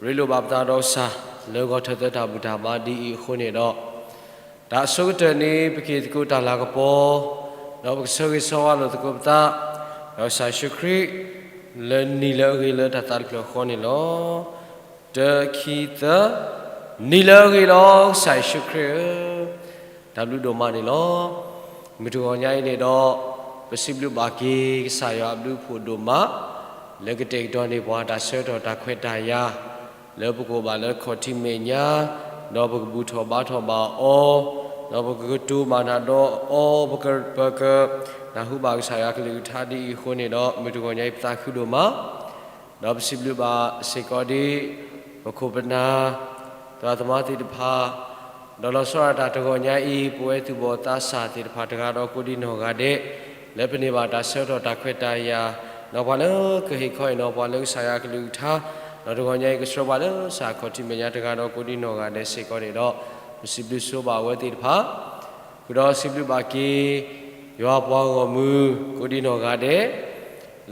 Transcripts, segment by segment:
ရ့လိာ်ဘၣ်ပသးဒီးကစၢ် လၢဂီၤထၢၣ်သၢတၢ်ဘူၣ်တၢ်ဘါဒ်အံၤအဃိန့ၣ်ဒီး, တၢ်အဆိကတၢၢ်န့ၣ် ပက့ၤသကိးတၢ်လၤကပီၤ, ဒီးပကဆၢဂ့ၤဆၢဝါလိာ်သကိးပသး, ဒီးကစၢ်ယ့ၣ်ၡူးခရံာ် လၢနံၤလၢအဂ့ၤလၢတၢ်သးတဖျၢၣ်ဃီန့ၣ်လီၤ. တၢ ခံ သၢ, နံၤလၢအဂ့ၤလီၤ ကစၢ်ယ့ၣ်ၡူးခရံာ်ဧၢ. တၢ်ဘျုးဒိၣ်မးန့ၣ်လီၤ. မုၢ်တဂီၤညါအံၤန့ၣ်ဒီး, ပစံးဘျုးဘၣ်က့ၤကစၢ်ယွၤအဘျုးအဖှိၣ်ဒိၣ်မး, လၢကတဲာ်ကတီၤန့ၢ်ပှၤတၢ်ဆၢကတီၢ်တၢ်ခွဲးတၢ်ယာ်, လၢပကအိၣ်ဘၣ်လၢခီၣ်ထံးမဲာ်ညါ, ဒီးပကဘူၣ်ထီၣ်ဘါထီၣ်ဘၣ်အီၤ, ဒီးပကကတိၤမၤနၢၤဒီးအီၤ, ပက, ပကနၢ်ဟူဘၣ်ကစၢ်ယွၤကလုၢ်ကထါဒ်အံၤအဃိန့ၣ်ဒီး, မုၢ်တဂီၤညါအံၤပသးခုဒိၣ်မး ဒီးပစံးဘျုးဘၣ်စ့ၢ်ကီးဒ် ပခိၣ်ပနၢ်, သရၣ်သမါသ့ၣ်တဖၣ်, ဒီးလီၤဆီဒၣ်တၢ်တဂီၤညါအံၤ ပဝဲသူၣ်ဘီၣ်သးစၢ်သ့ၣ်တဖၣ်တဂၤဒီးကိးဒံနီၢ်ဂၤဒဲး, လၢပန့ၢ်ဘၣ်တၢ်ဆၢကတီၢ်တၢ်ခွဲးတၢ်ယာ်, ဒီးပှၤလၢကဟ့ၣ်ခီဟ့ၣ်နီၤပှၤလၢကစၢ်ယွၤကလုၢ်ကထါ, ဒီးတဂီၤညါအံၤကဆှၢပှၤလၢကစၢ်ခီၣ်ထံးမဲာ်ညါတဂၤဒီးကိးဒံနီၢ်ဂၤဒဲးစ့ၢ်ကီးန့ၣ်ဒီး, ပစံးဘျုးဆိဘၣ်အဝဲသ့ၣ်တဖၣ် ဃုာ်ဒီးစံးဘျုးဘၣ်က့ၤ ယွၤပှၤဂီၢ်မုၢ်ကိးဒံနီၢ်ဂၤဒဲး,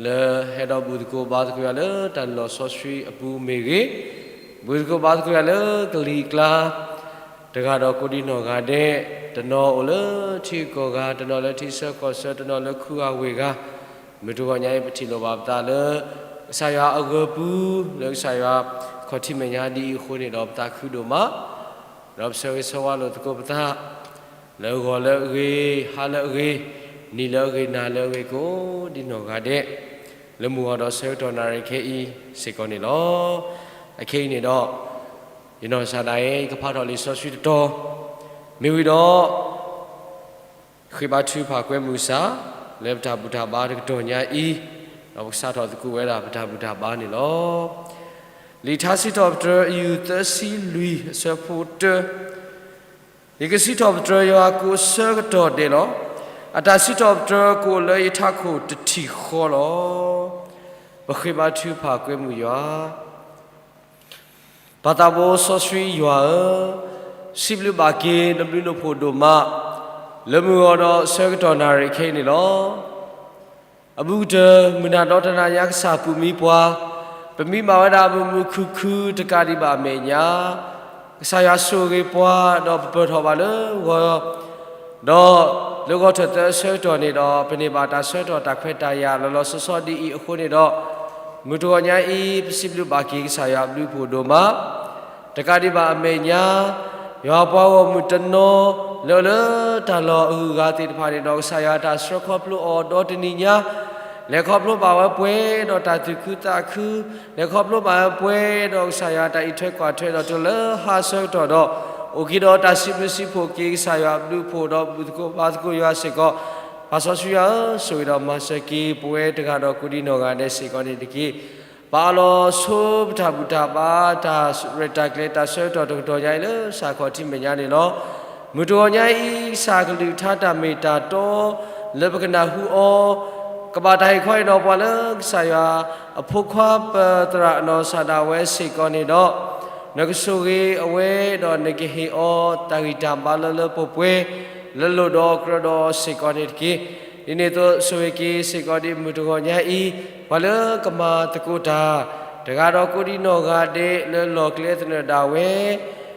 လၢဟဲဒီးဘူၣ်သကိးဘါသကိးယၤလၢတၢ်လီၢ်စီဆှံအပူၤမ့ၢ်ဂ့ၤ, ဘူၣ်သကိးဘါသကိးယၤလၢကလံၤကျါ တဂၤဒီးကိးဒံနီၢ်ဂၤဒဲး, တနီၤအိၣ်လၢထံဂုၤကီၢ်ဂၤ, တနီၤလၢထံဆၢကီၢ်ဆၢ, တနီၤလၢခုဂၤဝ့ၢ်ဂၤ, မုၢ်တဂီၤညါအံၤပထံၣ်လိာ်ဘၣ်ပသးလၢ ကစၢ်ယွၤအဂၢၤပူၤ, လၢကစၢ်ယွၤခီၣ်ထံးမဲာ်ညါဒ်အံၤအဃိန့ၣ်ဒီးပသးခုဒိၣ်မး ဒီးပဆၢဂ့ၤဆၢဝါလိာ်သကိးပသး လၢဂီၤလၢအဂ့ၤ, ဟါလၢအဂ့ၤ, နံၤလၢအဂ့ၤ, နၤလၢအဂ့ၤကိးဒံနီၢ်ဂၤဒဲး, လၢမုၢ်ဂီၤဒီးဆၢကတီၢ်နၣ်ရံၣ်ခဲအံၤစ့ၢ်ကီးန့ၣ်လီၤ. အခဲအံၤန့ၣ်ဒီး, ယနီၢ်ကစၢ်ဒၣ်အံၤ ယကဖးထီၣ်လံာ်စီဆှံတတီၤ, မ့ၢ်ဝံၤဒီး ဃ့ဘါထုကဖၣ်ကွဲမုာ်ကစၢ် လၢပတၢ်ဘူၣ်တၢ်ဘါတကတီၢ်ညါအံၤ, ဒီးပကစးထီၣ်သကိးဝဲဒၣ်ပတၢ်ဘူၣ်တၢ်ဘါန့ၣ်လီၤ. လံာ်ထါစံးထီၣ်ပတြၢၤ အယူၢ်သၢဆံလွံၢ် အဆၢဖိတၢ, ယကစံးထီၣ်ပတြၢၤယွၤကိးဆၢကတီၢ်ဒဲးလီၤ. အတၢ်စံးထီၣ်ပတြၢၤကအိၣ်လၢယထးခိၣ်တထံၣ်ဃီလီၤ. ပဃ့ဘါထုကဖၣ်ကွဲမုာ်ယွၤ ပၢ်သးဘိစီဆှံယွၤဧၢ, စံးဘျုးဘၣ်က့ၤနဘျုးနဖှိၣ်ဒိၣ်မး, လၢမုၢ်ဂီၤဒီးဆၢကတီၢ်နၣ်ရံၣ်ခဲအံၤန့ၣ်လီၤ. အဘူးကတၢၢ် မုၢ်နၤဒီတနၤညါကစၢ်ပူၤမံပှၤ, ပမံဘၣ်ဝဲဒၣ်မုာ်မုာ်ခုၣ်ခုၣ်တကးဒံးဘၣ်အမဲာ်ညါ, ကစၢ်ယွၤဆိၣ်ဂ့ၤပှၤဒီးပပၢၢ်ထီၣ်ဘၣ်လၢဂီၤ ဒီးလၢဂီၤထၢၣ်သၢအဆၢကတီၢ်န့ၣ်ဒီး ပန့ၢ်ဘၣ်တၢ်ဆၢကတီၢ်တၢ်ခွဲးတၢ်ယာ်လီၤလီၤဆီဆီဒ်အံၤအဃိန့ၣ်ဒီး, မုၢ်တဂီၤညါအံၤ ပစံးဘျုးဘၣ်က့ၤကစၢ်ယွၤအဘျုးအဖှိၣ်ဒိၣ်မး တကးဒံးဘၣ်အမဲာ်ညါ, ယွၤပှၤဂီၢ်မုၢ်တနီၤ လၢအအိၣ်လၢတၢ်လီၢ်အဂုၤအဂၤသ့ၣ်တဖၣ်န့ၣ်ဒီး ကစၢ်ယွၤတၢ်ဆှၢခီဖျိအီၤဒီတနံၤညါ, လဲၤခီဖျိဘၣ်ဝဲပှဲၤဒီးတၢ်သူၣ်ခုသးခု, လဲၤခီဖျိဘၣ်ဝဲပှဲၤဒီးကစၢ်ယွၤတၢ်အံးထွဲကွၢ်ထွဲဒီးတုၤလၢဟါဆၢကတီၢ်ဒီး, အိၣ်က့ၤဒီးတၢ်စံးဘျုးစံးဖှိၣ်က့ၤကစၢ်ယွၤအဘျုးအဖှိၣ်ဒီးဘူၣ်သကိးဘါသကိးယွၤစ့ၢ်ကီး, ပၢ်စီဆှံယွၤဧၢ, ဆိၣ်ဂ့ၤဒီးမၤစၢၤက့ၤပဝဲတဂၤဒီးကိးဒံနီၢ်ဂၤဒဲးစ့ၢ်ကီးန့ၣ်တက့ၢ်. ပအၢၣ်လီၤဆိပတၢ်ဘူၣ်တၢ်ဘါတၢ်ရဲၣ်တၢ်ကျဲၤတၢ်ဆၢကတီၢ်တကတီၢ်ညါအံၤလၢကစၢ်ခီၣ်ထံးမဲာ်ညါန့ၣ်လီၤ. မုၢ်တဂီၤညါအံၤ ကစၢ်ကလုၢ်ကထါတၢ်မ့ၢ်တၢ်တီ လၢပကနၢ်ဟူအီၤ, ကဘၣ်တၢ်ဟ့ၣ်ခီဟ့ၣ်နီၤပှၤလၢကစၢ်ယွၤအဖိခွါပၢၤသရၣ်အနီၢ်ကစၢ်ဒၣ်ဝဲစ့ၢ်ကီးန့ၣ်ဒီး, နကဆိၣ်ဂ့ၤအဝဲဒီးနကဟ့ၣ်အီၤတၢ်ဂံၢ်တၢ်ဘါလၢလၢပှဲၤပှဲၤ, လၢလိၣ်ဒီးကြၢးဒီးအီၤစ့ၢ်ကီးန့ၣ်တက့ၢ်. ဒ်န့ၣ်အသိးဆိၣ်ဂ့ၤက့ၤစ့ၢ်ကီးဒ်မုၢ်တဂီၤညါအံၤ, ပှၤလၢကမၤသကိးတၢ် တဂၤဒီးကိးဒံနီၢ်ဂၤဒဲးလၢလီၢ်ကျဲသနၢၣ်ဒၣ်ဝဲ,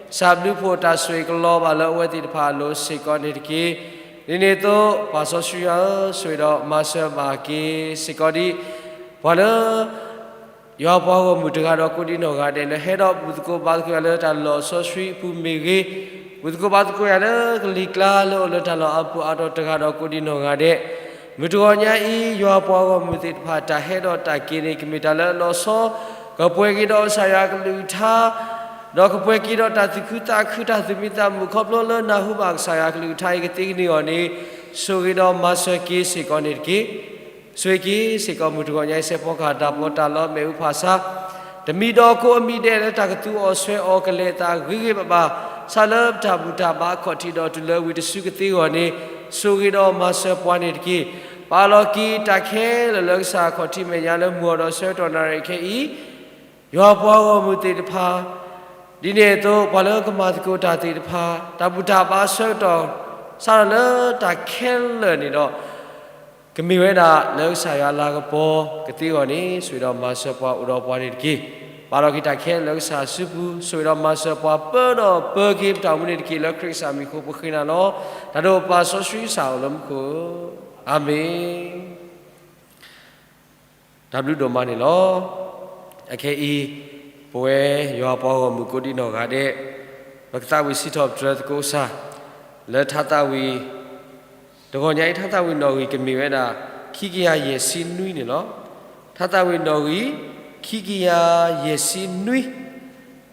ကစၢ်ဘျုးဖှိၣ်တၢ်ဆိၣ်ဂ့ၤကလီၤဘၣ်လၢအဝဲသ့ၣ်တဖၣ်အလိၤစ့ၢ်ကီးန့ၣ်တက့ၢ်. ဒ်န့ၣ်အသိး ပၢ်စီဆှံယွၤဧၢ, ဆိၣ်ဂ့ၤဒီးမၤစၢၤဘၣ်က့ၤစ့ၢ်ကီးဒ် ပှၤလၢ ယွၤပှၤဂီၢ်မုၢ်တဂၤဒီးကိးဒံနီၢ်ဂၤဒဲး လၢဟဲဒီးဘူၣ်သကိးဘါသကိးယၤလၢတၢ်လီၢ်စီဆှံအပူၤမ့ၢ်ဂ့ၤ, ဘူၣ်သကိးဘါသကိးယၤလၢကလံၤကျါလၢအိၣ်လၢတၢ်လီၢ်အါပူၤအါတီၤတဂၤဒီးကိးဒံနီၢ်ဂၤဒဲး, မုၢ်တဂီၤညါအံၤ ယွၤပှၤဂီၢ်မုၢ်သ့ၣ်တဖၣ်တၢ်ဟဲဒီးတၢ်က့ၤန့ၣ် ကမ့ၢ်တၢ်လၢအလီၤဆီ, ကပှဲၤက့ၤဒီးကစၢ်ယွၤကလုၢ်ကထါ ဒီးကပှဲၤက့ၤဒီးတၢ်သူၣ်ခုသးခုတၢ်သူၣ်မံသးမုာ်ခီဖျိလၢနၢ်ဟူဘၣ်ကစၢ်ယွၤကလုၢ်ကထါအံၤကသ့ကန့ၢ်အီၤန့ၣ်, ဆိၣ်ဂ့ၤဒီးမၤစၢၤက့ၤစ့ၢ်ကီးန့ၣ်တက့ၢ်. ဆိၣ်ဂ့ၤက့ၤစ့ၢ်ကီးမုၢ်တဂီၤညါအံၤ စဲးဖီကဟၣ်တၢ်ပီးတၢ်လီမ့ၣ်အူဖးဆါ, တမံၤဒီးကိးအမံၤဒဲးလၢတၢ်ကသူအီၤဆွဲအီၤကလဲၤအသးဂ့ၤဂ့ၤဘၣ်ဘၣ်, စးလၢပတၢ်ဘူၣ်တၢ်ဘါအခီၣ်ထံးဒီးတုၤလၢဝံၤတစုကသ့အဂီၢ်န့ၣ်, ဆိၣ်ဂ့ၤဒီးမၤစၢၤပှၤန့ၣ်တက့ၢ်. ပအၢၣ်လီၤက့ၤတၢ်ခဲလၢာ်လၢကစၢ်ခီၣ်ထံးမဲာ်ညါလၢမုၢ်ဂီၤဒီးဆၢကတီၢ်နၣ်ရံၣ်ခဲအံၤ ယွၤပှၤဂီၢ်မုၢ်သ့ၣ်တဖၣ်, ဒ်န့ၣ်အသိး ပှၤလၢကမၤသကိးတၢ်သ့ၣ်တဖၣ် တၢ်ဘူၣ်တၢ်ဘါဆၢကတီၢ် စးထီၣ်လၢတၢ်ခဲလၢာ်န့ၣ်ဒီး ကမ့ၢ်ဝဲဒၣ်လၢကစၢ်ယွၤအလၤကပီၤကသ့အဂီၢ်န့ၣ် ဆိၣ်ဂ့ၤဒီးမၤစၢၤပှၤအိၣ်ဒီးပှၤန့ၣ်တက့ၢ်. ပာ်လီၤက့ၤတၢ်ခဲလၢာ်လၢကစၢ်အစုပူၤ, ဆိၣ်ဂ့ၤဒီးမၤစၢၤပှၤပၢဒီးပၢက့ၤပတၢ်အိၣ်မူန့ၣ်တက့ၢ်. လၢခရံာ်ကစၢ်မံၤအဃိ ပဃ့နၤလီၤ. တၢ်ဒိၣ်ပၢ်စီဆှံကစၢ်အိၣ်လၢမူခိၣ်ဧၢ, အၤမ့ၣ်. တၢ်ဘျုးဒိၣ်မးန့ၣ်လီၤ. အခဲအံၤ ပဝဲယွၤပှၤဂီၢ်မုၢ်ကိးဒံနီၢ်ဂၤဒဲး ပကသးဝံၣ်စံးထီၣ်ပတြၢၤသကိးကစၢ် လၢထါသးဝံၣ် တဂီၤညါအံၤ ထါသးဝံၣ်နီၣ်ဂံၢ်ကမ့ၢ်ဝဲဒၣ် ခံကယၤယဲၢ်ဆံနွံန့ၣ်လီၤ. ထါသးဝံၣ်နီၣ်ဂံၢ် ခံကယၤယဲၢ်ဆံနွံ,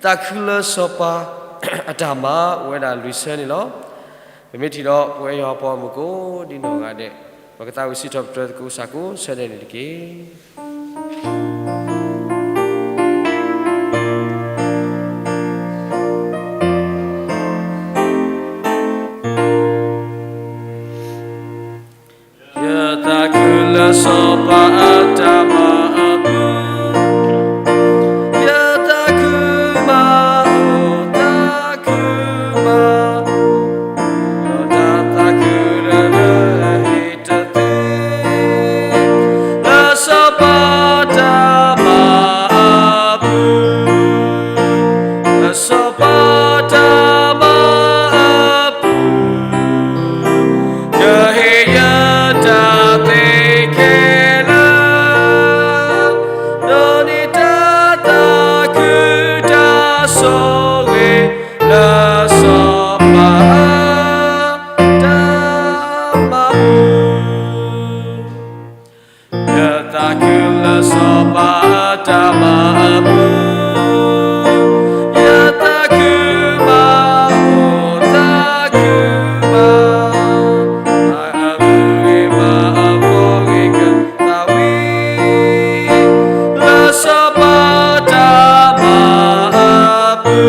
သးခုလၢစီၤပၤအတၢ်မၤ အိၣ်ဝဲဒၣ်လွံၢ်ဆၢန့ၣ်လီၤ. ပမ့ၢ်ထံၣ်ဒီး ပဝဲယွၤပှၤဂီၢ်မုၢ်ကိးဒံနီၢ်ဂၤဒဲး ပကသးဝံၣ်စံးထီၣ်ပတြၢၤသကိးကစၢ်ကိးဆၢဒဲးန့ၣ်တက့ၢ်. ယသးခုလၢစီၤပၤအတၢ်မၤအပူၤ, ယသးခုမး အိၣ်သးခုမး, ဒီးတၢ်သးခုလၢလၢဟ့ၣ်တသ့ လၢစီၤပၤတၢ်မၤအပူၤ, လၢစီၤပၤတၢ်မၤအပူၤ, ကဟ့ၣ်ယတၢ်သ့ခဲလၢာ်, ဒီးန့ၢ်တၢ်သးခုတၢ်ဆိၣ်ဂ့ၤ လၢစီၤပၤတၢ်မၤအပူၤ. ယသးခုလၢစီၤပၤအတၢ်မၤအပူၤ, ယသးခုမး အိၣ်သးခုမး, အဂ့ၤမးအဂ့ၤကသးဝံၣ်, လၢစီၤပၤတၢ်မၤအပူၤ,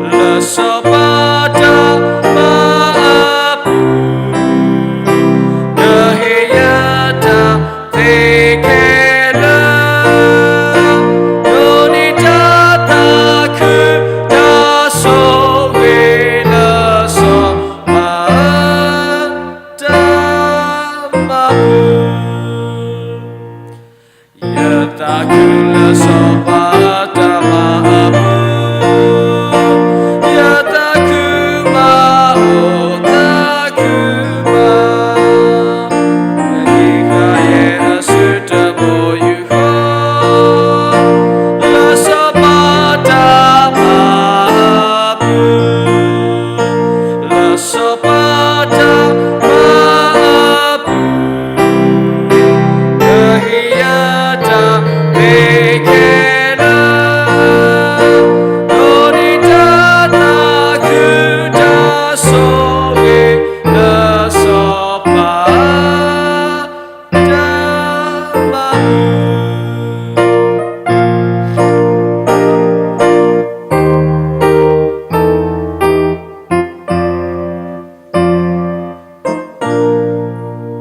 လၢစီၤပၤတၢ်မၤအပူၤ, ကဟ့ၣ်ယတၢ်သ့ခဲလၢာ်, ဒီးန့ၢ်တၢ်သးခုတၢ်ဆိၣ်ဂ့ၤလၢစီၤပၤတၢ်မၤအပူၤ. ယသးခုလၢစီၤပၤအတၢ်မၤအပူၤ, ယသးခုမး အိၣ်သးခုမး, ဟံးဃာ်ယဲအစုတဘိယူၢ်ဃီ, လၢစီၤပၤတၢ်မၤအပူၤ, လၢစီၤပၤတၢ်မၤအပူၤ, ကဟ့ၣ်ယတၢ်သ့ခဲလၢာ်, ဒီးန့ၢ်တၢ်သးခုတၢ်ဆိၣ်ဂ့ၤ လၢစီၤပၤတၢ်မၤအပူၤ. ယ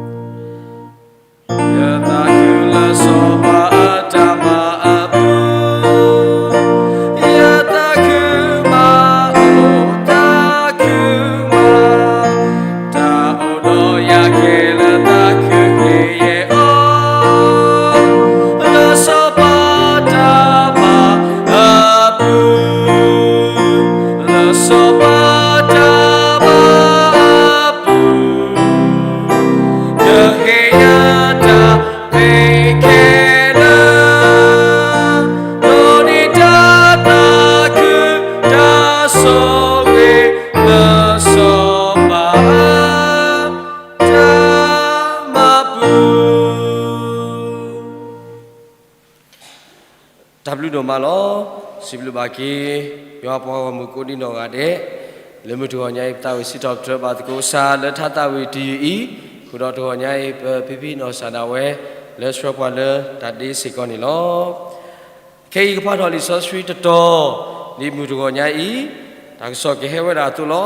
သးခုလၢစီၤပၤအတၢ်မၤအပူၤ, ယသးခုမး အိၣ်သးခုမး, တၢ်အိၣ်ဒီးယၤခဲလၢာ်သးခုက့ၤယဲအီၤ, လၢစီၤပၤတၢ်မၤအပူၤ, လၢစီၤပၤတၢ်မၤအပူၤ, ကဟ့ၣ်ယတၢ်သ့ခဲလၢာ်, ဒီးန့ၢ်တၢ်သးခုတၢ်ဆိၣ်ဂ့ၤ လၢစီၤပၤ တၢ်မၤပူၤ. တၢ်ဘျုးဒိၣ်မးလီၤ. စံးဘျုးဘၣ်က့ၤ ယွၤပှၤဂီၢ်မုၢ်ကိးဒံနီၢ်ဂၤဒဲး လၢမုၢ်တဂီၤညါအံၤ ပသးဝံၣ်စံးထီၣ်ပတြၢၤဘၣ်သကိးကစၢ် လၢထါသးဝံၣ်တယုၢ်အံၤ, ဃုာ်ဒီးတဂီၤညါအံၤ ပဖံဖံနီၢ်စၢ်ဒၣ်ဝဲ လၢဆှၢပှၤလၢတၢ်ဒ့စ့ၢ်ကီးန့ၣ်လီၤ. ခဲအံၤကဖးထီၣ်လံာ်စီဆှံတတီၤ လံာ်မုၢ်တဂီၤညါအံၤ, တၢ်ကစီၣ်ကဟဲဝဲဒၣ်အသိးလီၤ.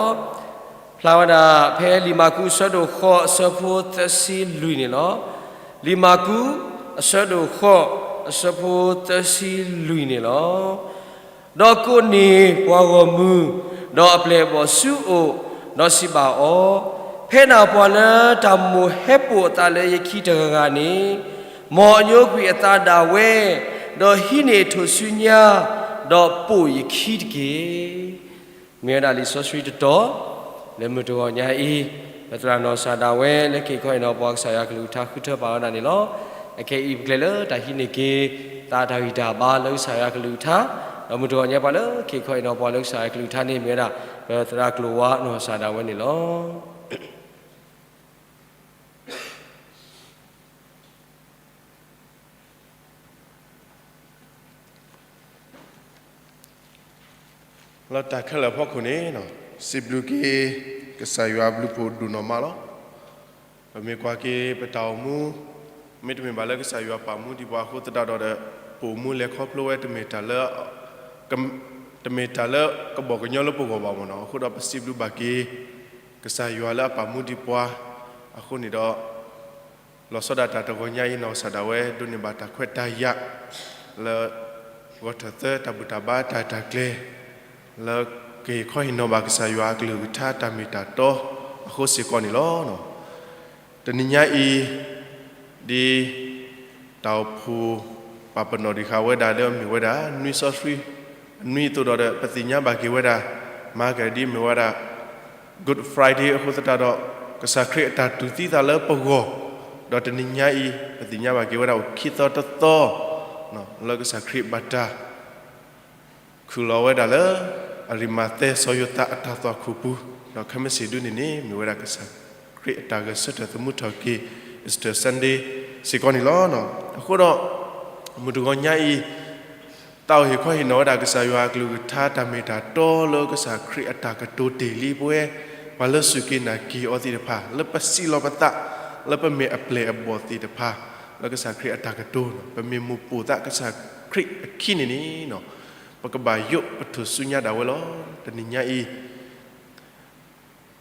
ဖျါဝဲဒၣ်ဖဲလံာ်မၢ်ကူးအဆၢဒိၣ်ဃိး အဆၢဖိသၢဆံလွံၢ်န့ၣ်လီၤ. လံာ်မၢ်ကူး အဆၢဒိၣ်ဃိး အဆၢဖိသၢဆံလွံၢ်န့ၣ်လီၤ. ဒီးကိးန့ၢ်ပှၤဂီၢ်မုၢ် ဒီးအပျဲၢ်အဘီၣ်ဆူအအိၣ်, ဒီးစံးဘၣ်အီၤ, ဖဲနၢ်ပှၤလၢတၢ်မိၣ်ဟဲပိာ်အသးလၢယခံတဂၤဂၤန့ၣ်, မ်အညိကွံာ်အသးဒၣ်ဝဲ, ဒီးဟံးန့ၢ်ထိၣ်စုညါ, ဒီးပိာ်ယခံတက့ၢ်. မ့ၢ်ဝဲဒၣ်လံာ်စီဆှံတတီၤ လၢမုၢ်တဂီၤညါအံၤ, ပသရၣ်နီၢ်ကစၢ်ဒၣ်ဝဲလၢက့ၤခီဟ့ၣ်နီၤပှၤကစၢ်ယွၤကလုၢ်ကထါဃုထၢပာ်ဝဲဒၣ်န့ၣ်လီၤ. အခဲအံၤပကျဲၤလၢတၢ်ဟံးန့ၢ်က့ၤ သးတၢ်ဂံၢ်တၢ်ဘါလၢကစၢ်ယွၤကလုၢ်ကထါ, ဒီးမုၢ်တဂီၤညါပှၤလၢက့ၤခီဟ့ၣ်နီၤပှၤလၢကစၢ်ယွၤကလုၢ်ကထါန့ၣ် မ့ၢ်ဝဲဒၣ် ပသရၣ်ကျိၤဝါနီၢ်ကစၢ်ဒၣ်ဝဲန့ၣ်လီၤ. လၢတၢ်ခဲလၢာ်အဖီခိၣ်န့ၣ်, စံးဘျုးက့ၤ ကစၢ်ယွၤအဘျုးအဖှိၣ်ဒိၣ်နီၢ်မးလီၤ. ပမ့ၢ်ကွၢ်က့ၤပတၢ်အိၣ်မူ, မ့တမ့ၢ်ဘၣ်လၢကစၢ်ယွၤပာ်မူဒံးပှၤအဃိသတးဒီး, ပအိၣ်မူလဲၤခီဖျိဝဲ တမ့ၢ်တၢ်လၢ တမ့ၢ်တၢ်လၢကဘီၣ်ကညီလၢပဂီၢ်ဘၣ်မ့ၢ်နီၤ. အဃိဒီးပစံးဘျုးဘၣ်က့ၤ ကစၢ်ယွၤလၢအပာ်မူဒံးပှၤအဃိန့ၣ်ဒီး, လီၤဆီဒၣ်တၢ်တဂီၤညါအံၤ နီၢ်ကစၢ်ဒၣ်ဝဲ ဒိးန့ၢ်ဘၣ်တၢ်ခွဲးတၢ်ယာ် လၢ ဂီၤထၢၣ်သၢ တၢ်ဘူၣ်တၢ်ဘါတၢ်တၢ်ကျဲၤ လၢကဟ့ၣ်ခီဟ့ၣ်နီၤဘၣ်ကစၢ်ယွၤအကလုၢ်ကထါတၢ်မ့ၢ်တၢ်တီအဃိစ့ၢ်ကီးန့ၣ်လီၤ. တနံၤညါအံၤ ဒ်တၢ်အိၣ်ဖှိၣ်ပာ်ပနီၣ်ဒံးဃာ်ဝဲဒၣ်လၢအမ့ၢ်ဝဲဒၣ် နွံစီဆှံ အနွံအသိးဒီး ပသ့ၣ်ညါဘၣ်က့ၤဝဲဒၣ် မၤကဒ်အမ့ၢ်ဝဲဒၣ် Good Friday အဃိသတးဒီး ကစၢ်ခရံာ်အတၢ်တူၢ်သံသးလၢပဂီၢ်, ဒီးတနံၤညါအံၤ ပသ့ၣ်ညါဘၣ်က့ၤဝဲဒၣ်အိၣ်ခံသီတသီ လၢကစၢ်ခရံာ်ဘၣ်တၢ် ခူၣ်လီၤဝဲဒၣ်လၢ အရံမၤသဲစီၤယိၤသးအတၢ်သွၣ်ခိၣ်ပူၤ, ဒီးခဲမုၢ်ဆ့ၣ်ဒုန့ၣ်န့ၣ် မ့ၢ်ဝဲဒၣ်ကစၢ်ခရံာ်အတၢ်ဂဲၤဆၢထၢၣ်သမူထီၣ်က့ၤ Easter Sunday စ့ၢ်ကီးန့ၣ်လီၤ. အဃိဒီး မုၢ်တဂီၤညါအံၤ သးအိၣ်ဟ့ၣ်ခီဟ့ၣ်နီၤဝဲဒၣ်ကစၢ်ယွၤအကလုၢ်ကထါတၢ်မ့ၢ်တၢ်တီလၢကစၢ်ခရံာ်အတၢ်ကတိၤတ့ၢ်လံပဝဲ ပှၤလၢစူၢ်က့ၤနာ်က့ၤအီၤသ့ၣ်တဖၣ် လၢပစံးလီၤပသး လၢပမ့ၢ်အပျဲၢ်အဘီၣ်သ့ၣ်တဖၣ် လၢကစၢ်ခရံာ်အတၢ်ကတိၤ ပမ့ၢ်မိၣ်ပိာ်သးကစၢ်ခရံာ်အခံန့ၣ်န့ၣ် ပကဘၣ်ယိးပထူၣ်စုညါဒၣ်ဝဲလီၤ. တနံၤညါအံၤ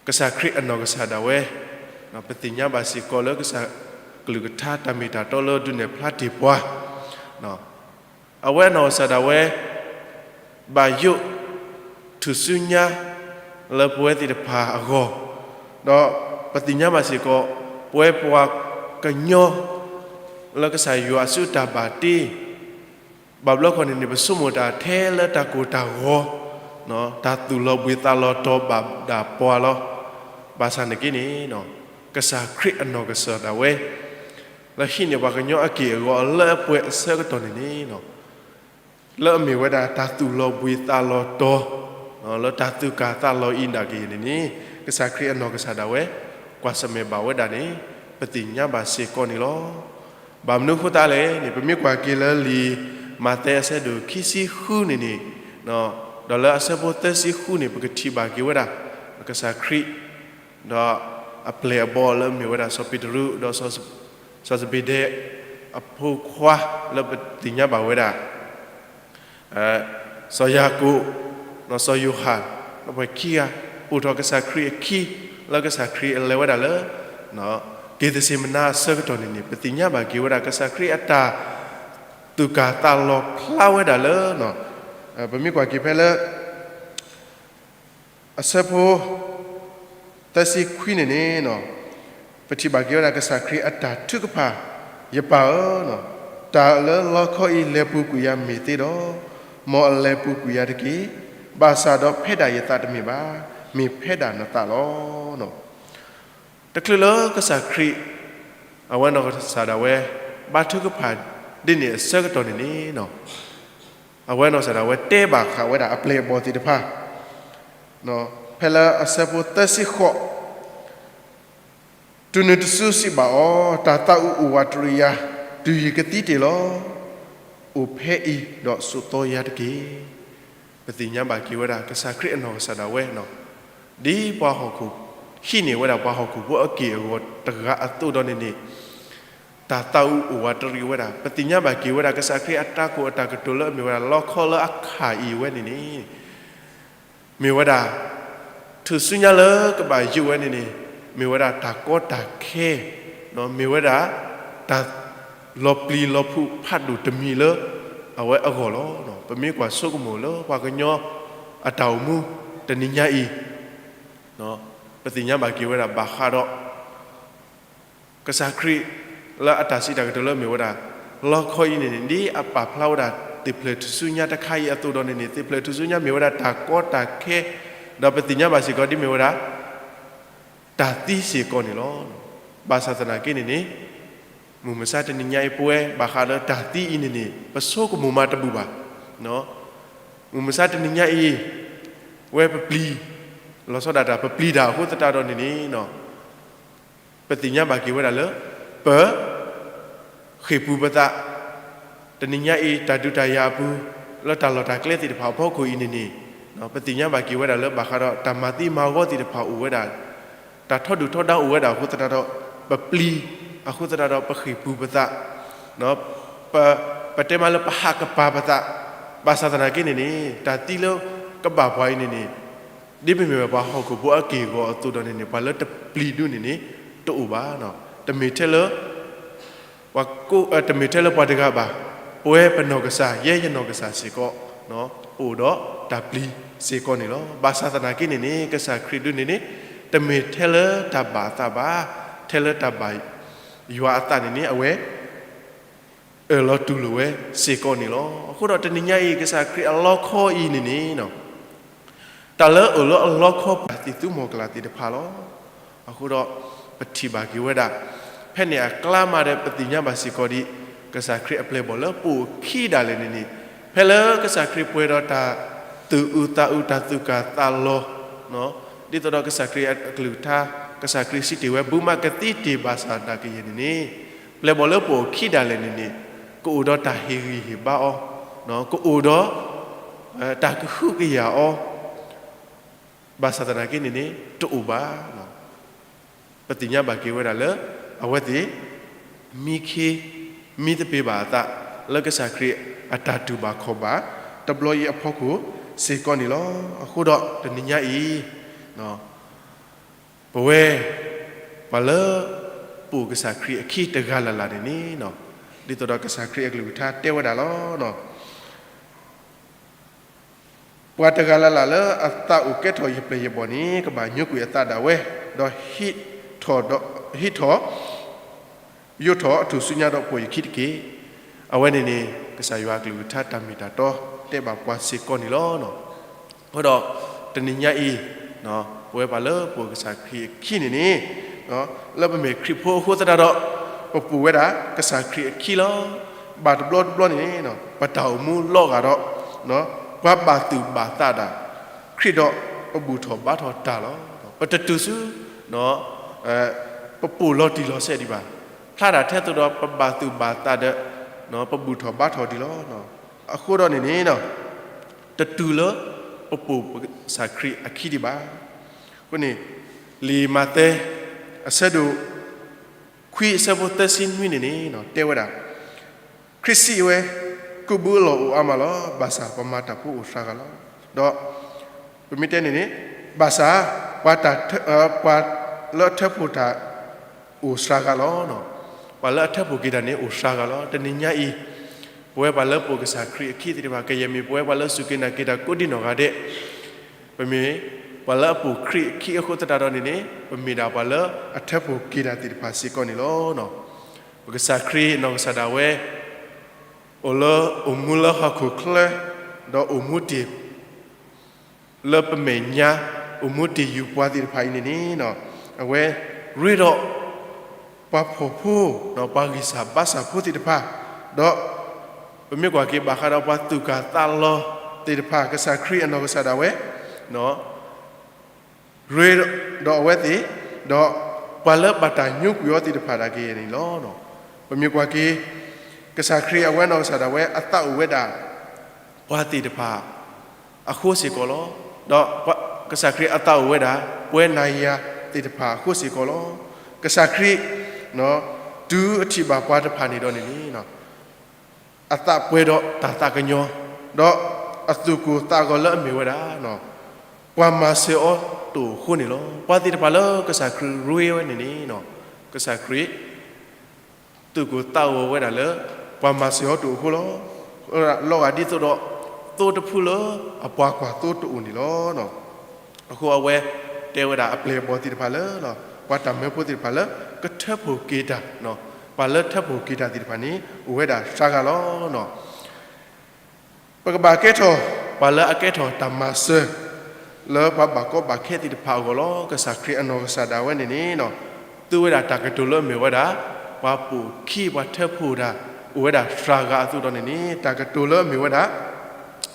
ကစၢ်ခရံာ်အနီၢ်ကစၢ်ဒၣ်ဝဲ ပသ့ၣ်ညါဘၣ်စ့ၢ်ကီးလၢကစၢ်ကလုၢ်ကထါတၢ်မ့ၢ်တၢ်တီလၢဒုးနဲၣ်ဖျါတ့ၢ်ပှၤ အဝဲအနီၢ်ကစၢ်ဒၣ်ဝဲ ဘၣ်ယိး ထူၣ်စုညါ လၢပဝဲသ့ၣ်တဖၣ်အဂီၢ်, ဒီးပသ့ၣ်ညါဘၣ်စ့ၢ်ကီး ပဝဲပှၤကညီ လၢကစၢ်ယွၤအစုတၢ်ဘၣ်တ့ ဘၣ်ဘျီခီန့ၣ်န့ၣ် ပဆိကမိၣ်တၢ်ထဲလၢတၢ်ကိၢ်တၢ်ဂီၤ, တၢ်သူၣ်လီၤဘှံးသးလီၤတီၤဘၣ်ဒၣ်ပှၤလီၤ. ဘၣ်ဆၣ်နာ်က့န့ၣ် ကစၢ်ခရံာ်အနီၢ်ကစၢ်ဒၣ်ဝဲ လၢဟံးန့ၢ်ပှၤကညီအက့ၢ်အဂီၤလၢအပှဲၤအဆၢကတီၢ်န့ၣ်န့ၣ် လၢအမ့ၢ်ဝဲဒၣ်တၢ်သူၣ်လီၤဘှံးသးလီၤတီၤ လၢတၢ်သူၣ်ကၢ်သးလီၤအံၤဒၣ်က့ၤန့ၣ်န့ၣ် ကစၢ်ခရံာ်အနီၢ်ကစၢ်ဒၣ်ဝဲ ကွၢ်ဆၢၣ်မဲာ်ဘၣ်ဝဲဒၣ်န့ၣ် ပသ့ၣ်ညါဘၣ်စ့ၢ်ကီးန့ၣ်လီၤ. ဘၣ်မနုၤအဃိသတးလဲၣ်န့ၣ် ပမ့ၢ်ကွၢ်က့ၤလၢလံာ်မးသဲအဆၢဒိၣ်ခံဆံဃုန့ၣ်န့ၣ် ဒီးလၢအဆၢဖိသၢဆံဃုန့ၣ် ပကထံၣ်ဘၣ်က့ၤဝဲဒၣ် ကစၢ်ခရံာ် ဒီးအပျဲၢ်အဘီၣ်လၢအမ့ၢ်ဝဲဒၣ်စီၤပ့းတရူး ဒီးစီၤစဘ့းဒဲး အဖိခွါလၢပသ့ၣ်ညါဘၣ်ဝဲဒၣ် စီၤယၤကိာ် ဒီးစီၤယိၤဟၣ် ဒီးပှၤခံဂၤ ပိာ်ထီၣ်ကစၢ်ခရံာ်အခံ လၢကစၢ်ခရံာ်အလဲၤဝဲဒၣ်လၢ က့ၤသစ့မနါအဆၢကတီၢ်န့ၣ်န့ၣ် ပသ့ၣ်ညါဘၣ်က့ၤဝဲဒၣ် ကစၢ်ခရံာ်အတၢ်သူၣ်ကၢ်သးလီၤဖျါဝဲဒၣ်လၢ ပမ့ၢ်ကွၢ်က့ၤဖဲလၢ အဆၢဖိ သၢဆံခွံန့ၣ်န့ၣ် ပထံၣ်ဘၣ်က့ၤဝဲဒၣ်ကစၢ်ခရံာ်အတၢ်ထုကဖၣ်, ယပၢ်ဧၢ, တၢ်လၢလီခီအံၤလဲၤပူၤကွံာ်ယၤမ့ၢ်သ့ဒီး, မ်အလဲၤပူၤကွံာ်ယၤတက့ၢ်. ဘၣ်ဆၣ်ဒီးဖဲဒၣ်ယသးတမ့ၢ်ဘၣ်, မ့ၢ်ဖဲဒၣ်နသးလီၤ. တချုးလၢကစၢ်ခရံာ် အဝဲနီၢ်ကစၢ်ဒၣ်ဝဲ ဘါထုကဖၣ်ဒ်န့ၣ်အဆၢကတီၢ်န့ၣ်န့ၣ် အဝဲနီၢ်ကစၢ်ဒၣ်ဝဲတဲဘၣ်ဃးဝဲဒၣ်အပျဲၢ်အဘီၣ်သ့ၣ်တဖၣ် ဖဲလၢအဆၢဖိသၢဆံဃိး တုၤနုၤတစုစံးဘၣ်အီၤ, တၢ်သးအုးအိၣ်ဝးတရံးယၤ, တုၤယကသံတ့ၢ်လီၤ. အိၣ်ဖဲအံၤဒီးဆိးသီယၤတက့ၢ်. ပသ့ၣ်ညါဘၣ်က့ၤဝဲဒၣ် ကစၢ်ခရံာ်အနီၢ်ကစၢ်ဒၣ်ဝဲ ဒ်ပှၤဟီၣ်ခိၣ် ဟံးန့ၢ်ဝဲဒၣ်ပှၤဟီၣ်ခိၣ်ဖိအက့ၢ်အဂီၤတဂၤအသိးဒီးန့ၣ်န့ၣ် တၢ်သးအုးအိၣ်ဝးတရံးဝဲဒၣ်. ပသ့ၣ်ညါဘၣ်က့ၤဝဲဒၣ် ကစၢ်ခရံာ်အတၢ်ကိးအတၢ်ကတိၤလၢအမ့ၢ်ဝဲဒၣ် လီခီလၢအခၣ်အံၤဝဲန့ၣ်န့ၣ် မ့ၢ်ဝဲဒၣ် ထူၣ်စုညါလၢကဘၣ်ယိးဝဲန့ၣ်န့ၣ် မ့ၢ်ဝဲဒၣ်တၢ်ကီတၢ်ခဲ, မ့ၢ်ဝဲဒၣ် တၢ်လီၤပျံၤလီၤဖုးဖးဒိၣ်တမံၤလၢ အဝဲအဂီၢ်လီၤ. ပမ့ၢ်ကွၢ်ဆိကမိၣ်လၢပှၤကညီအတၢ်အိၣ်မူ တနံၤညါအံၤ ပသ့ၣ်ညါဘၣ်က့ၤဝဲဒၣ်ဘၣ်ဃးဒီး ကစၢ်ခရံာ်လၢအတၢ်စံးတၢ်ကတိၤလၢအမ့ၢ်ဝဲဒၣ် လီခီအံၤန့ၣ်န့ၣ် ဒ်အပာ်ဖျါဝဲဒၣ်သ့ၣ်ဖျၢၣ်ထူၣ်စုညါတခါအံၤအသိးဒီးန့ၣ်န့ၣ် သ့ၣ်ဖျၢၣ်ထူၣ်စုညါမ့ၢ်ဝဲဒၣ်တၢ်ကီတၢ်ခဲ, ဒီးပသ့ၣ်ညါဘၣ်စ့ၢ်ကီးဒ်မ့ၢ်ဝဲဒၣ် တၢ်သံစ့ၢ်ကီးန့ၣ်လီၤ. ဘၣ်ဆၣ်သနာ်က့န့ၣ်န့ၣ် မုၢ်မဆါတနံၤညါအံၤ ပဝဲဘၣ်ဃးဒီးတၢ်သံအံၤန့ၣ်န့ၣ် ပဆိကမိၣ်မးတဘူၣ်ဘၣ်. မုၢ်မဆါတနံၤညါအံၤ ဝဲပပျံၤ လီၤဆီဒၣ်တၢ် ပပျံၤတၢ်အဃိသတးဒီးန့ၣ်န့ၣ် ပသ့ၣ်ညါဘၣ်က့ၤဝဲဒၣ်လၢ ပ ဃ့ၢ်ပူၤပသး, တနံၤညါအံၤ တၢ်ဒုးတၢ်ယၤအပူၤ လၢတၢ်လီၢ်တၢ်ကျဲသ့ၣ်တဖၣ်အဖီခိၣ်အံၤန့ၣ်န့ၣ် ပသ့ၣ်ညါဘၣ်က့ၤဝဲဒၣ်လၢဘၣ်ဃးဒီးတၢ်မၤသံမၤဂီၤသ့ၣ်တဖၣ်အိၣ်ဝဲဒၣ်, တၢ်ထီဒုၣ်ထီဒါအိၣ်ဝဲဒၣ်အဃိသတးဒီး ပပျံၤ အဃိသတးဒီးပဃ့ၢ်ပူၤပသး, ပ ပတဲမးလၢပဟးကပၤပသး, ဘၣ်ဆၣ်သနာ်က့န့ၣ်န့ၣ် တၢ်သံလၢကဘၣ်ပှၤအံၤန့ၣ်န့ၣ် ဒ်ပမ့ၢ်ဝဲပှၤဟီၣ်ခိၣ်ဖိအက့ၢ်အဂီၤအသိးဒီးန့ၣ်န့ၣ် ပှၤလၢတပျံၤဒုန့ၣ်န့ၣ် တအိၣ်ဘၣ်. တမ့ၢ်ထဲလၢ ပှၤကိး တမ့ၢ်ထဲလၢပှၤတဂၤဘၣ်, ပဝဲပနီၢ်ကစၢ် ယဲယနီၢ်ကစၢ်စ့ၢ်ကီး ပအိၣ်ဒီးတၢ်ပျံၤစ့ၢ်ကီးန့ၣ်လီၤ. ဘၣ်ဆၣ်သနာ်က့န့ၣ်န့ၣ် ကစၢ်ခရံာ်ဒုန့ၣ်န့ၣ် တမ့ၢ်ထဲလၢတၢ်ဘၣ်အသးဘၣ်, ထဲလၢတၢ်ဘၣ်ယွၤအသးန့ၣ်န့ၣ် အဝဲ အၢၣ်လီၤတူၢ်လိာ်ဝဲစ့ၢ်ကီးန့ၣ်လီၤ. အဃိဒီးတနံၤညါအံၤ ကစၢ်ခရံာ်အလီခီအံၤန့ၣ်န့ၣ် တၢ်လၢအအိၣ်လၢအလီခီပှၤသ့ၣ်သူမီၤကလၢ်သ့ၣ်တဖၣ်လီၤ. အဃိဒီး ပထံၣ်ဘၣ်က့ၤဝဲဒၣ် ဖဲန့ၣ်အကျါမးဒီး ပသ့ၣ်ညါဘၣ်စ့ၢ်ကီးဒ် ကစၢ်ခရံာ်အပျဲၢ်အဘီၣ်လၢပအိၣ်ခံဒၣ်လဲာ်န့ၣ်န့ၣ် ဖဲလၢကစၢ်ခရံာ်ပှဲၤဒီးတၢ်သူၣ်အုးသးအုး တၢ်သူၣ်ကၢ်သးလီၤ ဒ်သိးဒီးကစၢ်ခရံာ်အကလုၢ်ကထါ ကစၢ်ခရံာ်စံးတ့ၢ်ဝဲ ဘုမးကသံတ့ၢ်ဘၣ်ဆၣ်သနာ်က့ယဲၢ်န့ၣ်န့ၣ် ပျဲၢ်ဘီၣ်လၢပအိၣ်ခံဒၣ်လဲာ်န့ၣ်န့ၣ် ကအိၣ်ဒီးတၢ်ဟ့ၣ်ဂံၢ်ဟ့ၣ်ဘါအီၤ, ကအိၣ်ဒီး တၢ်ကဟုကယာ်အီၤ, ဘၣ်ဆၣ်သနာ်က့န့ၣ်န့ၣ် တအိၣ်ဘၣ်. ပသ့ၣ်ညါဘၣ်က့ၤဝဲဒၣ်လၢ အဝဲသ့ၣ် မံခ့ မံသပ့ၤဘၣ်အသး လၢကစၢ်ခရံာ်အတၢ်တူၢ်ဘၣ်ခီၣ်ဘၣ် တဘျီအံၤအဖီခိၣ်စ့ၢ်ကီးန့ၣ်လီၤ. အဃိဒီးတနံၤညါအံၤ ပဝဲ ပှၤလၢ ပအိၣ်ကစၢ်ခရံာ်အခံတဂၤလၢ်လၢ်န့ၣ်န့ၣ် ဒ်သိးဒီးကစၢ်ခရံာ်အကလုၢ်ကထါတဲဝဲဒၣ်လီၤ. ပှၤတဂၤလၢ်လၢ်လၢအသးအိၣ်ကဲထီၣ်ယပျဲၢ်ယဘီၣ်န့ၣ် ကဘၣ်ညိကွံာ်အသးဒၣ်ဝဲ, ဒီး ဟံးထီၣ် ယိးထီၣ်အထူၣ်စုညါဒီးပှီၢ်ယခံတက့ၢ်. အဝဲန့ၣ်န့ၣ် ကစၢ်ယွၤအကလုၢ်ကထါတၢ်မ့ၢ်တၢ်တီတဲဘၣ်ပှၤစ့ၢ်ကီးန့ၣ်လီၤ. အဃိဒီး တနံၤညါအံၤ ပဝဲပှၤလၢပအိၣ်ကစၢ်ခရံာ်အခံန့ၣ်န့ၣ် လၢပမ့ၢ်ခရံာ်ဖိအဃိသတးဒီး ပပူၤဝဲဒၣ်ကစၢ်ခရံာ်အခံလီၤ. ဘၣ်တဘျီတဘျီန့ၣ် ပတၢ်အိၣ်မူလီၤဂာ်ဒီး ပှၤဘၣ်သူၣ်ဘၣ်သးဒၣ် ခရံာ်ဒီးပဘူၣ်ထီၣ်ဘါထီၣ်တၢ်လီၤ. ပတတုၤဆူ ပပိာ်လီၤတံၢ်လီၤဆဲးဒံးဘၣ်. ဖျါဒၣ်ထဲသိးဒီးပဘၣ်သူၣ်ဘၣ်သးဒီး ပဘူၣ်ထီၣ်ဘါထီၣ်ဒံးလီၤ. အဃိဒီးန့ၣ်န့ၣ် တတုၤလၢပပိာ်ကစၢ်ခရံာ်အခံဒံးဘၣ်. အဃိန့ၣ် လံာ်မးသဲ အဆၢဒိၣ် ခွံအဆၢဖိသၢဆံနွံန့ၣ်န့ၣ် တဲဝဲဒၣ်, ခရံာ်စံးဝဲ, ကုၢ်ဘုအလီၢ်အိၣ်အါမးလီၤ. ဘၣ်ဆၣ်ပှၤမၤတၢ်ဖိအိၣ်စှၤဂၤလီၤ. ဒီး ပမ့ၢ်တဲန့ၣ်န့ၣ် ဘၣ်ဆၣ် ပှၤတၢ် ပှၤလၢအထၢဖှိၣ်တၢ် အိၣ်စှၤဂၤလီၤ. ပှၤလၢအထၢဖှိၣ်က့ၤတၢ်န့ၣ် အိၣ်စှၤဂၤလီၤ. တနံၤညါအံၤ ပဝဲပှၤလၢပအိၣ်ကစၢ်ခရံာ်အခံသ့ၣ်တဖၣ် ကယဲၢ်မ့ၢ်ပဝဲပှၤလၢစူၢ်က့ၤနာ်က့ၤတၢ်ကိးဒံနီၢ်ဂၤဒဲး ပမ့ၢ်ပှၤလၢအပိာ်ခရံာ်အခံအဃိသတးဒီးန့ၣ်န့ၣ် ပမ့ၢ်ဒၣ်ပှၤလၢအထၢဖှိၣ်က့ၤတၢ်သ့ၣ်တဖၣ်စ့ၢ်ကီးန့ၣ်လီၤ. ပကစၢ်ခရံာ်နီၢ်ကစၢ်ဒၣ်ဝဲ အိၣ်လၢအိၣ်မူလၢဟီၣ်ခိၣ်ချၢ ဒီးအိၣ်မူတ့ၢ် လၢပမဲာ်ညါ အိၣ်မူတ့ၢ်ယူၢ်ပှၤသ့ၣ်တဖၣ်အံၤန့ၣ်န့ၣ် အဝဲရ့ဒီး ပှၤဖှီၣ်ဖိ ပှၤဂံၢ်စၢ်ဘါစၢ်ဖိသ့ၣ်တဖၣ် ဒီး ပမ့ၢ်ကွၢ်က့ၤဘၣ်ဃးဒီးပှၤသူၣ်ကၢ်သးလီၤသ့ၣ်တဖၣ် ကစၢ်ခရံာ်အနီၢ်ကစၢ်ဒၣ်ဝဲ ရ့ဒီးအဝဲသ့ၣ် ဒီးပှၤလၢဘၣ်တၢ်ညိကွံာ်အီၤသ့ၣ်တဖၣ်ဒၣ်ကယဲၢ်န့ၣ်လီၤ. ပမ့ၢ်ကွၢ်က့ၤ ကစၢ်ခရံာ်အဝဲနီၢ်ကစၢ်ဒၣ်ဝဲအသးအိၣ်ဝဲဒၣ် ပှၤသ့ၣ်တဖၣ် အဃိစ့ၢ်ကီးလီၤ. ဒီးကစၢ်ခရံာ်အသးအိၣ်ဝဲဒၣ် ပဝဲနၤယၤသ့ၣ်တဖၣ်အဃိစ့ၢ်ကီးလီၤ. ကစၢ်ခရံာ် တုၤအထံၣ်ဘၣ်ပှၤတဖၣ်န့ၣ်ဒီးန့ၣ်န့ၣ် အသးပှဲၤဒီးတၢ်သးကညီၤ, ဒီးအသူၣ်ကိၢ်သးဂီၤလၢအမ့ၢ်ဝဲဒၣ် ပှၤမၤစၢၤအီၤတအိၣ်အဃိန့ၣ်လီၤ. ပှၤသ့ၣ်တဖၣ်လၢကစၢ်ခရံာ်ရ့ဝဲန့ၣ်န့ၣ် ကစၢ်ခရံာ် သူၣ်ကိၢ်သးဂီၤဝဲဒၣ်လၢ ပှၤမၤစၢၤအီၤတအိၣ်အဃိလီၤ. လီၤဂာ်ဒ်သိးဒီး သိတဖုလၢအပှၤကွၢ်သိတအိၣ်န့ၣ်လီၤ. အဃိအဝဲတဲဝဲဒၣ်အပျဲၢ်အဘီၣ်သ့ၣ်တဖၣ်လၢ ပှၤတၢ်မၢဖိသ့ၣ်တဖၣ်လၢ ကထၢဖှိၣ်က့ၤတၢ် ပှၤလၢထၢဖှိၣ်က့ၤတၢ်သ့ၣ်တဖၣ်န့ၣ် အိၣ်ဝဲဒၣ်သၢဂၤလီၤ. ပကဘၣ်ကဲထီၣ် ပှၤလၢအကဲထီၣ်တၢ်မၤစၢၤ လၢပှၤဘၣ်ကီဘၣ်ခဲသ့ၣ်တဖၣ်အဂီၢ်လီၤ. ကစၢ်ခရံာ်အနီၢ်ကစၢ်ဒၣ်ဝဲန့ၣ်န့ၣ် သူဝဲဒၣ်တၢ်ကတိၤလၢအမ့ၢ်ဝဲဒၣ် ပှၤပိာ်ခံ ပှၤထၢဖှိၣ်တၢ် အိၣ်ဝဲဒၣ်သၢဂၤအသိးဒီးန့ၣ်န့ၣ် တၢ်ကတိၤလၢအမ့ၢ်ဝဲဒၣ်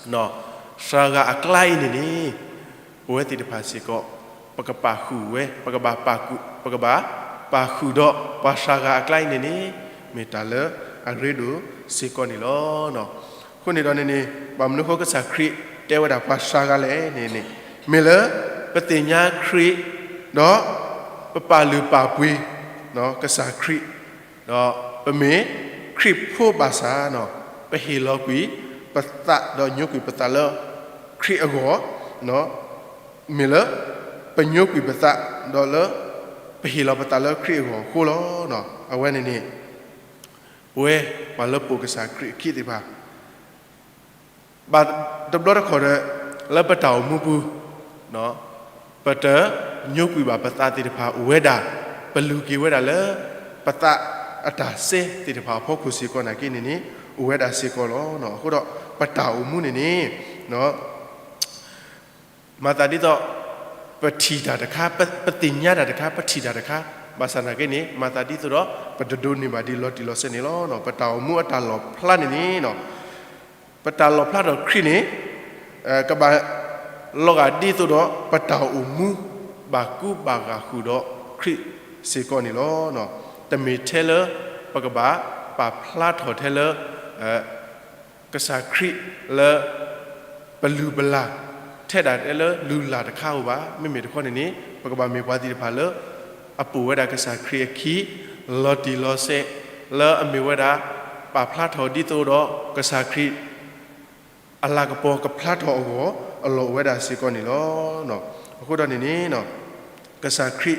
သၢဂၤအကျါအံၤန့ၣ်န့ၣ် ပဝဲသ့ၣ်တဖၣ်စ့ၢ်ကီး ပကပာ်ဃုာ်ဝဲ ပကဘၣ်ပာ်ဃုာ် ပကဘၣ်ပာ်ဃုာ်ဒီး ပှၤသၢဂၤအကျါအံၤန့ၣ်န့ၣ် မ့ၢ်တၢ်လၢအရ့ဒိၣ်စ့ၢ်ကီးန့ၣ်လီၤ. အဃိန့ၣ်ဒီးန့ၣ်န့ၣ် ဘၣ်မနုၤအဃိကစၢ်ခရံာ်တဲဝဲဒၣ်ပှၤသၢဂၤလဲၣ်န့ၣ်န့ၣ် မ့ၢ်လၢ ပသ့ၣ်ညါခရံာ် ဒီး ပပာ်လုၢ်ပာ်ပှ့ၤ ကစၢ်ခရံာ် ဒီးပမ့ၢ်ခရံာ်ဖိဘၣ်ဆၣ် ပဟ့ၣ်လီၤကွံာ်ပသး ဒီးညိကွံာ်ပသးလၢခရံာ်အဂီၢ်, မ့ၢ်လၢ ပညိကွံာ်ပသး ဒီးလၢ ပဟ့ၣ်လီၤပသးလၢခရံာ်အဂီၢ်အဃိလီၤ. အဝဲန့ၣ်န့ၣ် ပဝဲပှၤလၢပိာ်ကစၢ်ခရံာ်အခံသ့ၣ်တဖၣ် ဘၣ်တဘျီတခီၣ်ဒီး လၢပတၢ်အိၣ်မူပူၤ ပတညိကွံာ်ဘၣ်ပသးသ့ၣ်တဖၣ်အိၣ်ဝဲဒၣ်, ပလူၤက့ၤဝဲဒၣ်လၢ ပသးအတၢ်စဲသ့ၣ်တဖၣ်အဖီခိၣ်စ့ၢ်ကီးနာ်က့န့ၣ်န့ၣ် အိၣ်ဝဲဒၣ်စ့ၢ်ကီးလီၤ. အဃိဒီး ပတၢ်အိၣ်မူန့ၣ်န့ၣ် မၤသးဒ်သိး ပထံၣ်တၢ်တခါ, ပသ့ၣ်ညါတၢ်တခါ, ပထံၣ်တၢ်တခါ, ဘၣ်ဆၣ်နာ်က့န့ၣ် မၤသးဒ်သိးဒီး ပတဒိးန့ၢ်ဘၣ်ဒံးလီၤတံၢ်လီၤဆဲးန့ၣ်လီၤ. ပတၢ်အိၣ်မူအတၢ်လီၣ်ဖျါန့ၣ်န့ၣ် ပတၢ်လီၣ်ဖျါထီၣ်ခရံာ်န့ၣ် ကဘၣ်လီၤဂာ်ဒ်သိးဒီး ပတၢ်အိၣ်မူ ဘၣ်ကူဘၣ်ဂာ်ဃုာ်ဒီးခရံာ်စ့ၢ်ကီးန့ၣ်လီၤ. တမ့ၢ်ထဲလၢ ပကဘၣ်ပာ်ဖျါထီၣ်ထဲလၢ ကစၢ်ခရံာ်လၢ ပလုၢ်ပလၢ် ထဲဒၣ်ထဲလၢလုၢ်လၢ်တခါဧိၤဘၣ်. မ့မ့ၢ်တခီန့ၣ်န့ၣ် ပကဘၣ်မ့ၢ်ပှၤသ့ၣ်တဖၣ်လၢ အပိာ်ဝဲဒၣ်ကစၢ်ခရံာ်အခံ လီၤတံၢ်လီၤဆဲး လၢအမ့ၢ်ဝဲဒၣ် ပာ်ဖျါထီၣ်ဒ်သိးဒီး ကစၢ်ခရံာ် အလၤကပီၤကဖျါထီၣ်အဂီၢ် အလီၢ်အိၣ်ဝဲဒၣ်စ့ၢ်ကီးန့ၣ်လီၤ. အဃိဒီးန့ၣ်န့ၣ် ကစၢ်ခရံာ်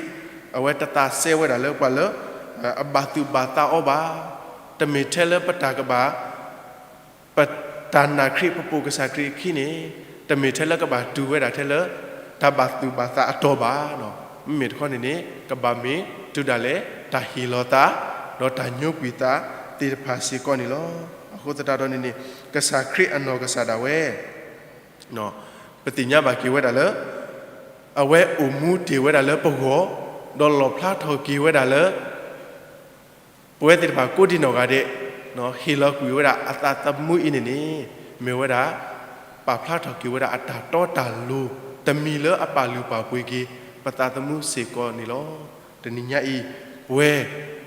အဝဲတသးစဲဝဲဒၣ်လၢပှၤလၢ အဘၣ်သူၣ်ဘၣ်သးအီၤဘၣ်. တမ့ၢ်ထဲလၢပတၢ်ကဘၣ် ပတၢ်နာ်ခရံာ် ပပိာ်ကစၢ်ခရံာ်အခံန့ၣ် တမ့ၢ်ထဲလၢကဘၣ်တုၤဝဲဒၣ်ထဲလၢ တၢ်ဘၣ်သူၣ်ဘၣ်သးအတီၤဘၣ်. မ့မ့ၢ်တခီန့ၣ်န့ၣ် ကဘၣ်မ့ၢ်တုၤဒၣ်လဲာ် တၢ်ဟ့ၣ်လီၤသး ဒီးတၢ်ညိကွံာ်သးသ့ၣ်တဖၣ်စ့ၢ်ကီးန့ၣ်လီၤ. အဃိသတးဒီးန့ၣ်န့ၣ် ကစၢ်ခရံာ်အနီၢ်ကစၢ်ဒၣ်ဝဲ ပသ့ၣ်ညါဘၣ်က့ၤဝဲဒၣ်လၢ အဝဲအိၣ်မူတ့ၢ်ဝဲဒၣ်လၢပဂီၢ် ဒီးလီၣ်ဖျါထီၣ်က့ၤဝဲဒၣ်လၢ ပဝဲသ့ၣ်တဖၣ်ကိးဒံးနီၢ်ဂၤဒဲး ဟ့ၣ်လီၤကွံာ်ဝဲဒၣ်အသးသမူအံၤန့ၣ်န့ၣ် မ့ၢ်ဝဲဒၣ် ပာ်ဖျါထီၣ်က့ၤဝဲဒၣ်အတၢ်တီတၢ်လိၤ တမံၤလၢအပာ်လုၢ်ပာ်ပှ့ၤက့ၤ ပသးသမူစ့ၢ်ကီးန့ၣ်လီၤ. တနံၤညါအံၤ ပဝဲ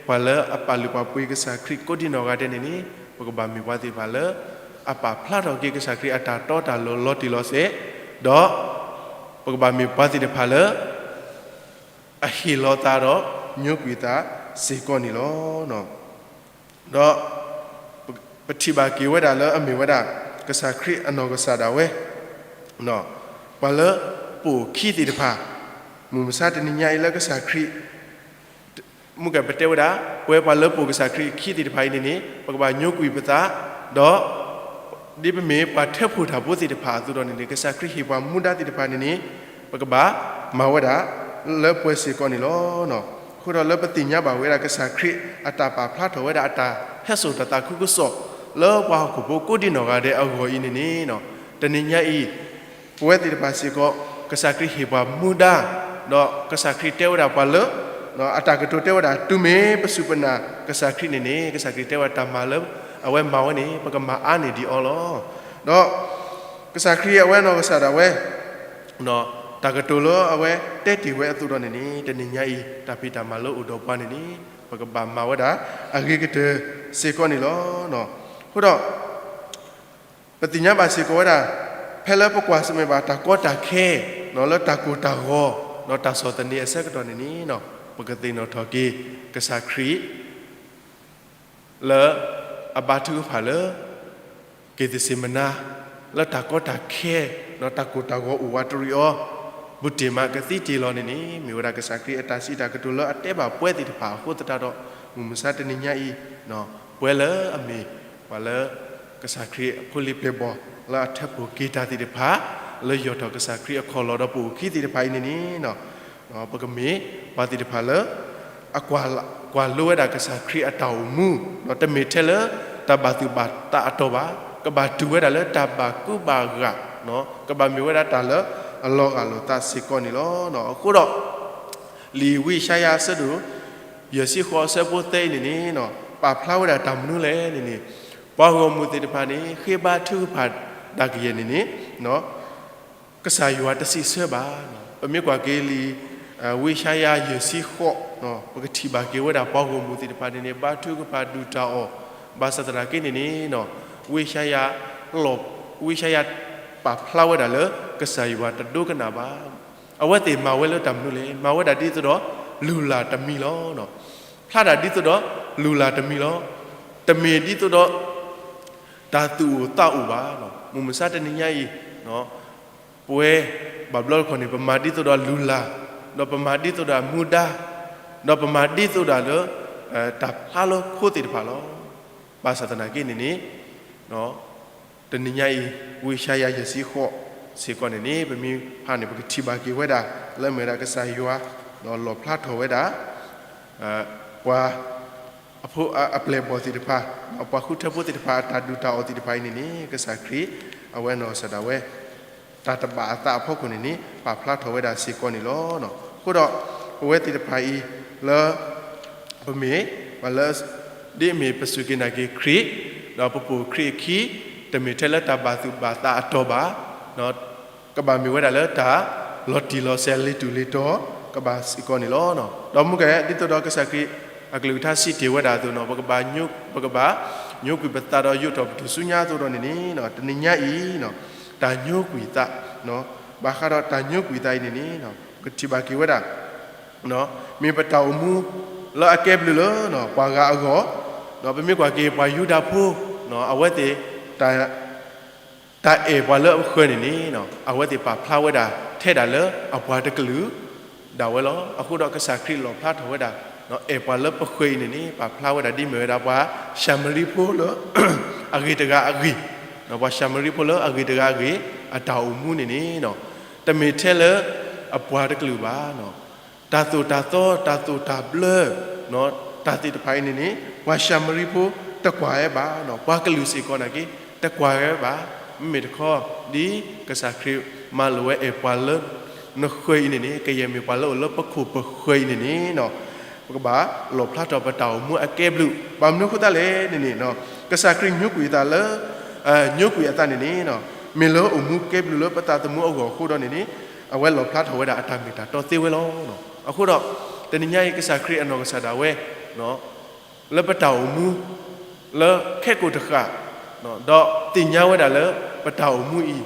ပှၤလၢအပာ်လုၢ်ပာ်ပှ့ၤကစၢ်ခရံာ်ကိးဒံးနီၢ်ဂၤဒဲးန့ၣ်န့ၣ် ပကဘၣ်မ့ၢ်ပှၤသ့ၣ်တဖၣ်လၢ အပာ်ဖျါထီၣ်က့ၤကစၢ်ခရံာ်အတၢ်တီတၢ်လိၤလီၤတံၢ်လီၤဆဲး ဒီး ပကဘၣ်မ့ၢ်ပှၤသ့ၣ်တဖၣ်လၢ အဟ့ၣ်လီၤသးဒီး ညိကွံာ်သးစ့ၢ်ကီးန့ၣ်လီၤ. ဒီး ပထံၣ်ဘၣ်က့ၤဝဲဒၣ်လၢအမ့ၢ်ဝဲဒၣ် ကစၢ်ခရံာ်အနီၢ်ကစၢ်ဒၣ်ဝဲ ပှၤလၢပိာ်အခံသ့ၣ်တဖၣ် မုၢ်မဆါတနံၤညါအံၤလၢကစၢ်ခရံာ် မုၢ်ကပတဲဝဲဒၣ် ပဝဲပှၤလၢပိာ်ကစၢ်ခရံာ်အခံသ့ၣ်တဖၣ်အံၤန့ၣ်န့ၣ် ပကဘၣ်ညိကွံာ်ပသး ဒီး ဒ်ပမ့ၢ်ပှၤထၢဖှိၣ်တၢ်ဖိသ့ၣ်တဖၣ်အသိးဒီးန့ၣ်န့ၣ် ကစၢ်ခရံာ်ဟ့ၣ်ပှၤမူဒါသ့ၣ်တဖၣ်န့ၣ်န့ၣ် ပကဘၣ်မၤဝဲဒၣ်လၢပှဲၤစ့ၢ်ကီးန့ၣ်လီၤ. အဃိဒီးလၢပသ့ၣ်ညါဘၣ်ဝဲဒၣ်ကစၢ်ခရံာ်အတၢ်ပာ်ဖျါထီၣ်ဝဲဒၣ်အတၢ်ဟဲစိာ်တၢ်သးခုကစီၣ် လၢပှၤဟီၣ်ခိၣ်ဖိကိးဒံးနီၢ်ဂၤဒဲးအဂီၢ်အံၤန့ၣ်န့ၣ် တနံၤညါအံၤ ပဝဲသ့ၣ်တဖၣ်စ့ၢ်ကီး ကစၢ်ခရံာ်ဟ့ၣ်ပှၤမူဒါ ဒီးကစၢ်ခရံာ်တဲဝဲဒၣ်ပှၤလၢ အတၢ်ကတိၤတဲဝဲဒၣ် တုၤမ့ၢ်ပစူၢ်ပနာ်ကစၢ်ခရံာ်န့ၣ်န့ၣ် ကစၢ်ခရံာ်တဲဝဲဒၣ်တၢ်မၤလၢအဝဲမၤဝဲန့ၣ် ပကမၤအါန့ၢ်ဒံးအီၤလီၤ. ဒီး ကစၢ်ခရံာ်အဝဲနီၢ်ကစၢ်ဒၣ်ဝဲ တၢ်ကတိၤလၢအဝဲတဲတ့ၢ်ဝဲအသိးဒီးန့ၣ်န့ၣ် တနံၤညါအံၤ တၢ်ဖံးတၢ်မၤလၢအိၣ်ဒီးပှၤန့ၣ်န့ၣ် ပကဘၣ်မၤဝဲဒၣ်အဂ့ၤကတၢၢ်စ့ၢ်ကီးန့ၣ်လီၤ. အဃိဒီး ပသ့ၣ်ညါဘၣ်စ့ၢ်ကီးဝဲဒၣ် ဖဲလၢပကွၢ်ဆၢၣ်မဲာ်ဘၣ်တၢ်ကီတၢ်ခဲ လၢတၢ်ကိၢ်တၢ်ဂီၤ ဒီးတၢ်ဆီၣ်သနံးအဆၢကတီၢ်န့ၣ်န့ၣ် ပကသ့ၣ်နီၣ်ထီၣ်က့ၤ ကစၢ်ခရံာ် လၢအဘါထုကဖၣ်လၢ က့ၤသစ့ၣ်မနါ လၢတၢ်ကီတၢ်ခဲ ဒီးတၢ်ကိၢ်တၢ်ဂီၤအိၣ်ဝးတရံးအီၤ ဘူးတ့ၢ်မးကသံတ့ၢ်လီၤန့ၣ်န့ၣ် မ့ၢ်ဝဲဒၣ်ကစၢ်ခရံာ်အတၢ်စံးတၢ်ကတိၤလၢအတဲဘၣ်ပှၤသ့ၣ်တဖၣ်အဃိသတးဒီး မုၢ်မဆါတနံၤညါအံၤ ပှၤလၢအမ့ၢ် ပှၤလၢ ကစၢ်ခရံာ်အဖိလံၤပျဲၢ်ဘီၣ် လၢအထၢဖှိၣ်က့ၤတၢ်သ့ၣ်တဖၣ် လၢယီၢ်ထီၣ်ကစၢ်ခရံာ်အခီၣ်လီၢ်ဒီးပအိၣ်ခံသ့ၣ်တဖၣ်အံၤန့ၣ်န့ၣ် ပကမ့ၢ်ပှၤသ့ၣ်တဖၣ်လၢ အကွၢ် ကွၢ်လိဝဲဒၣ်ကစၢ်ခရံာ်အတၢ်အိၣ်မူ, တမ့ၢ်ထဲလၢတၢ်ဘၣ်သူၣ်ဘၣ်သးအတီၢ်ဘၣ်, ကဘၣ်တူၢ်ဝဲဒၣ်လၢတၢ်ဘၣ်ကူဘၣ်ဂာ်, ကဘၣ်မ့ၢ်ဝဲဒၣ်တၢ်လၢအလီၤဂာ်လိာ်သးစ့ၢ်ကီးန့ၣ်လီၤ. အဃိဒီး လံာ်ဝံယၡါယၤအဆၢဒိၣ် ယဲၢ်ဆံဃိးအဆၢဖိသၢအံၤန့ၣ်န့ၣ်, ပာ်ဖျါဝဲဒၣ်တၢ်မနုၤလဲၣ်န့ၣ်န့ၣ်, ပှၤဂီၢ်မုၢ်သ့ၣ်တဖၣ်န့ၣ် ဃ့ဘါထုကဖၣ်ဒၣ်ကယဲၢ်န့ၣ်န့ၣ် ကစၢ်ယွၤတစံးဆၢဘၣ်. ပမ့ၢ်ကွၢ်က့ၤလံာ် ဝံယၡါယၤယဲၢ်ဆံဃိး, ပကထံၣ်ဘၣ်က့ၤဝဲဒၣ်ပှၤဂီၢ်မုၢ်သ့ၣ်တဖၣ်န့ၣ်န့ၣ် ဘါထုကဖၣ်ဒုၣ်တၢ်အီၣ်, ဘၣ်ဆၣ်သနာ်က့န့ၣ်န့ၣ်, ဝံယၡါယၤလီၤ, ဝံယၡါယၤပာ်ဖျါဝဲဒၣ်လၢ ကစၢ်ယွၤတဒိကနၣ်ဘၣ်. အဝဲသ့ၣ်မၤဝဲလၢတၢ်မနုၤလဲၣ်, မၤဝဲဒၣ်ဒ်သိးဒီး လုၢ်လၢ်တမံၤလီၤ. ဖျါတၢ်ဒ်သိးဒီး လုၢ်လၢ်တမံၤလီၤ. တမ့ၢ်ဒ်သိးဒီး တၢ်သူၣ်အိၣ်သးအိၣ်ဘၣ်. မုၢ်မဆါတနံၤညါအံၤ ပဝဲဘၣ်ဘျီတခီန့ၣ် ပမၤဒ်သိးဒီးလုၢ်လၢ်, ဒီးပမၤဒ်သိးဒီးမူဒါ, ဒီးပမၤဒ်သိးဒီးလၢ တၢ်ဖျါလၢခိသ့ၣ်တဖၣ်လီၤ. ဘၣ်ဆၣ်သနာ်က့န့ၣ်န့ၣ်, တနံၤညါအံၤ ဝံယၡါယၤယဲၢ်ဆံဃိးစ့ၢ်ကီးန့ၣ်န့ၣ် ပမ့ၢ်ဖးန့ၣ် ပကထံၣ်ဘၣ်က့ၤဝဲဒၣ် လၢမ့ၢ်ဝဲဒၣ်ကစၢ်ယွၤ လီၣ်ဖျါထီၣ်ဝဲဒၣ် ပှၤ အဖိအပျဲၢ်အဘီၣ်သ့ၣ်တဖၣ်, ပှၤဃုထၢဖိသ့ၣ်တဖၣ် အတၢ်ဒုၣ်တၢ်အီၣ်သ့ၣ်တဖၣ်အံၤန့ၣ်န့ၣ် ကစၢ်ခရံာ် အဝဲနီၢ်ကစၢ်ဒၣ်ဝဲ တၢ်တဘၣ်အသးအဖီခိၣ်န့ၣ်န့ၣ် ပာ်ဖျါထီၣ်ဝဲဒၣ်စ့ၢ်ကီးန့ၣ်လီၤ. အဃိဒီး ပဝဲသ့ၣ်တဖၣ်အံၤ လၢ ပမ့ၢ် ပှၤလၢ ဒ်အမ့ၢ်ပစူၢ်က့ၤနာ်က့ၤခရံာ်, ဒီးပပိာ်ခရံာ်အခံ, တမ့ၢ်ထဲလၢတၢ်ဘၣ်သူၣ်ဘၣ်သးအတီၢ်ဘၣ်, ကဘၣ်မ့ၢ်ဝဲဒၣ်လၢတၢ်လီၤတံၢ်လီၤဆဲးလ့ၤတူၢ်လ့ၤတီၤ ကဘၣ်စ့ၢ်ကီးန့ၣ်လီၤ. ဒီးမ့ၢ်ကဲ ဒ်သိးဒီးကစၢ်ခရံာ်အကလုၢ်ကထါစံးတ့ၢ်ဝဲဒၣ်အသိးန့ၣ် ပကဘၣ် ပကဘၣ် ညိကွံာ်ပသးဒီးယိးထီၣ်ပထူၣ်စုညါအသိးဒီးန့ၣ်န့ၣ် တနံၤညါအံၤ တၢ်ညိကွံာ်သး ဘၣ်ဃးဒီးတၢ်ညိကွံာ်သးအံၤန့ၣ်န့ၣ် ပကထံၣ်ဘၣ်က့ၤဝဲဒၣ် မ့ၢ်ပတၢ်အိၣ်မူလၢအကဲဘျုးလၢ ပှၤဂၤအဂီၢ်, ဒီးပမ့ၢ်ကွၢ်က့ၤပှၤယူဒၤဖိ အဝဲသ့ၣ် တၢ်အဲၣ်ပှၤလၢအဃၢၤန့ၣ်န့ၣ် အဝဲသ့ၣ်ပာ်ဖျါဝဲဒၣ်ထဲဒၣ်လၢအပှၤတကလုာ်ဒၣ်ဝဲလီၤ. အဃိဒီးကစၢ်ခရံာ်လီၣ်ဖျါထီၣ်ဝဲဒၣ် အဲၣ်ပှၤလၢပဃၢၤအံၤန့ၣ်န့ၣ် ပာ်ဖျါဝဲဒၣ်ဒ်မ့ၢ်ဝဲဒၣ်ပှၤၡၤမရံဖိလၢ အဂ့ၤတဂၤအဂ့ၢ်, ပှၤၡၤမရံဖိလၢအဂ့ၤတဂၤအဂ့ၢ် အတၢ်အိၣ်မူန့ၣ်န့ၣ် တမ့ၢ်ထဲလၢအပှၤတကလုာ်ဘၣ်. တၢ်သိၣ်တၢ်သီ တၢ်သိၣ်တၢ်ဘျၢ တၢ်သ့ၣ်တဖၣ်အံၤန့ၣ်န့ၣ် ပှၤၡၤမရံဖိတကွၢ်ဝဲဘၣ်, ပှၤကလုာ်စ့ၢ်ကီးနာ်က့ တကွၢ်ဝဲဘၣ်. မ့မ့ၢ်တခီ ဒ်ကစၢ်ခရံာ်မၤလိာ်ဝဲအဲၣ်ပှၤလၢနဃၢၤအံၤန့ၣ်န့ၣ် ကယဲၢ်မ့ၢ်ပှၤလၢအိၣ်လၢပခိၣ်ပဃၢၤအံၤန့ၣ်န့ၣ် ပကဘၣ်လီၣ်ဖျါထီၣ်ပတၢ်အိၣ်မူအကဲဘျုး. ဘၣ်မနုၤအဃိသတးလဲၣ်န့ၣ်န့ၣ် ကစၢ်ခရံာ်ညိကွံာ်သးလၢ ညိကွံာ်အသးန့ၣ်န့ၣ် မ့ၢ်လၢအိၣ်မူကဲဘျုးလၢပသးသမူအဂီၢ်အဃိဒီးန့ၣ်န့ၣ် အဝဲလီၣ်ဖျါထီၣ်ဝဲဒၣ်အတၢ်မ့ၢ်တၢ်တီသ့ဝဲလီၤ. အဃိဒီး တနံၤညါအံၤကစၢ်ခရံာ်အနီၢ်ကစၢ်ဒၣ်ဝဲ လၢပတၢ်အိၣ်မူ လၢခဲကိာ်တဃၣ် ဒီးသ့ၣ်ညါဝဲဒၣ်လၢပတၢ်အိၣ်မူအံၤ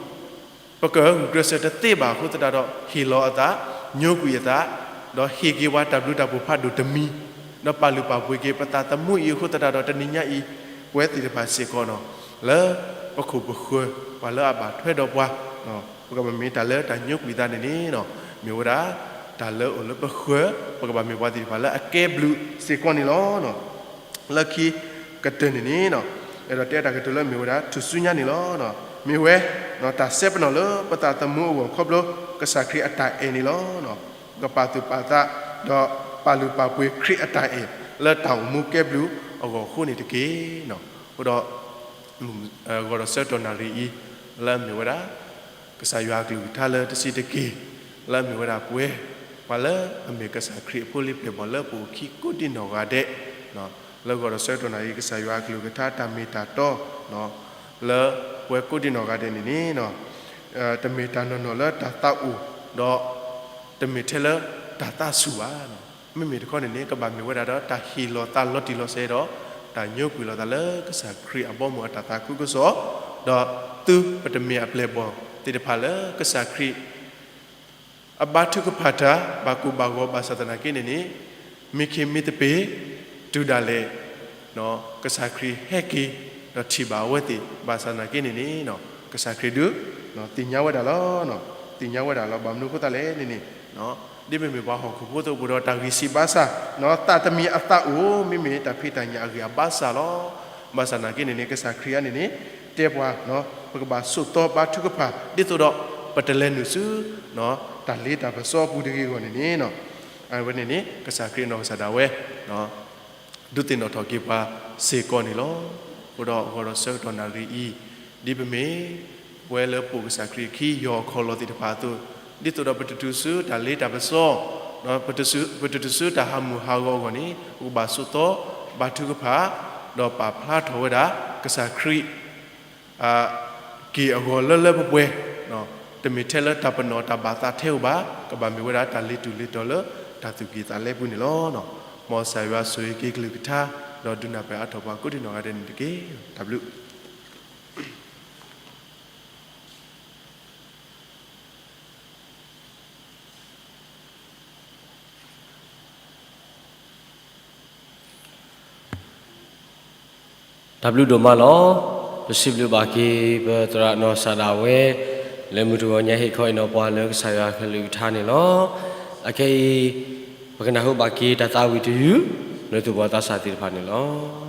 ပကဂုာ်ကျဲးစၢးတသ့ဘၣ်အဃိသတးဒီး ဟ့ၣ်လီၤအသး, ညိကွံာ်အသး, ဒီးဟ့ၣ်က့ၤပှၤတၢ်ဘျုးတၢ်ဖှိၣ်ဖးဒိၣ်တမံၤ, ဒီးပာ်လုၢ်ပာ်ပှ့ၤက့ၤပသးသမူအံၤအဃိသတးဒီး တနံၤညါအံၤ ပဝဲသ့ၣ်တဖၣ်စ့ၢ်ကီးန့ၣ် လၢပခိၣ်ပဃၢၤ ပှၤလၢအဘၣ်ထွဲဒီးပှၤ ပကဘၣ်မ့ၢ်တၢ်လၢတၢ်ညိကွံာ်သးန့ၣ်န့ၣ် မ့ၢ်ဝဲဒၣ် တၢ်လၢအိၣ်လၢပဃၢၤ ပကဘၣ်မ့ၢ်ပှၤသ့ၣ်တဖၣ်လၢအကဲဘျုးစ့ၢ်ကီးန့ၣ်လီၤ. လၢခံကတၢၢ်န့ၣ်န့ၣ် အဲၣ်ဒိးတဲတၢ်ကတိၤလၢမ့ၢ်ဝဲဒၣ်ထူၣ်စုညါန့ၣ်လီၤ. မ့ၢ်ဝဲ တၢ်စဲပနီၣ်လၢပသးသမူအဂီၢ်ခီဖျိ ကစၢ်ခရံာ်အတၢ်အဲၣ်န့ၣ်လီၤ. ပကပာ်သူၣ်ပာ်သး ဒီးပာ်လုၢ်ပာ်ပှ့ၤခရံာ်အတၢ်အဲၣ် လၢတၢ်အိၣ်မူကဲဘျုးအဂီၢ်အဃိန့ၣ်တက့ၢ်. အဃိဒီး ဂီၤဒီးဆၢကတီၢ်နၣ်ရံၣ်အံၤ လၢအမ့ၢ်ဝဲဒၣ် ကစၢ်ယွၤအကလုၢ်ကထါလၢတဆံးတက့ၢ်, လၢအမ့ၢ်ဝဲဒၣ်ပဝဲ ပှၤလၢအမ့ၢ်ကစၢ်ခရံာ်အဖိလံၤပျဲၢ်ဘီၣ်လၢပအိၣ်ခံကိးဒံနီၢ်ဂၤဒဲး, လၢဂီၤဒီးဆၢကတီၢ်နၣ်ရံၣ် ကစၢ်ယွၤအကလုၢ်ကထါတၢ်မ့ၢ်တၢ်တီ လၢပဝဲကိးဒံနီၢ်ဂၤဒဲးန့ၣ်န့ၣ် တမ့ၢ်တၢ်နီၢ်နီၢ်လၢတၢ်သးအိၣ် ဒီး တမ့ၢ်ထဲလၢတၢ်သးဆူၣ်ဘၣ်. မ့မ့ၢ်တခီန့ၣ်န့ၣ် ကဘၣ်မ့ၢ်ဝဲဒၣ်ဒီးတၢ်ဟ့ၣ်လီၤသးလီၤတံၢ်လီၤဆဲးဒီး တၢ်ညိကွံာ်လီၤသးလၢကစၢ်ခရံာ်အဘီအမုၢ်အတၢ်သးခုကစီၣ်, ဒီးသုပတမ့ၢ်အပျဲၢ်ဘီၣ်သ့ၣ်တဖၣ်လၢကစၢ်ခရံာ် အဘါထုကဖၣ်တၢ် ဘၣ်ကိၢ်ဘၣ်ဂီၤဘၣ်ဆၣ်သနာ်က့န့ၣ်န့ၣ် မ့ၢ်ခ့မ့ၢ်သပ့ၤ တုၤဒၣ်လဲာ် ကစၢ်ခရံာ်ဟဲက့ၤ ဒီးထံၣ်ဘၣ်အဝဲသ့ၣ် ဘၣ်ဆၣ်သနာ်က့န့ၣ်န့ၣ် ကစၢ်ခရံာ်ဒုး သ့ၣ်ညါဝဲဒၣ်လီၤ. သ့ၣ်ညါဝဲဒၣ်လီၤ. ဘၣ်မနုၤအဃိသတးလဲၣ်န့ၣ်န့ၣ် ဒ်မ့မ့ၢ်ပှၤဟီၣ်ခိၣ်ဖိသ့ၣ်အိၣ်ဒီးတၢ်ဂံၢ်စၢ်ဘါစၢ် သးတမံၤအသးအိၣ် မ့မ့ၢ်တၢ်ဖံးတၢ်ညၣ်အဂ့ၢ်အဘါစၢ်လီၤ. ဘၣ်ဆၣ်သနာ်က့န့ၣ်န့ၣ် ကစၢ်ခရံာ်အံၤန့ၣ်န့ၣ် တဲပှၤ ပကဘၣ်ဆိးသီဘါထုကဖၣ် ဒ်သိးဒီး ပတလဲၤနုာ်ဆူ တၢ်လ့တၢ်ပစီအပူၤတဂ့ၤအဂီၢ်န့ၣ်န့ၣ် အဝဲန့ၣ်န့ၣ် ကစၢ်ခရံာ်အနီၢ်ကစၢ်ဒၣ်ဝဲ ဒုးသ့ၣ်နီၣ်ထီၣ်က့ၤပှၤစ့ၢ်ကီးန့ၣ်လီၤ. အဃိဒီး အဂီၢ်ဒီးဆၢကတီၢ်နၣ်ရံၣ်အံၤ, ဒ်ပမ့ၢ်ပဝဲလၢပအိၣ်ကစၢ်ခရံာ်အခံ ယီၢ်ခီၣ်လီၢ်သ့ၣ်တဖၣ်အသိး, ဒ်သိးဒီးပတတုၤဆူတၢ်လ့တၢ်ပစီ, ပတတုၤဆူတၢ်ဟးမုၢ်ဟးဂီၤအဂီၢ်န့ၣ်, ပကဘၣ်ဆိးသီ, ဘါထုကဖၣ်, ဒီးပာ်ဖျါထီၣ်ဝဲဒၣ် ကစၢ်ခရံာ် က့ၢ်အဂီၤလၢလၢပှဲၤပှဲၤ, တမ့ၢ်ထဲလၢတၢ်ပနီၣ်တၢ်ဘၣ်သးထဲဧိၤဘၣ်, ကဘၣ်မ့ၢ်ဝဲဒၣ်တၢ်လ့ၤတူၢ်လ့ၤတီၤလၢတၢ်သူၣ်ကံၢ်သးလဲပူၤန့ၣ်လီၤ. မ်ကစၢ်ယွၤဆိၣ်ဂ့ၤက့ၤကလုၢ်ကထါ, ဒီးဒုးနၢ်ပၢၢ်အါထီၣ်ပှၤကိးဒံနီၢ်ဂၤဒဲးန့ၣ်တက့ၢ်. တၢ်ဘျုး တၢ်ဘျုးဒိၣ်မးလီၤ. ပစံးဘျုးဘၣ်က့ၤ ပသရၣ်နီၢ်စၢ်ဒၣ်ဝဲ လၢမုၢ်တဂီၤညါဟ့ၣ်ခီအံၤနီၤပှၤလၢကစၢ်ယွၤကလုၢ်ကထါန့ၣ်လီၤ. အခဲအံၤ ပကနၢ်ဟူဘၣ်က့ၤတၢ်သးဝံၣ်တယုၢ် လၢသူၣ်ဘီၣ်သးစၢ်သ့ၣ်တဖၣ်န့ၣ်လီၤ.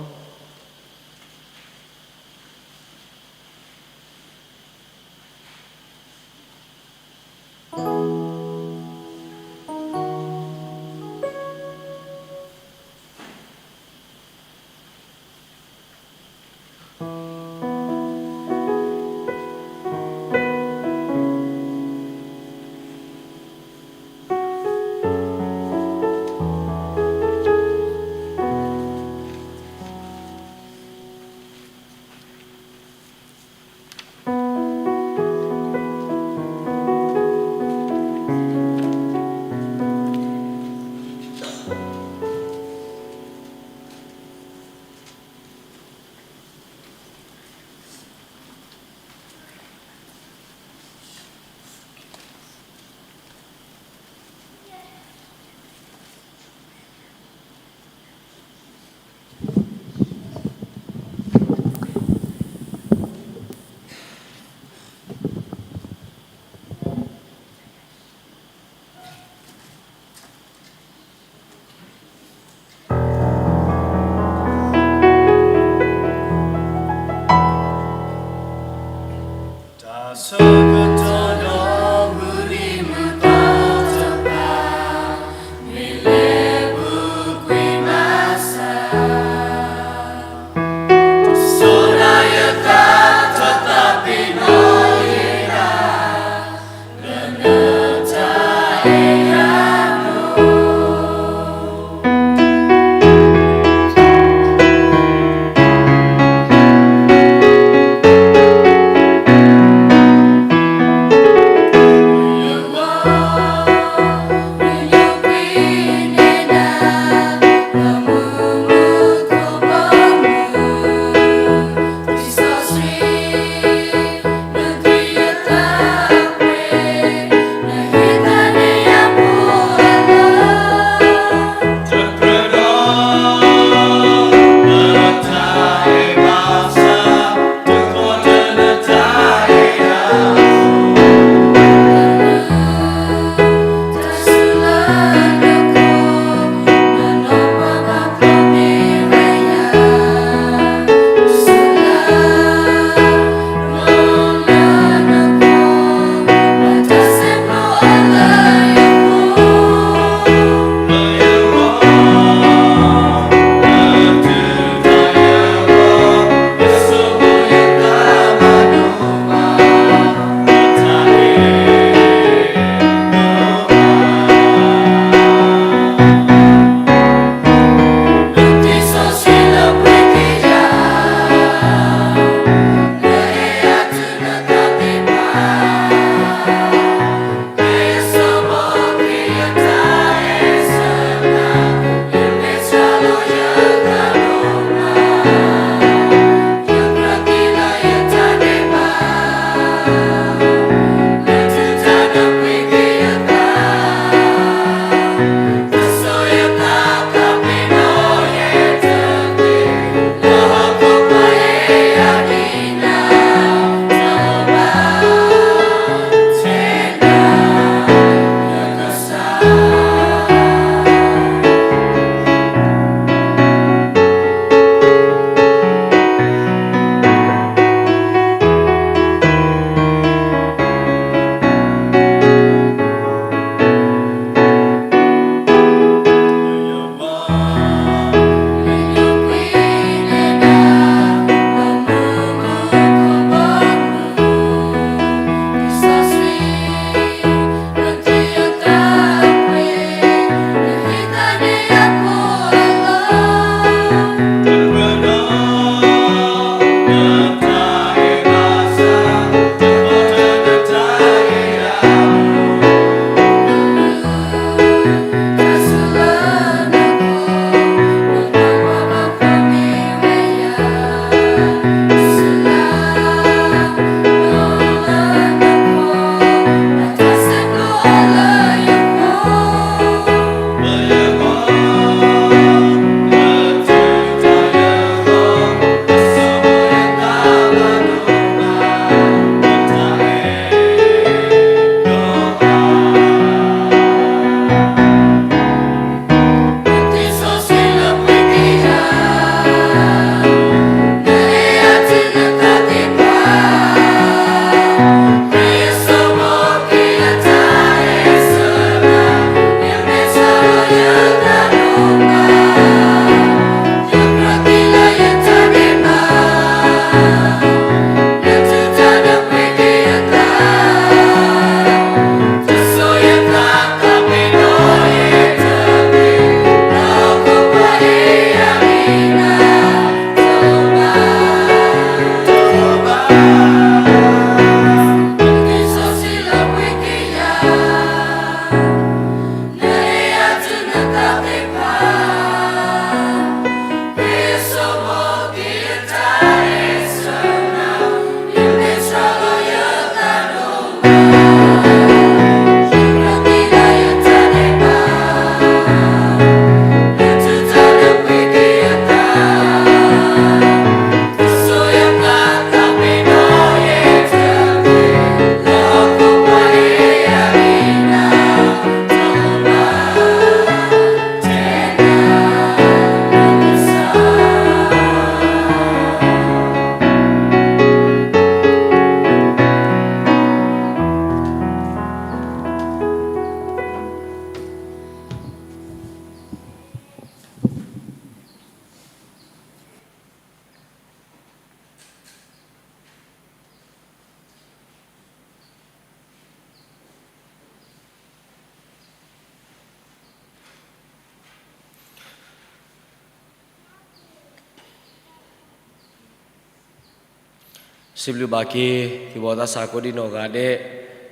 စံးဘျုးဘၣ်က့ၤ သူၣ်ဘီၣ်သးစၢ်ကိးဒံနီၢ်ဂၤဒဲး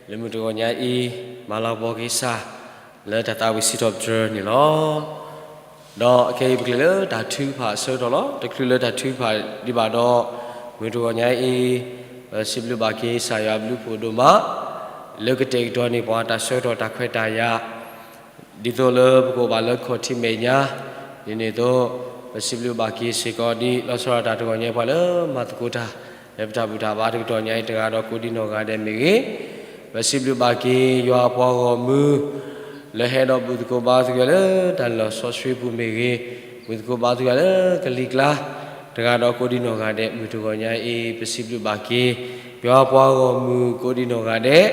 လၢမုၢ်တဂီၤညါအံၤ မၤလၤကပီၤက့ၤကစၢ် လၢတၢ်သးဝံၣ်စံးထီၣ်ပတြၢၤန့ၣ်လီၤ. ဒီးခဲအံၤပကလဲၤလၢတၢ်ထုကဖၣ်အဆၢကတီၢ်လီၤ. တချုးလၢတၢ်ထုကဖၣ်ဒံးဘၣ်ဒီး မုၢ်တဂီၤညါအံၤ ပစံးဘျုးဘၣ်က့ၤကစၢ်ယွၤအဘျုးအဖှိၣ်ဒိၣ်မး လၢကတဲာ်ကတီၤန့ၢ်ပှၤတၢ်ဆၢကတီၢ်တၢ်ခွဲးတၢ်ယာ် ဒ်သိးလၢပကအိၣ်ဘၣ်လၢခီၣ်ထံးမဲာ်ညါ, ဒ်န့ၣ်အသိး ပစံးဘျုးဘၣ်က့ၤစ့ၢ်ကီးဒ်လီၤဆီဒၣ်တၢ်တဂီၤညါပှၤလၢမၤသကိးတၢ် လၢပတၢ်ဘူၣ်တၢ်ဘါတကတီၢ်ညါအံၤတဂၤဒီးကိးဒံနီၢ်ဂၤဒဲးမ့ၢ်ဂ့ၤ, ပစံးဘျုးဘၣ်က့ၤယွၤအပှၤဂီၢ်မုၢ် လၢဟဲဒီးဘူၣ်သကိးဘါသကိးလၢတၢ်လီၢ်စီဆှံပူၤမ့ၢ်ဂ့ၤ, ဘူၣ်သကိးဘါသကိးလၢကလံၤကျါ တဂၤဒီးကိးဒံနီၢ်ဂၤဒဲး မုၢ်တဂီၤညါအံၤ ပစံးဘျုးဘၣ်က့ၤ ယွၤအပှၤဂီၢ်မုၢ်ကိးဒံနီၢ်ဂၤဒဲး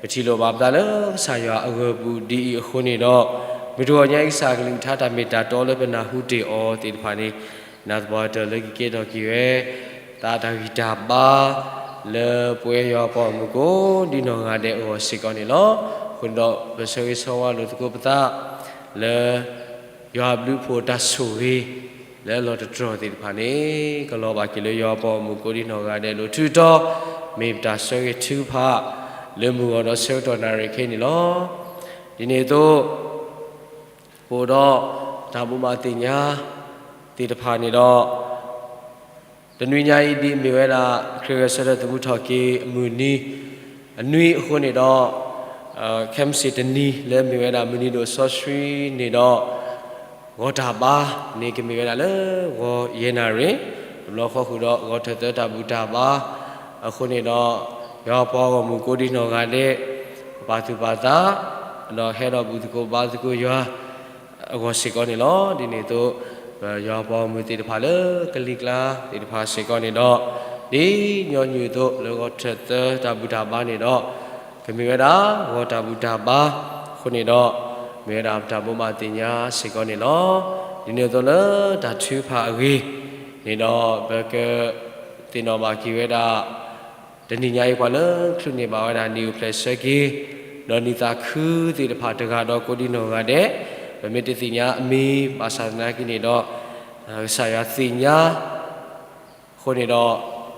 ပထံၣ်လိာ်ဘၣ်ပသးလၢကစၢ်ယွၤအဂၢၢ်ပူၤဒ်အံၤအဃိန့ၣ်ဒီး, မုၢ်တဂီၤညါအံၤကစၢ်အကလုၢ်ကထါတၢ်မ့ၢ်တၢ်တီလၢပနၢ်ဟူတ့ၢ်အီၤသ့ၣ်တဖၣ်န့ၣ်, နာ်သပှၢ်တၢၢ်လၢကကဲထီၣ်က့ၤဝဲ သးတၢ်ဂံၢ်တၢ်ဘါ လၢပဝဲယွၤအပှၤဂီၢ်မုၢ်ကိးဒံနီၢ်ဂၤဒဲးအဂီၢ်စ့ၢ်ကီးန့ၣ်လီၤ. အဃိန့ၣ်ဒီး ပဆၢဂ့ၤဆၢဝါလိာ်သကိးပသး လၢ ယွၤအဘျုးအဖှိၣ်တၢ်ဆိၣ်ဂ့ၤ လၢအလီၢ်တတြီၢ်သ့ၣ်တဖၣ်န့ၣ် ကလီၤဘၣ်က့ၤလၢယွၤအပှၤဂီၢ်မုၢ်ကိးဒံနီၢ်ဂၤဒဲးအလိၤ ထုးထီၣ် မ့ၢ်ပတၢ်ဆၢဂ့ၤထုကဖၣ် လၢမုၢ်ဂီၤဒီးဆၢကတီၢ်နၣ်ရံၣ်ခဲအံၤန့ၣ်လီၤ. ဒ်န့ၣ်အသိး ပအိၣ်ဒီးတၢ်ဘိးဘၣ်သ့ၣ်ညါသ့ၣ်တဖၣ်န့ၣ်ဒီး တနွံညါအံၤဒ်အမ့ၢ်ဝဲဒၣ် ခရံာ်ဂဲၤဆၢထၢၣ်သမူထီၣ်က့ၤအမုၢ်နံၤ အနွံအဃိန့ၣ်ဒီး ခဲမုၢ်ဆ့ၣ်တနံၤလၢအမ့ၢ်ဝဲဒၣ်မုၢ်နံၤဒိၣ်စီဆှံန့ၣ်ဒီး ဂီၤတၢ်ဘါန့ၣ်ကမ့ၢ်ဝဲဒၣ်လၢဂီၤယဲၢ်နၣ်ရံၣ် တဘျီဃီဃုာ်ဒီးဂီၤထၢၣ်သၢတၢ်ဘူၣ်တၢ်ဘါ အဃိန့ၣ်ဒီး ယွၤအပှၤဂီၢ်မုၢ်ကိးဒံနီၢ်ဂၤဒဲး ပာ်သူၣ်ပာ်သး ဒီးဟဲဒီးဘူၣ်သကိးဘါသကိးယွၤ အဂီၢ်စ့ၢ်ကီးန့ၣ်လီၤ. ဒ်န့ၣ်အသိး ယွၤအပှၤဂီၢ်မုၢ်သ့ၣ်တဖၣ်လၢကလံၤကျါသ့ၣ်တဖၣ်စ့ၢ်ကီးန့ၣ်ဒီး ဒ်ညီနုၢ်အသိးလၢဂီၤထၢၣ်သၢတၢ်ဘူၣ်တၢ်ဘါန့ၣ်ဒီး ကမ့ၢ်ဝဲဒၣ်ဂီၤတၢ်ဘူၣ်တၢ်ဘါအဃိန့ၣ်ဒီး မ့ၢ်ဝဲဒၣ်ပတၢ်ဘိးဘၣ်သ့ၣ်ညါစ့ၢ်ကီးန့ၣ်လီၤ. ဒ်န့ၣ်အသိးလၢတၢ်ထုကဖၣ်အဂ့ၢ်န့ၣ်ဒီး ပကသ့ၣ်နီၣ်ဘၣ်က့ၤဝဲဒၣ် တနံၤညါအံၤပှၤလၢချုးန့ၢ်ဘၣ်ဝဲဒၣ်နံၣ်အိၣ်ဖျဲၣ်ဆၢက့ၤ ဒီးနံၣ်သးခုသ့ၣ်တဖၣ်တဂၤဒီးကိးဒံနီၢ်ဂၤဒဲး ပမ့ၢ်တသ့ၣ်ညါအမံၤဘၣ်ဆၣ်သနာ်က့န့ၣ်ဒီး ကစၢ်ယွၤသ့ၣ်ညါ အဃိန့ၣ်ဒီး ပ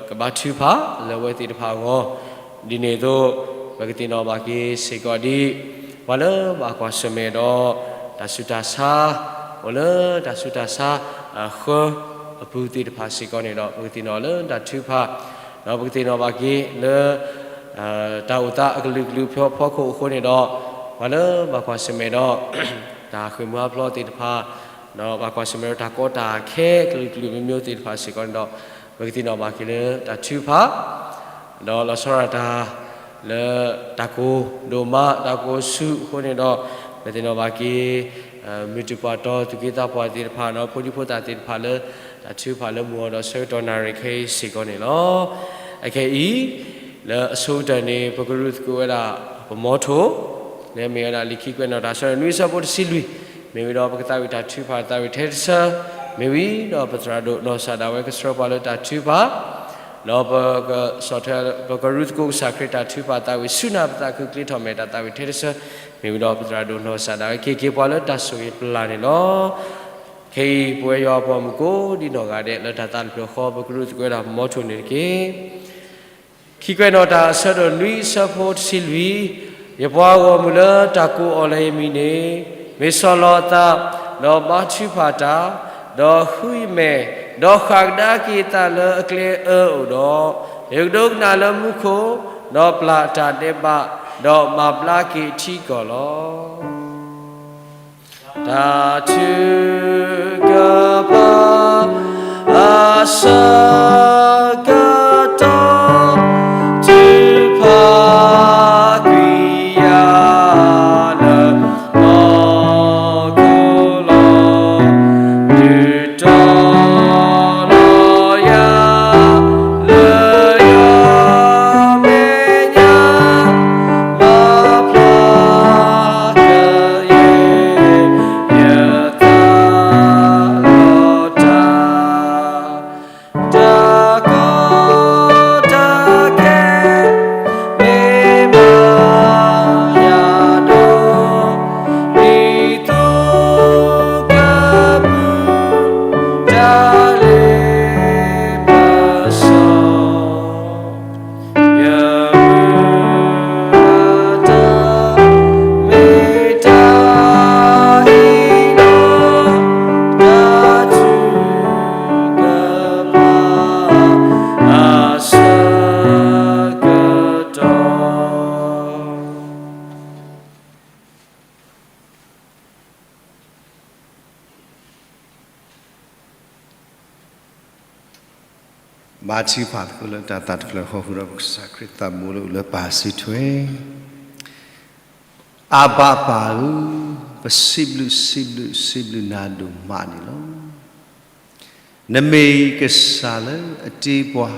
ကဘါထုကဖၣ်လၢအဝဲသ့ၣ်တဖၣ်အဂီၢ် ဒ်န့ၣ်အသိး ပကသ့ၣ်နီၣ်ဘၣ်က့ၤစ့ၢ်ကီးဒ် ပှၤလၢဘၣ်ကွၢ်ဆၢၣ်မဲာ်ဒီး တၢ်ဆူးတၢ်ဆါ အိၣ်လၢတၢ်ဆူးတၢ်ဆါ အဃၢအပူၤသ့ၣ်တဖၣ်စ့ၢ်ကီးန့ၣ်ဒီး ပကသ့ၣ်နီၣ်လၢတၢ်ထုကဖၣ် ဒီးပကသ့ၣ်နီၣ်ဘၣ်က့ၤလၢ တၢ်အိၣ်သးအကလုာ်ကလုာ်ဖီခိၣ်အဃိန့ၣ်ဒီး ပှၤလၢဘၣ်ကွၢ်ဆၢၣ်မဲာ်ဒီး တၢ်ဃ့ၢ်မှံဟးဖျိးသ့ၣ်တဖၣ် ဒီးဘၣ်ကွၢ်ဆၢၣ်မဲာ်ဒီးတၢ်ကီတၢ်ခဲကလုာ်ကလုာ်မ့ၢ်မ့ၢ်သ့ၣ်တဖၣ်စ့ၢ်ကီးန့ၣ်ဒီး ပကသ့ၣ်နီၣ်ဘၣ်က့ၤလၢတၢ်ထုကဖၣ် ဒီးလီၤဆီဒၣ်တၢ် လၢတၢ်ကိၢ်ဒိၣ်မး တၢ်ကိၢ်ဆူၣ်အဃိန့ၣ်ဒီး ပသ့ၣ်နီၣ်ဘၣ်က့ၤ မုၢ်တပှၢ်တီၤသူၣ်က့သးပှၢ်သ့ၣ်တဖၣ်ဒီး ဖိဒံဖိသၣ်သ့ၣ်တဖၣ်လၢ တၢ်ထုကဖၣ်လၢမုၢ်ဂီၤဒီးဆၢကတီၢ်နၣ်ရံၣ်ခဲအံၤစ့ၢ်ကီးန့ၣ်လီၤ. အခဲအံၤ လၢအဆိကတၢၢ်န့ၣ် ပကရူၢ်သကိးဝဲဒၣ် ပမီထိၣ် လၢမ့ၢ်ဝဲဒၣ်လံာ်ခံကွဲးနီၣ်တၢ်ဆၢနွံဆၢဖိတဆံလွံၢ် မ့ၢ်ဝံၤဒီးပကသးဝံၣ်တၢ်ထုကဖၣ်သးဝံၣ်ထဲတဆၢ မ့ၢ်ဝံၤဒီးပသရၣ်ဒိၣ်နီၢ်စၢ်ဒၣ်ဝဲကဆှၢပှၤလၢတၢ်ထုကဖၣ် ဒီးပကဆီၣ်ထွဲ ပကရူၢ်သကိးကစၢ်ခရံာ်တၢ်ထုကဖၣ်သးဝံၣ်ဆူနၢ်ပသးခုချ့ထီၣ်မဲာ်တၢ်သးဝံၣ်ထဲတဆၢ မ့ၢ်ဝံၤဒီးပသရၣ်ဒိၣ်နီၢ်စၢ်ဒၣ်ဝဲက့ၤက့ၤပှၤလၢတၢ်ဆိၣ်ဂ့ၤပျၢ်န့ၣ်လီၤ. ခဲအံၤပဝဲယွၤအပှၤမုၣ်ကိးဒံနီၢ်ဂၤဒဲးလၢတၢ်သးတဖျၢၣ်ဃီ ပကရူၢ်သကိးဝဲဒၣ်မီထိၣ်န့ၣ်တက့ၢ်. ခံကွဲးနီၣ်တၢ်အဆၢဒိၣ်နွံအဆၢဖိတဆံလွံၢ်, ယပှၤဂီၢ်မုၢ်လၢတၢ်ကိးအီၤလၢယမံၤန့ၣ် မ့ၢ်ဆီၣ်လီၤအသး, ဒီးဘါထုကဖၣ်တၢ်, ဒီးဃုယမဲာ်, ဒီးဃၣ်ကဒါက့ၤအသးလၢအကျဲအၢအိၣ်ဒီး, ယကဒိကနၣ်လၢမူခိၣ်, ဒီးပျၢ်တၢ်ဒဲးဘး, ဒီးမၤဘျါက့ၤထံကီၢ်လီၤ. တၢ်ထုကဖၣ်အဆၢကတီၢ် ထုကဖၣ်ကွံာ်ယၤလၢဟီၣ်ခိၣ်လီၤ. ဒုးတီၤလီၤယၤ လၢယမဲာ်ညါ ဘၣ်ဖျါကယဲၢ် ယသးလီၤတၢ် တၢ်က ပာ်ထံပာ်သကိးလၢတၢ်သးတဖျၢၣ်ဃီ ဃုာ်ဒီးပကစၢ်ခရံာ်သးဘိလၢအိၣ်လၢပၢ်စံးထွဲ, အၤဘၣ်ပၢ်ဧၢ, ပစံးဘျုးစံးဘျုးစံးဘျုးနၤဒိၣ်မးန့ၣ်လီၤ. နမ့ၢ်ကစၢ်လၢအတ့ပှၤ,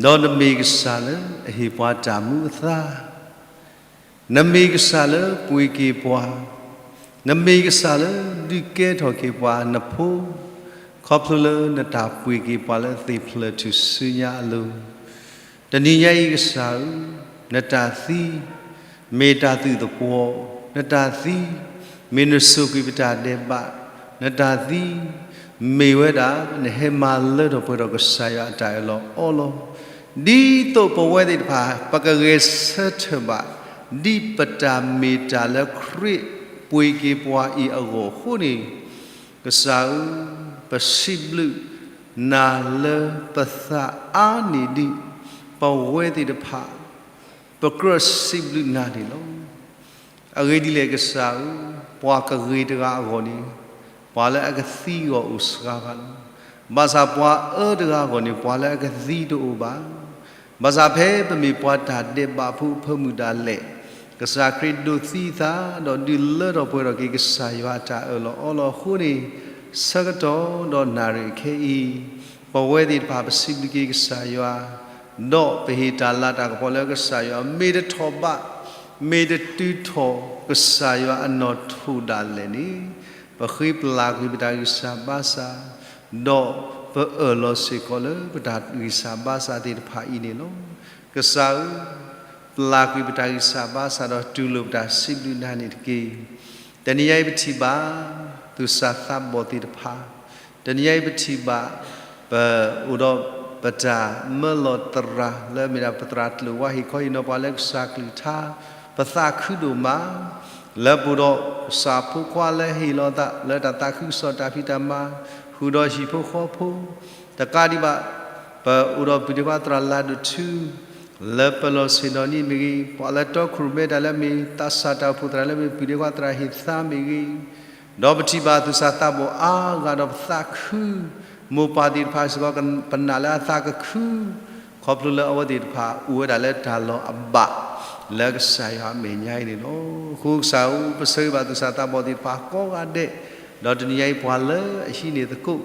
ဒီးနမ့ၢ်ကစၢ်လၢအဟ့ၣ်ပှၤတၢ်မူအသါ, နမ့ၢ်ကစၢ်လၢပှ့ၤက့ၤပှၤ, နမ့ၢ်ကစၢ်လၢဒုးကဲထီၣ်က့ၤပှၤနဖိ, ခီဖျိလၢနတၢ်ပှ့ၤက့ၤပှၤလၢသ့ၣ်ဖျၢၣ်ထူၣ်စုညါအလိၤ, တနံၤညါအံၤကစၢ်ဧၢ, နတၢ်သံ မ့ၢ်တၢ်သုးသပှီၤ, နတၢ်သံ မ့ၢ်နစိာ်ကွံာ်ပတၢ်ဒဲးဘး, နတၢ်သံ မ့ၢ်ဝဲဒၣ် နဟဲမၤလၢထီၣ်ပှဲၤထီၣ်ကစၢ်ယွၤအတၢ်အၢၣ်လီၤအီလီၤ, ဒ်သိးပဝဲသ့ၣ်တဖၣ် ပကဂဲၤဆၢထၢၣ်ဘၣ် ဒ်ပတၢ်မ့ၢ်တၢ်လၢခရံာ်ပှ့ၤက့ၤပှၤအံၤအဂီၢ်အဃိန့ၣ်, ကစၢ်ဧၢ, ပစံးဘျုးနၤလၢပသးအါန့ၢ်ဒံး ပဝဲသ့ၣ်တဖၣ် ပကြၢးစံးဘျုးနၤန့ၣ်လီၤ. အဂ့ၢ်ဒ်လဲၣ်ကစၢ်ဧၢ, ပှၤကဂ့ၤတဂၤအဂီၢ်န့ၣ် ပှၤလၢအကသံအဂီၢ်အိၣ်စှၤဂၤလီၤ. ဘၣ်ဆၣ်ပှၤအၢတဂၤအဂီၢ်န့ၣ် ပှၤလၢအကသံတအိၣ်ဘၣ်. ဘၣ်ဆၣ်ဖဲပမ့ၢ်ပှၤတၢ်ဒဲးဘးဖိအဖၢမုၢ်ဒၣ်လဲာ်, ကစၢ်ခရံာ်ဒိးသံအသး ဒီးဒုးလၢထီၣ်ပှဲၤထီၣ်က့ၤကစၢ်ယွၤအတၢ်အၢၣ်လီၤအီလီၤအဃိန့ၣ်, ဆၢကတီၢ်ဒီးနၣ်ရံၣ်အခဲအံၤ, ပဝဲသ့ၣ်တဖၣ်ပစံးဘျုးက့ၤကစၢ်ယွၤ ဒီးပဟ့ၣ်တၢ်လၤတၢ်ကပီၤလၢကစၢ်ယွၤ မ့ၢ်တထီၣ်ဘး, မ့ၢ်တတုၤထီၣ်ကစၢ်ယွၤအနီၣ်ထိၣ်ဒၣ်လဲာ်န့ၣ်, ပဃ့ပလၢ်ကွံာ်ပတၢ်ဂံၢ်စၢ်ဘါစၢ်, ဒီးပအၢၣ်လီၤစ့ၢ်ကီးလၢပတၢ်ဂံၢ်စၢ်ဘါစၢ်သ့ၣ်တဖၣ်အံၤန့ၣ်လီၤ. ကစၢ်ဧၢ, ပလၢ်ကွံာ်ပတၢ်ဂံၢ်စၢ်ဘါစၢ်ဒီးတူၢ်လိာ်ပတၢ်စံးဘျုးနၤန့ၣ်တက့ၢ်. တနံၤညါအံၤပထံၣ်ဘၣ် သူၣ်စၢ်သးဘီၣ်သ့ၣ်တဖၣ်, တနံၤညါအံၤပထံၣ်ဘၣ် ပအိၣ်ဒီးပတၢ်မၢလီၤသရၣ် လၢအမ့ၢ်ဒၣ်ပသရၣ်ကျိာ်ဝါ ဟ့ၣ်ခီဟ့ၣ်နီၤပှၤလၢကစၢ်ကလုၢ်ကထါ, ပသးခုဒိၣ်မး လၢပအိၣ်ဒီးကစၢ်ဖိခွါလၢဟ့ၣ်လီၤသး လၢတၢ်သးခုကစီၣ်တၢ်ဖံးတၢ်မၤ ဃုာ်ဒီးဟံၣ်ဖိဃီဖိ, တကးဒံးဘၣ် ပအိၣ်ဒီးပုၢ်ဒ့ခွါသရၣ်လၤဒိၣ်ထူ လၢပလီၢ်ဆ့ၣ်နီၤနံၤမ့ၢ်ဂ့ၤ, ပှၤလၢတီခိၣ်ရိၣ်မဲတၢ်လၢအမ့ၢ်သးစၢ်တၢ်အိၣ်ဖှိၣ်သရၣ်လၢအမ့ၢ်ပုၢ်ဒ့ခွါသရၣ်ဟ့ၣ်သါမ့ၢ်ဂ့ၤ, ဒီးပထံၣ်ဘၣ်သူၣ်စၢ်သးဘီၣ်အါဂၤဒီးပသးခု, မိၢ်ပၢ်သ့ၣ်တဖၣ်စ့ၢ်ကီး ပနာ်လၢအသးကခု, ခီဖျိလၢအဝဲသ့ၣ်တဖၣ်အိၣ်ဝဲဒၣ်လၢတၢ်လီၢ်အဘၣ် လၢကစၢ်ယွၤအမဲာ်ညါအံၤန့ၣ်လီၤ. အဃိကစၢ်ဧၢ, ပဆၢဂ့ၤဘၣ်သူၣ်စၢ်သးဘီၣ်သ့ၣ်တဖၣ်ကိးဂၤဒဲး, ဒီးတနံၤညါအံၤပှၤလၢအဟံးန့ၢ်သကိး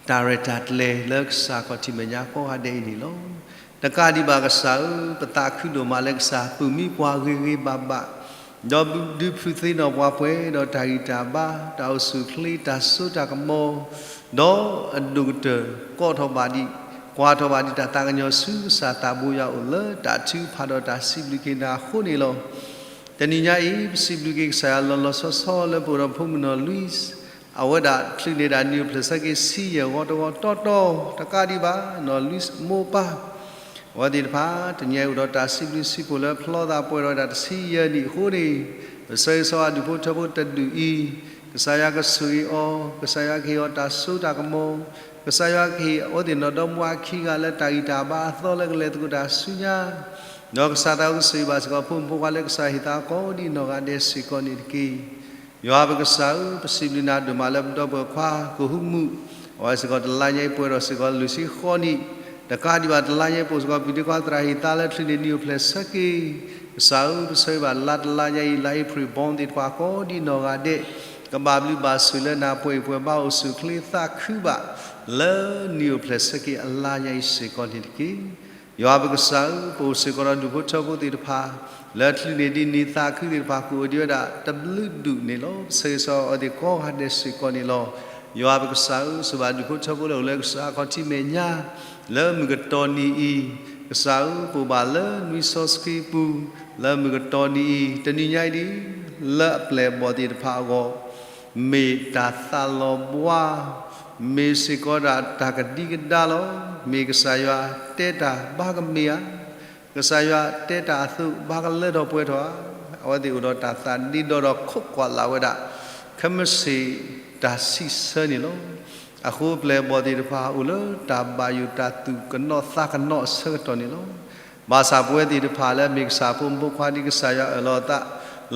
တၢ်ရဲၣ်တၢ်ကျဲၤလၢကစၢ်ခီၣ်ထံးမဲာ်ညါကိးဂၤဒဲးအံၤန့ၣ်လီၤ. တကးဒံးဘၣ်ကစၢ်ဧၢ, ပသးခုဒိၣ်မးလၢကစၢ်ပုၢ်မံပှၤဂ့ၤဂ့ၤဘၣ်ဘၣ်, ဒီးဒုးဖုးသ့နီၣ်ပှၤပှဲၤဒီးတၢ်ဂံၢ်တၢ်ဘါ, တၢ်အိၣ်ဆူၣ်အိၣ်ချ့, တၢ်စိတၢ်ကမီၤ, ဒီးအဒိၣ်ကတၢၢ်ကိးထီၣ်ဘၣ်ဒံး, ကွၢ်ထီၣ်ဘၣ်ဒံးတၢ်သးကညီၤဆူကစၢ်သးဘိယွၤအအိၣ်လၢတၢ်ထုကဖၣ်ဒီးတၢ်စံးဘျုးက့ၤနၤအဃိန့ၣ်လီၤ. တနံၤညါအံၤ ပစံးဘျုးက့ၤကစၢ်ယွၤလီၤလီၤဆီဆီလၢပအိၣ်ဒီးဖိမုၣ်နီၢ်လွံၢ်, အဝဲဒၣ်ချုးန့ၢ်ဒၣ်နံၣ်အိၣ်ဖျဲၣ်ဆၢက့ၤဆံယဲၢ်ဂီၤတဂီၤတီတီ, တကးဒံးဘၣ် နီၢ်လွံၢ်မိၢ်ပၢ် အဝဲသ့ၣ်တဖၣ် တနံၤအံၤအိၣ်ဒီးတၢ်စံးဘျုးစံးဖှိၣ်လၢဖျီသးပှဲၤဒီးဝဲဒၣ်တဆံယဲၢ်နံၣ်အဃိန့ၣ်, ပဆၢဂ့ၤဆၢဝါဒူၣ်ဖိထၢဖိတဒူၣ်အံၤ, ကစၢ်ယွၤကဆိၣ်ဂ့ၤအီၤ, ကစၢ်ယွၤကဟ့ၣ်အီၤတၢ်စိတၢ်ကမီၤ, ကစၢ်ယွၤကဟ့ၣ်အဝဲသ့ၣ်နီၢ်ဒီမါဝၤခံဂၤလၢတၢ်ဂံၢ်တၢ်ဘါအသီလၢကလဲၤသကိးတၢ်ဆူညါ, ဒီးကစၢ်သးကဆိၣ်ဂ့ၤဘၣ်စ့ၢ်ကီးဖိမုၣ်ဖိခွါလၢကစၢ်ဟ့ၣ်သါကိးဒံးနီၢ်ဂၤဒဲးစ့ၢ်ကီးန့ၣ်တက့ၢ်. ယွၤပကစၢ်ဧၢ, ပစံးဘျုးနၤဒိၣ်မးလၢပဒီပုၢ်ဝဲၢ်ခွါ ကဟူမူး, အဝဲစ့ၢ်ကီးတလါညါအံၤပှဲၤဒီးစ့ၢ်ကီးလွံၢ်ဆံဃိးနံၣ်, တကးဒံးဘၣ်တလါညါအံၤပအိၣ်စ့ၢ်ကီးပုၢ်ဒ့ခွါသရၣ်ဟ့ၣ်သါလၢ ချုးန့ၢ်နံၣ်အိၣ်ဖျဲၣ်ဆၢက့ၤ, ကစၢ်ဧၢ, ပဆၢဂ့ၤဘၣ်လါတလါညါအံၤ လါအ့ဖြ့ၣ်ဘီသ့ၣ်တဖၣ်ကိးဒံးနီၢ်ဂၤဒဲး, ကဘၣ်ဘျုးဘၣ်ဆိၣ်လၢနၤပှဲၤအံၤပှဲၤဘါအိၣ်ဆူၣ်အိၣ်ချ့သးခုဘၣ်, လၢနံၣ်အိၣ်ဖျဲၣ်ဆၢက့ၤအလါညါအံၤစ့ၢ်ကီးန့ၣ်တက့ၢ်. ယွၤပကစၢ်ဧၢ, ပအိၣ်စ့ၢ်ကီးဒီးဒူၣ်ဖိထၢဖိသ့ၣ်တဖၣ်, လၢချုးန့ၢ်ဒံးနံၣ်သးခုသ့ၣ်တဖၣ် ကအိၣ်ဒံးဝဲဒၣ်တဘျုးဒူၣ်န့ၣ်လီၤ. ပဆၢဂ့ၤဆၢဝါအဝဲသ့ၣ်ကိးဂၤဒဲးစ့ၢ်ကီးန့ၣ်လီၤ. ယွၤပကစၢ်ဧၢ, ဆိၣ်ဘၣ်ဒူၣ်ဖိထၢဖိလၢအိၣ်လၢကစၢ်ခီၣ်ထံးမဲာ်ညါ, လၢမုၢ်ကတီၢ်နံၤအံၤ, ကစၢ်ဧၢ, ပအိၣ်ဘၣ်လၢနွံစီဆှံပူၤ, လၢမုၢ်ကတီၢ်နံၤအံၤ, တနံၤညါအံၤဒ်, လၢအပျဲၢ်အဘီၣ်သ့ၣ်တဖၣ်အဂီၢ် မ့ၢ်တၢ်သးလီၤဘှါ, မ့ၢ်စ့ၢ်ကီးဒၣ်တၢ်ကဒံကဒါလီၤ. မ့ၢ်ကစၢ်ယွၤတဲတၢ်ဘၣ်ကမ့ၢ်ဧါ, ကစၢ်ယွၤတဲတၢ်အသိးဘၣ်ကလၢထီၣ်ပှဲၤထီၣ်ဧါ. အဝဲသ့ၣ်အိၣ်ဒီးတၢ်သးဒ့ဒီဒီးခိးကွၢ်လၢ်ဝဲဒၣ်, ခဲမုၢ်ဆ့ၣ်တၢ်စံးဆၢန့ၣ်လီၤ. အဃိပျဲၢ်အဘီၣ်သ့ၣ်တဖၣ်အိၣ်လၢတၢ်ဘၣ်ယိၣ်တၢ်သူၣ်ကနီၤသးကနီၤအဆၢကတီၢ်န့ၣ်လီၤ. ဘၣ်ဆၣ်ပဝဲသ့ၣ်တဖၣ်လၢအမ့ၢ်ကစၢ်ဖိမုၣ်ဖိခွါဒ်ကစၢ်ယွၤအၢၣ်လီၤအသး,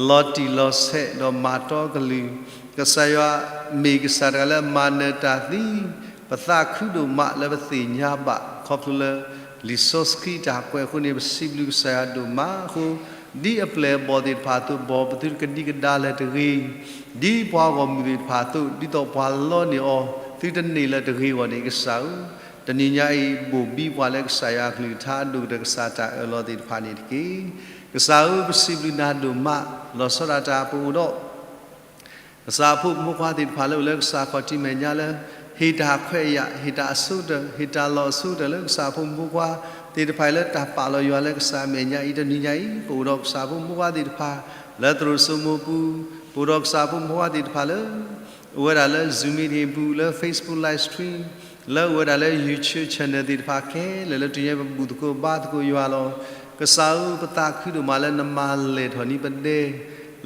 လီၤတံၢ်လီၤဆဲးဒီးမၤတီကလုၢ်, ကစၢ်ယွၤမ့ၢ်ကစၢ်တဂၤလၢမၤနၢၤတၢ်သံ, ပသးခုဒိၣ်မးလၢပသ့ၣ်ညါဘၣ် ခီဖျိလၢ လံာ်စီဆှံတၢ်ကွဲးအဃိန့ၣ် ပစံးဘျုးကစၢ်ယွၤဒိၣ်မးအဃိ, ဒ်အပျဲၢ်အဘီၣ်သ့ၣ်တဖၣ်အသိး ဘီၣ်ပသုတကဒံကဒါလၢၤတဂ့ၤ, ဒ်ပှၤဂီၢ်မုၢ်သ့ၣ်တဖၣ်အသိး ဒ်သိးပှၤလီန့ၢ်အီၤ သုတန့ၢ်လၢၤတဂ့ၤအဂီၢ်န့ၣ် ကစၢ်ဧၢ, တနံၤညါအံၤ ဘိၣ်ဘံပှၤလၢကစၢ်ယွၤအကလုၢ်ကထါ အဒိၣ်ကတၢၢ်ကစၢ်တၢ်အၢၣ်လီၤသ့ၣ်တဖၣ်န့ၣ်တက့ၢ်. ကစၢ်ဧၢ, ပစံးဘျုးနၤဒိၣ်မး, လီၤဆီဒၣ်တၢ်ပအိၣ်ဒီး ကစၢ်အဖိမုၣ်ဖိခွါသ့ၣ်တဖၣ်လၢအိၣ်လၢကစၢ်ခီၣ်ထံးမဲာ်ညါလၢ ဟ့ၣ်တၢ်ခွဲးယာ် ဟ့ၣ်တၢ်အဆိကတၢၢ် ဟ့ၣ်တၢ်လီၢ်အဆိကတၢၢ်လၢကစၢ်အဖိမုၣ်ဖိခွါသ့ၣ်တဖၣ်အံၤလၢတၢ်ပာ်လီၤယွၤလၢကစၢ်အမဲာ်ညါအံၤ တနံၤညါအံၤ ပအိၣ်ဒီးကစၢ်အဖိမုၣ်ဖိခွါသ့ၣ်တဖၣ် လၢသရိာ်စိမိးပူၤ, ပအိၣ်ဒီးကစၢ်အဖိမုၣ်ဖိခွါသ့ၣ်တဖၣ်လၢ အိၣ်ဝဲဒၣ်လၢ Zoom meeting ပူၤ လၢ Facebook live stream လၢအိၣ်ဝဲဒၣ်လၢ YouTube channel သ့ၣ်တဖၣ်ခဲလၢာ်လၢတနံၤညါအံၤ ပဘူၣ်သကိးဘါသကိးယွၤလီၤ. ကစၢ်ဧၢ, ပသးခုဒိၣ်မးလၢနမၤလဲၢ်ထီၣ်န့ၢ်ပဒဲ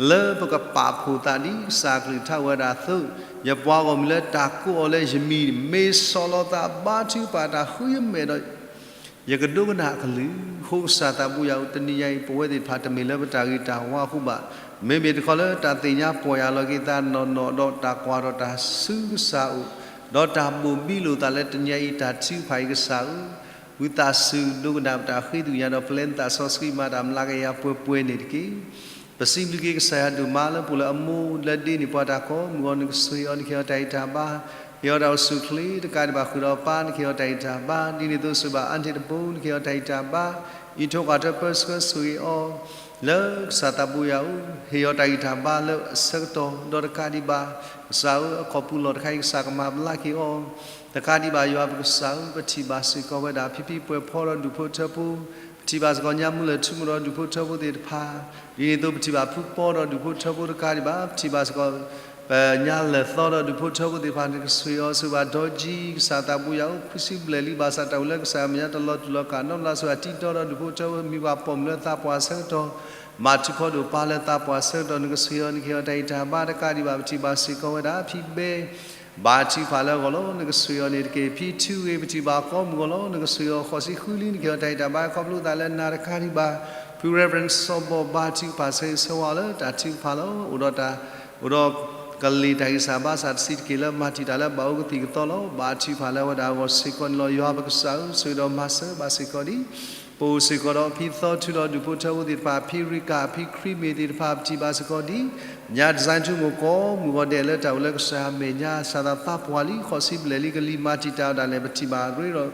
လၢပကပာ်ဖှိၣ်သးဒ်ကစၢ်အကလုၢ်ကထါအိၣ်ဝဲဒၣ်အသိး, ယပှၤဂီၢ်မုၢ်လၢတၢ်ကိးအီၤလၢယမံၤ မ့ၢ်ဆီၣ်လီၤသးဘါထုကဖၣ်တၢ်ဃုအမဲာ်ဒီး ယကဒိကနၣ်အကလုၢ်, အဃိကစၢ်သးဘိယွၤဧၢ, တနံၤညါအံၤ ပဝဲသ့ၣ်တဖၣ်တမ့ၢ်လၢပတၢ်ဂ့ၤတၢ်ဝါအဃိဘၣ်, မ့မ့ၢ်တခီလၢတၢ်သ့ၣ်ညါပီၢ်ယၢ်လီၤက့ၤသးနီၢ်နီၢ် ဒီးတၢ်ကွၢ်ဒီးတၢ်ဆူကစၢ်အအိၣ်, ဒီးတၢ်ဘိၣ်ဘံလိာ်သးလၢတနံၤညါအံၤ တၢ်ထုကဖၣ်အံၤကစၢ်ဧၢ, ဝံသးစူၤဒိကနၣ်ပတၢ်ဃ့သ့ၣ်ညါဒီး ပျဲနသးစီဆှံမၤတၢ်မျးကယၤပှဲၤပှဲၤန့ၣ်တက့ၢ်. ပစံးဘျုးက့ၤကစၢ်ယွၤဒိၣ်မးလၢပအိၣ်လၢအမိၢ်လၢဒ့န့ၣ် ပှၤတၢ်ကိးမုၢ်ဂီၤ နကဆိၣ်ဂ့ၤအီၤ နကဟ့ၣ်အီၤတၢ်ဂံၢ်တၢ်ဘါ, ဟ့ၣ်အီၤတၢ်အိၣ်ဆူၣ်အိၣ်ချ့တကးဒံးဘၣ် ဃုာ်ဒီးပၢ် နကဟ့ၣ်အီၤတၢ်ဂံၢ်တၢ်ဘါ, ဒ်န့ၣ်အသိးဆိၣ်ဂ့ၤဘၣ် အါတံတဘိ နကဟ့ၣ်အီၤတၢ်ဂံၢ်တၢ်ဘါ, အံးထိၣ်ဃာ်ထၢပၢဆှၢဆိၣ်ဂ့ၤအီၤ လၢကစၢ်သးဘိယွၤဧၢ, ဟ့ၣ်အီၤတၢ်ဂံၢ်တၢ်ဘါလၢအဆၢကတီၢ် ဒီးတကးဒံးဘၣ် ကစၢ်ဧၢ အခီၣ်ပူၤလီၢ်တခါအံၤ ကစၢ်ကမၤဘျါက့ၤအီၤ တကးဒံးဘၣ်ယွၤပကစၢ်ဧၢ, ပထံၣ်ဘၣ်စ့ၢ်ကီးဝဲဒၣ် ဖံဖံပှဲၤဖီဒီးဒူၣ်ဖိထၢဖိ, ပထံၣ်ဘၣ်စ့ၢ်ကီးညါမုၢ်လၢၢ်ထူမိၢ်ဒီးဒူၣ်ဖိထၢဖိသ့ၣ်တဖၣ်, ဒ်န့ၣ်အသိးပထံၣ်ဘၣ်ဖုပီဒီးဒူၣ်ဖိထၢဖိတကးဒံးဘၣ်, ပထံၣ်ဘၣ်စ့ၢ်ကီး ပညါလၢၢ်သီဒီးဒူၣ်ဖိထၢဖိသ့ၣ်တဖၣ် နကဆိၣ်ဂ့ၤအီၤ ဆိၣ်ဂ့ၤဘၣ်ဒီကံ ကစၢ်သးဘိယွၤဧၢ, ခွံဆံဘျဲၣ်လံ ဘၣ်ဆၣ်တၢ်အိၣ်လၢကစၢ်အမဲာ်ညါတလီၤတူာ်လီၤကာ်နီတဘျီ ဆိၣ်ဂ့ၤဘၣ်တံတီဒီးဒူၣ်ဖိထၢဖိ မ့ၢ်ပှၤပိာ်မုၣ်လၢသးပှၢ်ဆၢကတီၢ် ဘၣ်ထုကဖၣ်ဒိၣ်ပၢ်လၢသးပှၢ်ဆၢကတီၢ် နကဆိၣ်ဂ့ၤအီၤ နကဟ့ၣ်အီၤတၢ်ဂံၢ်တၢ်ဘါတကးဒံးဘၣ်, ပထံၣ်ဘၣ်စ့ၢ်ကီးဝဲဒၣ် ဖံဘဲ ဘါထုကဖၣ်လၢအဂီၢ်လီၤ နကဆိၣ်ဂ့ၤအီၤန့ၣ်တက့ၢ်, ဖံထူဂ့ၤ ပထံၣ်ဘၣ်ကိးမုၢ်ဂီၤလီၤ နကဆိၣ်ဂ့ၤအီၤ, ဃိးဆံဃုလံ နကဟ့ၣ်အီၤတၢ်ဂံၢ်တၢ်ဘါ ခီဖျိသးလၢနၤတကးဒံးဘၣ်, ဖု Reverend စီၤဘီၣ် ဘါထုကဖၣ်ဆၢဂ့ၤဆၢဝါလၢတၢ်ထုကဖၣ်လီၤ, အိၣ်ဒီးတၢ် အိၣ်ဒီးကလံၤတၢ်ဂံၢ်စၢ်ဘါစၢ်တဆံးတက့ၢ်လၢမၤတံာ်တာ်လၢဘၣ်အိၣ်ကသံၣ်ကသီလီၤ, ဘါထုကဖၣ်လၢအဝဲဒၣ်အဂီၢ်စ့ၢ်ကီးန့ၣ်လီၤ, ယွၤပကစၢ်ဧၢ ဆိၣ်ဂ့ၤဒီးမၤစၢၤဘၣ်စ့ၢ်ကီးဒံး ပအိၣ်စ့ၢ်ကီးဒီးဖံသီထူဒီးဒူၣ်ဖိထၢဖိသ့ၣ်တဖၣ်, ဖံရံကၣ် ဖံခရံမ့ၢ်သ့ၣ်တဖၣ် ပထံၣ်ဘၣ်စ့ၢ်ကီးဒံး, ညါ design ထူမိၢ်ကိးမုၢ်ဂီၤဒဲးလၢတၢ်အိၣ်လၢကစၢ်အမဲာ်ညါ စၢ်သးသးပှၢ်လံ ဃိးဆံဘျဲၣ်လံ ကလံၤမၤတံာ်တာ်ဒၣ်လဲာ် ပထံၣ်ဘၣ်ရ့ဒီး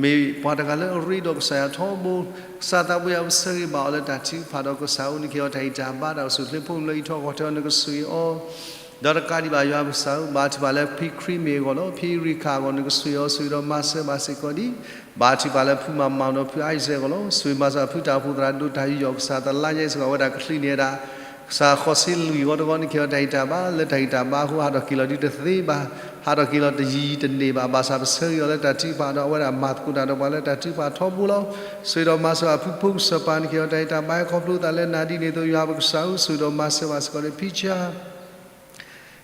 မ့ၢ်ပှၤတဂၤလၢအရ့ဒီးကစၢ်ယွၤထီဘိ, ကစၢ်သးဘိယွၤပဆၢဂ့ၤဘၣ်အီၤလၢတၢ်ထုကဖၣ်ဒီးကစၢ်ဧၢ နကဟ့ၣ်အီၤတၢ်ဂံၢ်တၢ်ဘါ တၢ်အိၣ်ဆူၣ်အိၣ်ချ့ဖိမုၣ်လၢအံးထီၣ်ဃီၣ်ထၢအီၤ နကဆိၣ်ဂ့ၤအီၤ ဒီးတကးဒံးဘၣ်ယွၤပကစၢ်ဧၢ, ဘါထုကဖၣ်လၢဖံခရံမ့ၢ်အဂီၢ်လီၤ, ဖံရံခၣ်အဂီၢ် နကဆိၣ်ဂ့ၤအီၤ ဆိၣ်ဂ့ၤဒီးမၤစၢၤဘၣ်စ့ၢ်ကီးဒံး, ဘါထုကဖၣ်လၢဖုမၤမၤဒီးဖုအါယံၤစဲးအဂီၢ်လီၤ, ဆိၣ်ဂ့ၤမၤစၢၤဖုတၢ်အိၣ်ဖှိၣ်သရၣ်ဒိၣ်တၢ်ယူးယီၣ်ကစၢ်သလါညါအံၤစ့ၢ်ကီး အဝဲဒၣ်ကချံးန့ၢ်ဝဲဒၣ် ကစၢ်ဃိးဆံလွံၢ်အဂီၢ်တဂီၢ် နကဟ့ၣ်အီၤတၢ်ဂံၢ်တၢ်ဘါ လၢတၢ်ဂံၢ်တၢ်ဘါအဃိ ဟးထီၣ်က့ၤလီၤဒုးတသ့ဘၣ်, ဟးထီၣ်က့ၤလီၤတယံၤတန့ၢ်ဘၣ်, ဘၣ်ဆၣ်ပဆၢဂ့ၤအီၤလၢတၢ်ထုကဖၣ်ဒီး အဝဲဒၣ်မၤသကိးတၢ်ဒီးပှၤလၢတၢ်ထုကဖၣ်ထီဘိလီၤ, ဆိၣ်ဂ့ၤဒီးမၤစၢၤဘၣ်ဖုဖိကစၢ်ပၢ် နကဟ့ၣ်အီၤတၢ်ဂံၢ်တၢ်ဘါ ခီဖျိသးလၢနၤဒ်န့ၣ်အသိး ယွၤပကစၢ်ဧၢ ဆိၣ်ဂ့ၤဒီးမၤစၢၤဘၣ်စ့ၢ်ကီးန့ၣ် ဖံဆၢ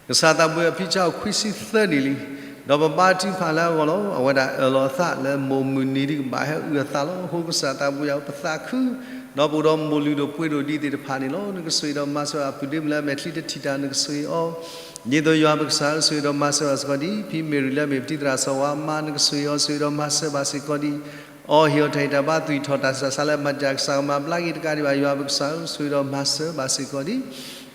ကစၢ်သးဘိယွၤ ဖံဆၢအိၣ်ခွံဆံသၢနံၣ်လံ, ဒီးပဘါထုကဖၣ်လၢအဂီၢ်လီၤ, အဝဲဒၣ်အၢၣ်လီၤအသးလၢမိၢ်မုၢ်နံၤဒံးကဘၣ်ဟဲအုၣ်အသးလီၤ, အဃိကစၢ်သးဘိယွၤဧၢ ပသးခု, ဒီးပအိၣ်ဒီးမိၢ်လုၢ်ဒိၣ်ပှ့ၤဒိၣ်ဒံးသ့ၣ်တဖၣ်န့ၣ်လီၤ, နကဆိၣ်ဂ့ၤဒီးမၤစၢၤအပုၢ်ဒ့မုၣ်လၢအမဲာ်ချံတထံၣ်တၢ် နကဆိၣ်ဂ့ၤအီၤ, ဒ်သိးယွၤပကစၢ်ဧၢ ဆိၣ်ဂ့ၤဒီးမၤစၢၤဘၣ်စ့ၢ်ကီးဒံး, ဖံမ့ၢ်ရံလၢအမ့ၢ်ပတံၤသရၣ်စီၤဝါအမါ နကဆိၣ်ဂ့ၤအီၤ ဆိၣ်ဂ့ၤဒီးမၤစၢၤဘၣ်စ့ၢ်ကီးဒံး အီၤ ဟ့ၣ်အီၤတၢ်ဂံၢ်တၢ်ဘါ သွံၣ်ထီၣ်တၢ်ဆးဆါလၢမၤတံာ်တာ် ကစၢ်ကမၤဘျါက့ၤတကးဒံးဘၣ် ယွၤပကစၢ်ဧၢ ဆိၣ်ဂ့ၤဒီးမၤစၢၤဘၣ်စ့ၢ်ကီးဒံး,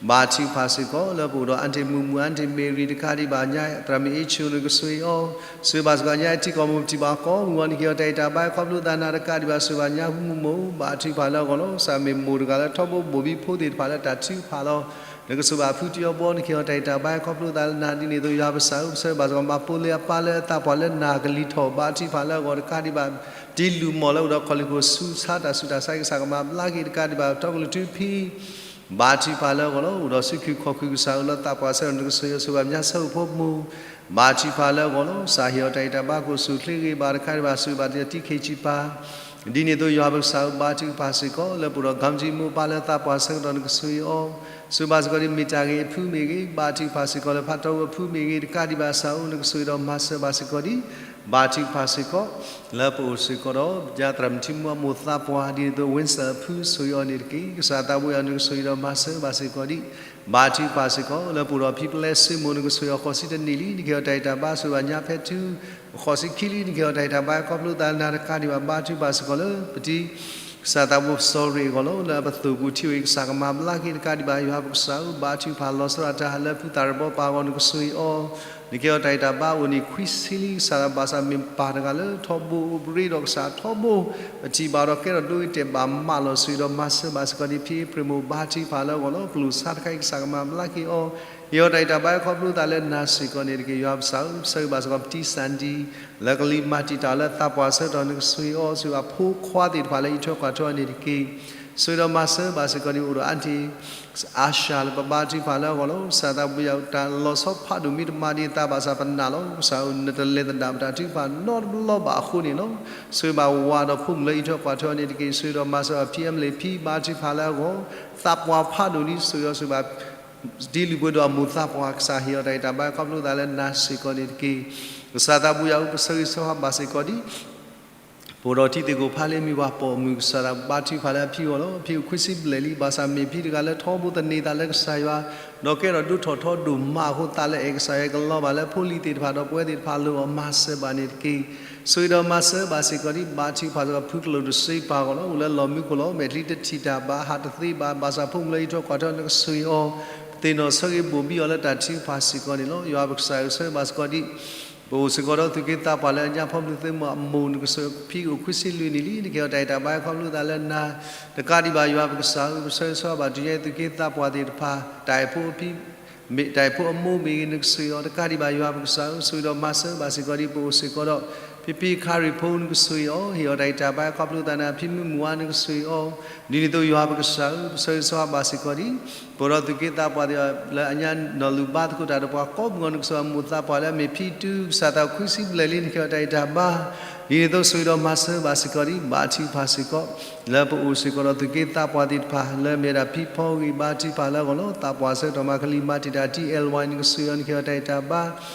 ဘါထုကဖၣ်စ့ၢ်ကီး လၢပအိၣ်ဒီးအါတံၢ်မုၢ်မုၢ် အါတံၢ်မ့ၢ်ရံတကးဒံးဘၣ်ညါ သရၣ်မုၣ်အ့ၣ်ဆိ နကဆိၣ်ဂ့ၤအီၤ, ဆိၣ်ဂ့ၤဘၣ်စ့ၢ်ကီးညါ ထံကီၢ်မိၢ်ပထံၣ်ဘၣ်ကိးမုၢ်ဂီၤ နကဟ့ၣ်အီၤတၢ်ဂံၢ်တၢ်ဘါ ခီဖျိသးနၤတကးဒံးဘၣ် ဆိၣ်ဂ့ၤဘၣ်ညါဟူမုၢ်မိၢ် ဘါထုကဖၣ်လၢအဂီၢ်လီၤ, ကစၢ်မ့ၢ်မိၢ်တဂၤလၢထီဘိဘိၣ်ဘံဖိသ့ၣ်တဖၣ်လၢတၢ်ထုကဖၣ်လီၤ, နကဆိၣ်ဘၣ်ဖုတံၤအီၤဘီ နကဟ့ၣ်အီၤတၢ်ဂံၢ်တၢ်ဘါ ခီဖျိသးလၢနၤဒ်န့ၣ်အသိး ယွၤပကစၢ်ဧၢ ပဆၢဘၣ်စ့ၢ်ကီး မၤဖိလ့အပၢ်လၢအသးပှၢ်လၢနၤကလံၤထီၣ် ဘါထုကဖၣ်လၢအဂီၢ်တကးဒံးဘၣ် တံၤလူၢ်မီၢ်လၢအိၣ်ဒီးခီၣ်လံၢ်ခိၣ်ဆူဆါတၢ်ဆူးတၢ်ဆါ ကစၢ်ကမၤဘျါက့ၤတကးဒံးဘၣ် ပတီၢ်ကလုၢ်ထူဖံ ဘါထုကဖၣ်လၢအဂီၢ်လီၤ, အိၣ်ဒီးစုခုခီၣ်ခုကစၢ်ဧၢ လၢသးပှၢ်ဆၢကတီၢ် နကဆိၣ်ဂ့ၤအီၤ ဆိၣ်ဂ့ၤဘၣ်ညါဆၢအိၣ်ဖိမုၢ် ဘါထုကဖၣ်လၢအဂီၢ်လီၤ, ကစၢ်ဟ့ၣ်အီၤတၢ်ဂံၢ်တၢ်ဘါ ကအိၣ်ဆူၣ်အိၣ်ချ့ဂ့ၤဘၣ်တကးဒံးဘၣ် ဆိၣ်ဂ့ၤဘၣ်တံၤခံးဆံပၢ် ဒ်န့ၣ်အသိး ယွၤပကစၢ်ဧၢ ဘါထုကဖၣ်စ့ၢ်ကီး လၢပအိၣ်ဒီး ခီမတံမိၢ်ပၢ်လၢသးပှၢ်ဆၢကတီၢ် နကဆိၣ်ဂ့ၤအီၤ, ဆိၣ်ဂ့ၤဘၣ်စ့ၢ်ကီးဒ် မ့ၢ်တၢ်ဂ့ၤအဖုမ့ၢ်ဂ့ၤ, ဘါထုကဖၣ်စ့ၢ်ကီးလၢဖးတီၢ်အဖုမ့ၢ်ဂ့ၤ တကးဒံးဘၣ် ကစၢ်ဧၢ နကဆိၣ်ဂ့ၤဒီးမၤစၢၤဘၣ်စ့ၢ်ကီးဒ် ဘါထုကဖၣ်စ့ၢ်ကီး လၢပအိၣ်စ့ၢ်ကီးဒီး ပသရၣ်မုၣ်ထံမူအမိၢ်သးပှၢ် ဒ်သိး Winston အဖုဆိၣ်ဂ့ၤအီၤန့ၣ်တက့ၢ်. ကစၢ်သးဘိယွၤ နကဆိၣ်ဂ့ၤဒီးမၤစၢၤဘၣ်စ့ၢ်ကီးဒံး ဘါထုကဖၣ်စ့ၢ်ကီး လၢပအိၣ်ဒီးဖံပလဲစ့မိၢ် နကဆိၣ်ဂ့ၤအီၤဃိးဆံတနံၣ်လံ နကဟ့ၣ်အီၤတၢ်အဲၣ်တၢ်ဘါ ဆိၣ်ဂ့ၤဘၣ်ညါဖဲထူ ဃိးဆံခံလံ နကဟ့ၣ်အီၤတၢ်အဲၣ်တၢ်ဘါ ခီဖျိသးလၢနၤတကးဒံးဘၣ် ဘါထုကဖၣ်စ့ၢ်ကီးလၢ ပတံၤ ကစၢ်သးဘိစီၤရ့ၣ်အဂီၢ်လီၤ. လၢအပသိၣ်ပူၤထံၣ်ဝဲ ကစၢ်ကမၤဘျါက့ၤတကးဒံးဘၣ် ယွၤပကစၢ်ဧၢ ဘါထုကဖၣ်လီၤဆီဒၣ်တၢ်လၢဖုသၣ်ရဘီပၢ်အဂီၢ် နကဆိၣ်ဂ့ၤအီၤ နကဟ့ၣ်အီၤတၢ်အဲၣ်တၢ်ဘါ အိၣ်န့ၣ်ခွံဆံလံ ကစၢ်သးဘိ ဘၣ်ဆၣ်မ့ၢ်ပၢ်တဂၤလၢထီဘိအိၣ်ပရ့ဒီးကစၢ်ထီဘိ ပထံၣ်ဘၣ်ဒီးကဲထီၣ်ဒိဂ့ၤတဲာ်ဘၣ်မးလီၤ. ဆိၣ်ဂ့ၤဒီးမၤစၢၤဘၣ်စ့ၢ်ကီးဒံး ဖံအ့ဖြ့ၣ်မိၢ် ဘါထုကဖၣ်လၢအဂီၢ်လီၤ. ပလိၣ်ဆါတခါအံၤ ကစၢ်ကမၤဘျါက့ၤအီၤ ဟ့ၣ်အီၤတၢ်အဲၣ်တၢ်ဘါခီဖျိသးလၢနၤစ့ၢ်ကီးန့ၣ်တက့ၢ်. ယွၤပကစၢ်ဧၢ ပဆၢဂ့ၤဘၣ်စ့ၢ်ကီး ပတံၤစၣ်ဒံ လၢကလံၤမၤတံာ်တာ်အီၤလၢသးပှၢ်ဆၢကတီၢ် နကဆိၣ်ဂ့ၤအီၤ ဆိၣ်ဂ့ၤအဖိခွါသ့ၣ်တဖၣ်လၢအံးထွဲကွၢ်ထွဲအီၤန့ၣ်တက့ၢ်. ဆိၣ်ဂ့ၤဒီးမၤစၢၤဘၣ်စ့ၢ်ကီးဒံး အိၣ်ဒီး Aunty Asha လၢပဘါထုကဖၣ်လၢအဂီၢ်လီၤ. ကစၢ်သးဘိယွၤ တၢ်လီၤဆီဖးဒိၣ်မ့ၢ်တမၤဒံးအသးဘၣ်ဆၣ် ပနာ်လီၤ. ကစၢ်ဧၢ နတလဲၤသဒၣ်ပတၢ်ထုကဖၣ်နီတဘျီဘၣ်အဃိန့ၣ်လီၤ. ဆိၣ်ဂ့ၤဘၣ်ဝၤဒီးဖိမုၣ်လၢအံးထွဲကွၢ်ထွဲအီၤန့ၣ်တက့ၢ်. ဆိၣ်ဂ့ၤဒီးမၤစၢၤဘၣ်ဖံအမလ့ၣ် ဖံဘါထုကဖၣ်လၢအဂီၢ် သးပှၢ်ဖးဒိၣ်လံ ဆိၣ်ဂ့ၤအီၤ ဆိၣ်ဂ့ၤဘၣ် ဒ်လုၢ်ပှ့ၤဒိၣ်အမိၢ်သးပှၢ် ကစၢ်ဟ့ၣ်အီၤတၢ်အဲၣ်တၢ်ဘါခီဖျိသးလၢနၤစ့ၢ်ကီးန့ၣ်တက့ၢ်. ကစၢ်သးဘိယွၤဧၢ ပဆၢဂ့ၤဆၢဝါဘၣ်စ့ၢ်ကီးဒံး ပအိၣ်ဒီးတံၤသကိးဖးလ့ မ့ၢ်ပှၤပိာ်မုၣ် ကစၢ်သးဘိ ဘါထုကဖၣ်လၢအဖံအဂီၢ်လီၤ. အဖံအိၣ်ခွံဆံဘျဲၣ်လံ ဘၣ်ဆၣ်မ့ၢ်ဖံတဂၤလၢထီဘိသန့ၤသးလၢကစၢ်ယွၤ ဒီးကဲထီၣ်ဒိၣ်ထီၣ်ထီဒိၣ်မးအဃိ သးလၢအဲၣ်ကစၢ်ယွၤ ကလီၤဘၣ်လၢဖိလံၤသ့ၣ်တဖၣ်ဒီးပဝဲသ့ၣ်တဖၣ်လိၤအီၤ မၤစၢၤဘၣ်န့ၣ်တက့ၢ်. ဆိၣ်ဂ့ၤဒီးမၤစၢၤဘၣ်စ့ၢ်ကီးဒံး ဘါထုကဖၣ်စ့ၢ်ကီး ဖုကလိာ်တစ့ပၢ်အဂီၢ်လီၤ. အိၣ်လၢလီၢ်မူခိၣ်လီၤ. မဲာ်ချံတထံၣ်တၢ်ဘၣ် ဟးတသ့ဘၣ် ဘၣ်ဆၣ်ဖိမုၣ်လၢအံးထွဲကွၢ်ထွဲအီၤ နကဆိၣ်ဂ့ၤအီၤ သ့ၣ်နီၣ်ဆၢဂ့ၤဘိၣ်ဘံအီၤလၢတၢ်ထုကဖၣ်စ့ၢ်ကီးန့ၣ်လီၤ. ယွၤပကစၢ်ဧၢ ဆၢဂ့ၤဘၣ်စ့ၢ်ကီးဒံး ပအိၣ်စ့ၢ်ကီးဒီးသူၣ်က့သးပှၢ်လၢအညါ ဖီမုၢ်သုးမုၢ်အမိၢ် နကဆိၣ်ဂ့ၤ ဖံအိၣ်ခွံဆံလွံၢ်နံၣ်လံ နကဟ့ၣ်အီၤတၢ်အဲၣ်တၢ်ဘါခီဖျိသးလၢနၤ တကးဒံးဘၣ် ယွၤပကစၢ်ဧၢ ပဆၢဂ့ၤဆၢဝါဘၣ် တုၤညါအံၤ သူၣ်က့သးပှၢ်သ့ၣ်တဖၣ် တၢ်အဲၣ်ဖိအဖံ မ့ၢ်တၢ်အဲၣ်ဖိအမိၢ်မ့ၢ်ဂ့ၤ နကဆိၣ်ဂ့ၤအီၤ တကးဒံးဘၣ် ယွၤပကစၢ်ဧၢ ဆိၣ်ဂ့ၤဒီးမၤစၢၤဘၣ်စ့ၢ်ကီးဒံး ပအိၣ်စ့ၢ်ကီးဒီး ဖံဖံခါရံၣ်ဖိ နကဆိၣ်ဂ့ၤအီၤ ဟ့ၣ်အီၤတၢ်အဲၣ်တၢ်ဘါခီဖျိသးလၢနၤ ဖံမုၢ်မုၢ်ဝါ နကဆိၣ်ဂ့ၤအီၤ ဒ်န့ၣ်အသိး ယွၤပကစၢ်ဧၢ ပဆၢဂ့ၤဆၢဝါဘၣ်စ့ၢ်ကီးဒံး ပအိၣ်ဒီးသူၣ်က့သးပှၢ်သ့ၣ်တဖၣ်လၢအညါ နီၢ်လူၢ်ဘါသကိးတၢ်ဒီးပှၤကိးမုၢ်ဂီၤ နကဆိၣ်ဂ့ၤအမိၢ်သးပှၢ်လၢအမ့ၢ်ဖံတူ ကစၢ်သးအိၣ်ခွံဆံဘျဲၣ်လံ နကဟ့ၣ်အီၤတၢ်အဲၣ်တၢ်ဘါ ဒ်န့ၣ်အသိး ဆိၣ်ဂ့ၤဒီးမၤစၢၤဘၣ်စ့ၢ်ကီးဒံး ဘါထုကဖၣ်စ့ၢ်ကီး လၢပအိၣ်စ့ၢ်ကီးဒီးသူၣ်က့သးပှၢ်သ့ၣ်တဖၣ် လၢအမ့ၢ်ဝဲဒၣ်ဖံဖီဂ့ၤ ဘါထုကဖၣ်လၢအဂီၢ်လီၤ. သးပှၢ်ဆၢကတီၢ်မး ကလံၤမၤတံာ်တာ် ထံ L Y နကဆိၣ်ဂ့ၤအီၤ နကဟ့ၣ်အီၤတၢ်အဲၣ်တၢ်ဘါ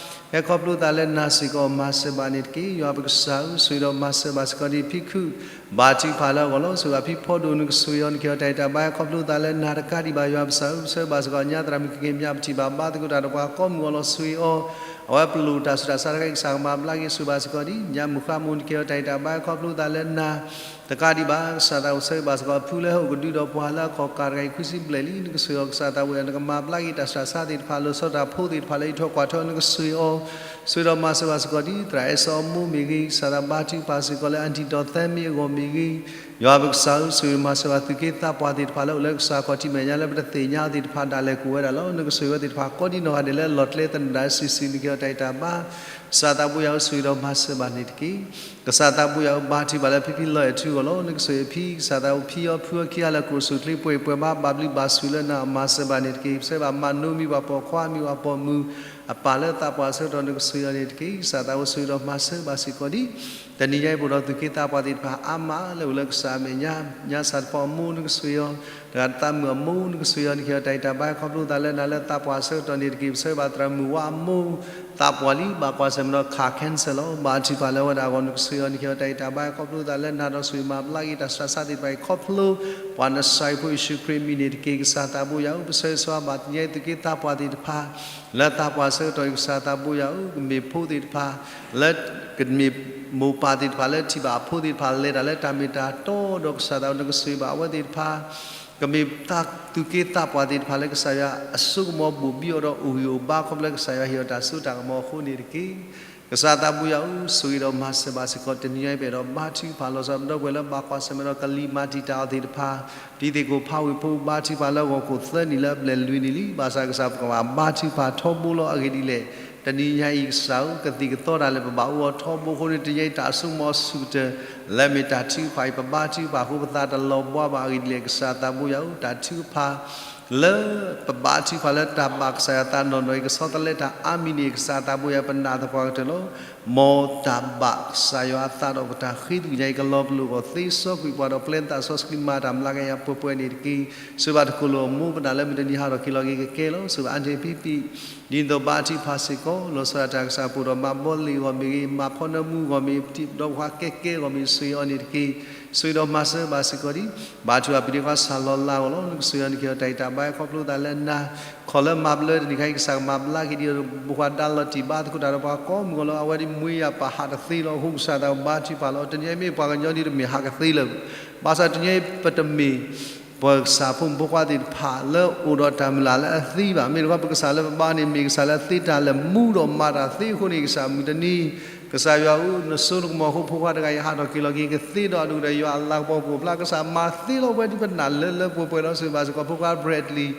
ဟဲခီဖျိသးလၢနၤစ့ၢ်ကီး မၤစၢၤဘၣ်န့ၣ်တက့ၢ်. ယွၤပကစၢ်ဧၢ ဆိၣ်ဂ့ၤဒီးမၤစၢၤဘၣ်စ့ၢ်ကီးဒံး ဖံခုၣ် ဘါထုကဖၣ်လၢအဂီၢ်လီၤ. ဆိၣ်ဂ့ၤဘၣ်ဖံဖီဒိၣ် နကဆိၣ်ဂ့ၤအီၤ နကဟ့ၣ်အီၤတၢ်အဲၣ်တၢ်ဘါ ဟဲခီဖျိသးလၢနၤ တကးဒံးဘၣ် ယွၤပကစၢ်ဧၢ ပဆၢဂ့ၤဘၣ်စ့ၢ်ကီး ညါသရၣ်မုၣ်ကက့ၤ မၠးပထံၣ်ဘၣ်ဘါသကိးတၢ်ဒီးပှၤကိးမုၢ်ဂီၤလီၤ ဆိၣ်ဂ့ၤအီၤ အဝဲပလိၣ်တၢ်ဆူးတၢ်ဆါတခါအံၤ ကစၢ်ကမၤဘျါက့ၤ ဆိၣ်ဂ့ၤဘၣ်စ့ၢ်ကီးဒံး ညါမုၢ်ဃါမူ နကဟ့ၣ်အီၤတၢ်အဲၣ်တၢ်ဘါ ဟဲခီဖျိသးလၢနၤ တကးဒံးဘၣ် ကစၢ်သးအိၣ်ဆၢဂ့ၤဘၣ်စ့ၢ်ကီး ဖုလၢဟဲအိၣ်ကဒုဒီးပှၤလၢအခီၣ်ကၢ်တဂၤအံၤ ခွံဆံဘျဲၣ်လံ နကဆိၣ်ဂ့ၤအီၤ ကစၢ်သးဝဲ နကမၤဘျါက့ၤတၢ်ဆူးတၢ်ဆါသ့ၣ်တဖၣ် လီၤဆီဒၣ်တၢ်ဖိသ့ၣ်တဖၣ်လၢအံးထွဲကွၢ်ထွဲအီၤ နကဆိၣ်ဂ့ၤအီၤ ဆိၣ်ဂ့ၤဒီးမၤစၢၤဘၣ်စ့ၢ်ကီးဒံး သရၣ်အဲၣ်စီအမိၢ်မ့ၢ်ဂ့ၤ ကစၢ်သးဘါထုကဖၣ်စ့ၢ်ကီးလၢ Aunty ဒီးသဲမ့ၢ်အဂီၢ်မ့ၢ်ဂ့ၤ ယွၤပကစၢ်ဧၢ ဆိၣ်ဂ့ၤမၤစၢၤဘၣ်သူၣ်က့သးပှၢ်သ့ၣ်တဖၣ်လၢအိၣ်လၢကစၢ်ခီၣ်ထံးမဲာ်ညါလၢပတသ့ၣ်ညါအီၤသ့ၣ်တဖၣ် ဒၣ်လဲာ်ကအိၣ်ဝဲဒၣ်လီၤ. နကဆိၣ်ဂ့ၤဝဲသ့ၣ်တဖၣ်ကိးဒံနီၢ်ဂၤဒဲးလၢအလီၢ်ကျဲသနၢၣ်ဒၣ်စုာ်စုာ် နကဟ့ၣ်အီၤတၢ်အဲၣ်တၢ်ဘါ ကစၢ်သးဘိယွၤဧၢ ဆိၣ်ဂ့ၤဒီးမၤစၢၤဘၣ်န့ၣ်တက့ၢ်. ကစၢ်သးဘိယွၤဧၢ ဘါထုကဖၣ်လၢဖံဖံလီၤအဲၣ်ထူအဂီၢ်လီၤ. နကဆိၣ်ဂ့ၤဖံ ကစၢ်သးအိၣ်ဖံအီၤဖုအီၤခံဂၤလၢကအိၣ်ဆူၣ်ချ့ပှဲၤပှဲၤဘၣ် ဘၣ်ဘျုးဘၣ်ဆိၣ်လၢနၤ မၤစၢၤဘၣ်န့ၣ်တက့ၢ်. ပဆၢဂ့ၤဘၣ်မးနိ မ့ၢ်ပှၤပိာ်ခွါ မ့ၢ်ပှၤပိာ်မုၣ် အပၢ်လၢသးပှၢ်ဆၢကတီၢ် နကဆိၣ်ဂ့ၤအီၤန့ၣ်တက့ၢ်. ကစၢ်သးဘိ ဆိၣ်ဂ့ၤဒီးမၤစၢၤဘၣ်စ့ၢ်ကီးဒံး တနံၤညါအံၤ ပအိၣ်ဒီးသူၣ်က့သးပှၢ်သ့ၣ်တဖၣ်အါမးလၢအိၣ်လၢကစၢ်အမဲာ်ညါ ညါစၢ်တဖီအမိၢ် နကဆိၣ်ဂ့ၤအီၤ တဂၤသးမုၣ်အမိၢ် နကဆိၣ်ဂ့ၤအီၤ နကဟ့ၣ်အီၤတၢ်အဲၣ်တၢ်ဘါ ခီဖျိသးလၢနၤလၢသးပှၢ်ဆၢကတီၢ်န့ၣ်တက့ၢ်. ပဆၢဂ့ၤဘၣ်သရၣ်မုၣ်ဝါအမိၢ် သးပှၢ်လံ ဘၣ်ကွၢ်ဆၢၣ်မဲာ်ဒီးခး cancer လီၤ. ဘါထုကဖၣ်လၢအဝဲဒၣ်အဂီၢ် နကဆိၣ်ဂ့ၤအီၤ နကဟ့ၣ်အီၤတၢ်အဲၣ်တၢ်ဘါ ခီဖျိသးလၢနၤဒီးဆိၣ်ဂ့ၤမၤဘျါက့ၤတၢ်ဆူးတၢ်ဆါသ့ၣ်တဖၣ်အံၤ ခီဖျိ ပှၤနစၤရ့းဖိယ့ၣ်ၡူးခရံာ်အမံၤန့ၣ်တက့ၢ်. ကစၢ်သးဘိယွၤဧၢ ပဆၢဂ့ၤဆၢဝါဘၣ်သ့ၣ်ညါအံၤ သူၣ်က့သးပှၢ်သ့ၣ်တဖၣ် လၢသးပှၢ်ဆၢကတီၢ်အံၤ ကစၢ်သးဘိယွၤဧၢ ကမ့ၢ်ဖိသ့ၣ်တဖၣ် လၢ ကမ့ၢ်မိၢ်ပၢ်သ့ၣ်တဖၣ်လၢထံၣ်ဘၣ်အဖိသ့ၣ်တဖၣ် လဲၤတၢ်လၢတၢ်မ့ၢ်တၢ်တီဒီး ကစၢ်သးဘိ နကဆိၣ်ဂ့ၤဘၣ်အဝဲသ့ၣ်တဖၣ် ကမ့ၢ်သူၣ်က့သးပှၢ်သ့ၣ်တဖၣ်လၢကစၢ်ယွၤ အစိကမီၤဘိၣ်ဘံအီၤဒီးအိၣ်ဂံၢ်အိၣ်ဘါ ခီဖျိလၢကစၢ်ယွၤဟ့ၣ်အီၤတၢ်စိတၢ်ကမီၤအဃိန့ၣ်တက့ၢ်. ကစၢ်သးဘိယွၤဧၢ ဆိၣ်ဂ့ၤဒီးမၤစၢၤဘၣ်စ့ၢ်ကီး တနံၤညါအံၤ ပအဲၣ်ဒိးဘါထုကဖၣ်လီၤဆီပဒီပုၢ်ဝဲၢ်လၢဘၣ်ကွၢ်ဆၢၣ်မဲာ်ဒီးကလံၤမၤတံာ်တာ်အီၤသ့ၣ်တဖၣ် တံၤသကိးဖးဝ့ၢ်ဖိ ဘါထုကဖၣ်လၢအဂီၢ် ကိၣ်သၢနံၣ်လၢအဘျဲၣ်လွံၢ်နံၣ်လံ ဘၣ်ဆၣ်ကစၢ်ပကဘၣ်ဘါထုကဖၣ်ထီဘိလီၤ. အဂ့ၢ်ဒ်လဲၣ် တနံၤညါအံၤ ကစၢ်ဧၢ ကသံၣ်ကသီတၢ်လၢပဘၣ်အူအီၤထီဘိအဃိန့ၣ် တနံၤညါအံၤ တၢ်အစိကမီၤအီၤဆူၣ်ကတၢၢ် လၢမ့ၢ်တၢ်ထုကဖၣ်အံၤ ပဘါထုကဖၣ်အဃိ ပသးတလီၤဘှါဘၣ်အဂ့ၢ်ဒ်လဲၣ် ကစၢ်သးဘိယွၤဧၢ, တၢ်ထုကဖၣ်လၢ ပဘါထုကဖၣ်လၢတၢ်ဘၣ်ကစၢ်ယွၤသးနီၢ်နီၢ်အံၤ ကဆီတလဲတၢ်အါမံၤန့ၣ် ကစၢ်သးဘိယွၤ ပနာ်သပှၢ်ကတၢၢ်လီၤ. မ်တၢ်ဘၣ်ကစၢ်ယွၤအသးဒီးပတၢ်ဃ့ထုကညးအံၤ ကလီၤပလိာ်အဂီၢ် သ့စီကွံာ်ပှၤဒီးပျဲသးစီဆှံမၤတၢ်မၤလၢကယၤပှဲၤပှဲၤန့ၣ်တက့ၢ်. ဆိၣ်ဂ့ၤဘၣ်တခိၣ်လၢအမိၢ်ပနၢ်လၢမုၢ်တနံၤဟးထီၣ်က့ၤလီၤက့ၤကကဲလီၤ. ဆိၣ်ဂ့ၤဘၣ်အါန့ၢ်ဖံဖံ ဒ်သိးဘါထုကဖၣ်စ့ၢ်ကီး လီၤဆီဒၣ်တၢ်ကစၢ် ပအိၣ်ဒီးမၤဘီလ့ၣ်အဂီၢ်မ့ၢ်ဂ့ၤ, မၤဖီနၢမူအဂီၢ်မ့ၢ်ဂ့ၤ, ဒီးပှၤကဲကဲအဂီၢ်မ့ၢ်ဂ့ၤ ဆိၣ်ဂ့ၤအီၤန့ၣ်တက့ၢ်. ဆိၣ်ဂ့ၤဒီးမၤစၢၤဘၣ်စ့ၢ်ကီးဒံး ဘါထုကဖၣ်ပဒ့ခွါစၢ်လီၤလးအဂီၢ်လီၤ. နကဆိၣ်ဂ့ၤအီၤန့ၣ်တက့ၢ်. တၢ်အံၤတၢ်ဘါအံၤခီဖျိသးလၢနၤ ခီၣ်လၢမၤဘျၢတနံၤခါအံၤ ကစၢ်ကမၤဘျါက့ၤဒံး ပှၤဒၣ်လီၤတံၢ်ဘါသကိးတၢ်ဒီးပှၤကိးမုၢ်ဂီၢ်လၢ အဝဲဒၣ်မှံယၤပာ်ဟးတသ့လီၤ. အဃိကစၢ်သးဘါထုကဖၣ်လီၤ. တနံၤအံၤမ့ၢ်ပှၤကညီဒ်တမ့ၢ်ဟးကသ့လၢၤ ဘၣ်ဆၣ်တနံၤအံၤပတမ့ၢ် ပကစၢ်ဖိမုၣ်ဖိခွါသ့ၣ်တဖၣ်လၢအိၣ်ဒီးတၢ်မုၢ်လၢ်လၢအသံဘၣ်. မ့ၢ်တခီ ပကစၢ်လၢပဘါန့ၣ် မ့ၢ်ကစၢ်လၢအသ့တၢ်လၢာ်မူဒီးမၤတၢ်သ့အဃိန့ၣ် ကစၢ်မုၢ်တနံၤ ကစၢ်ယွၤဧၢ နစိနကမီၤအဃိ ဖိခွါတဂၤအံၤ ဟးထီၣ်က့ၤလီၤက့ၤကသ့ဒီးအဒိၣ်ကတၢၢ် ယွၤအလၤကပီၤကအိၣ်ဖျါ ကစၢ်မၤသ့လီၤဝဲဒ်ပနာ်လၢလၢပှဲၤပှဲၤလီၤ. ဆိၣ်ဂ့ၤဘၣ်စ့ၢ်ကီးဖိခွါ Bradley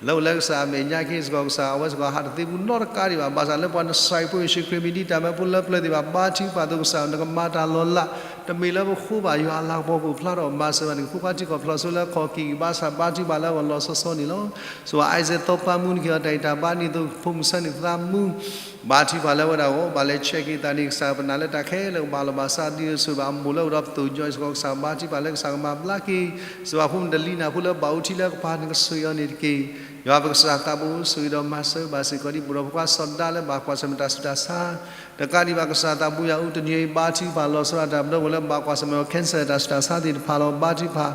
လၢအိၣ်လၢကစၢ်အမဲာ်ညါခ့စ့ၢ်ကီး ကစၢ်အဝဲစ့ၢ်ကီးဟးတသ့ဘူးနီတကးဒံးဘၣ်. ဘၣ်ဆၣ်လၢပှၤနစၢ်ဖိယ့ၣ်ၡူးခရံာ်မံၤဒ်တၢ်မၢဖိလၢပျၢၤသ့ၣ်တဖၣ် ဘါထုကဖၣ်အသိးကစၢ် နကမၤတၢ်လီၤလး တမ့ၢ်လၢပဃိဘၣ် ယွၤအလၤကပီၤကအိၣ်ဖျါထီၣ်မၤစၢၤဘၣ်န့ၣ် ဖိခွါထံကီၢ်ဖျီၣ်စိလၢခီၣ်ကံၢ်ဘါဆၣ် ဘါထုကဖၣ်လၢအဂီၢ်လီၤဆီဆီန့ၣ်လီၤ. ဆိၣ်ဂ့ၤဘၣ် Isaac သီပၢ်မူနက့ၤအီၤ တၢ်အံၤတၢ်ဘါဒ်သိးဖိမုၣ်ဆၢန့ၣ်သးမူ ဘါထုကဖၣ်လၢဝဲဒၣ်အဂီၢ် ဘၣ်လဲၤဆဲးက့ၤသးန့ၣ် ကစၢ်ပနာ်လၢတၢ်ခဲလၢာ်ကဘၣ်လီၤဘၣ်စးဒ်န့ၣ် ဆိၣ်ဂ့ၤဘၣ်အမိၢ်လၢအိၣ်ဒီးပသိၣ်ညီစ့ၢ်ကီး ကစၢ်ဘါထုကဖၣ်လၢကစၢ်ကမၤဘျါက့ၤ ဆိၣ်ဂ့ၤဘၣ်ဖိမုၣ်တလံၤနၢ်ဖိလၢဘၣ်အိၣ်ထံလၢကပၤ နကဆိၣ်ဂ့ၤအီၤန့ၣ်တက့ၢ်. ယွၤပကစၢ်သးဘိ ဆိၣ်ဂ့ၤဒီးမၤစၢၤဘၣ်စ့ၢ်ကီးဒံး ပဒီပုၢ်ဝဲၢ်ဖိခွါစီၤဒါလၢဘၣ်ကွၢ်ဆၢၣ်မဲာ်တၢ်ဆူးတၢ်ဆါ တကးဒံးဘၣ် ကစၢ်သးဘိယွၤဧၢ တနံၤအံၤဘါထုကဖၣ်လီၤဆီဒၣ်တၢ် ပဒီပုၢ်ဝဲၢ်လၢဘၣ်ကွၢ်ဆၢၣ်မဲာ်ဒီး cancer တၢ်ဆူးတၢ်ဆါသ့ၣ်တဖၣ်လီၤ. ဘါထုကဖၣ်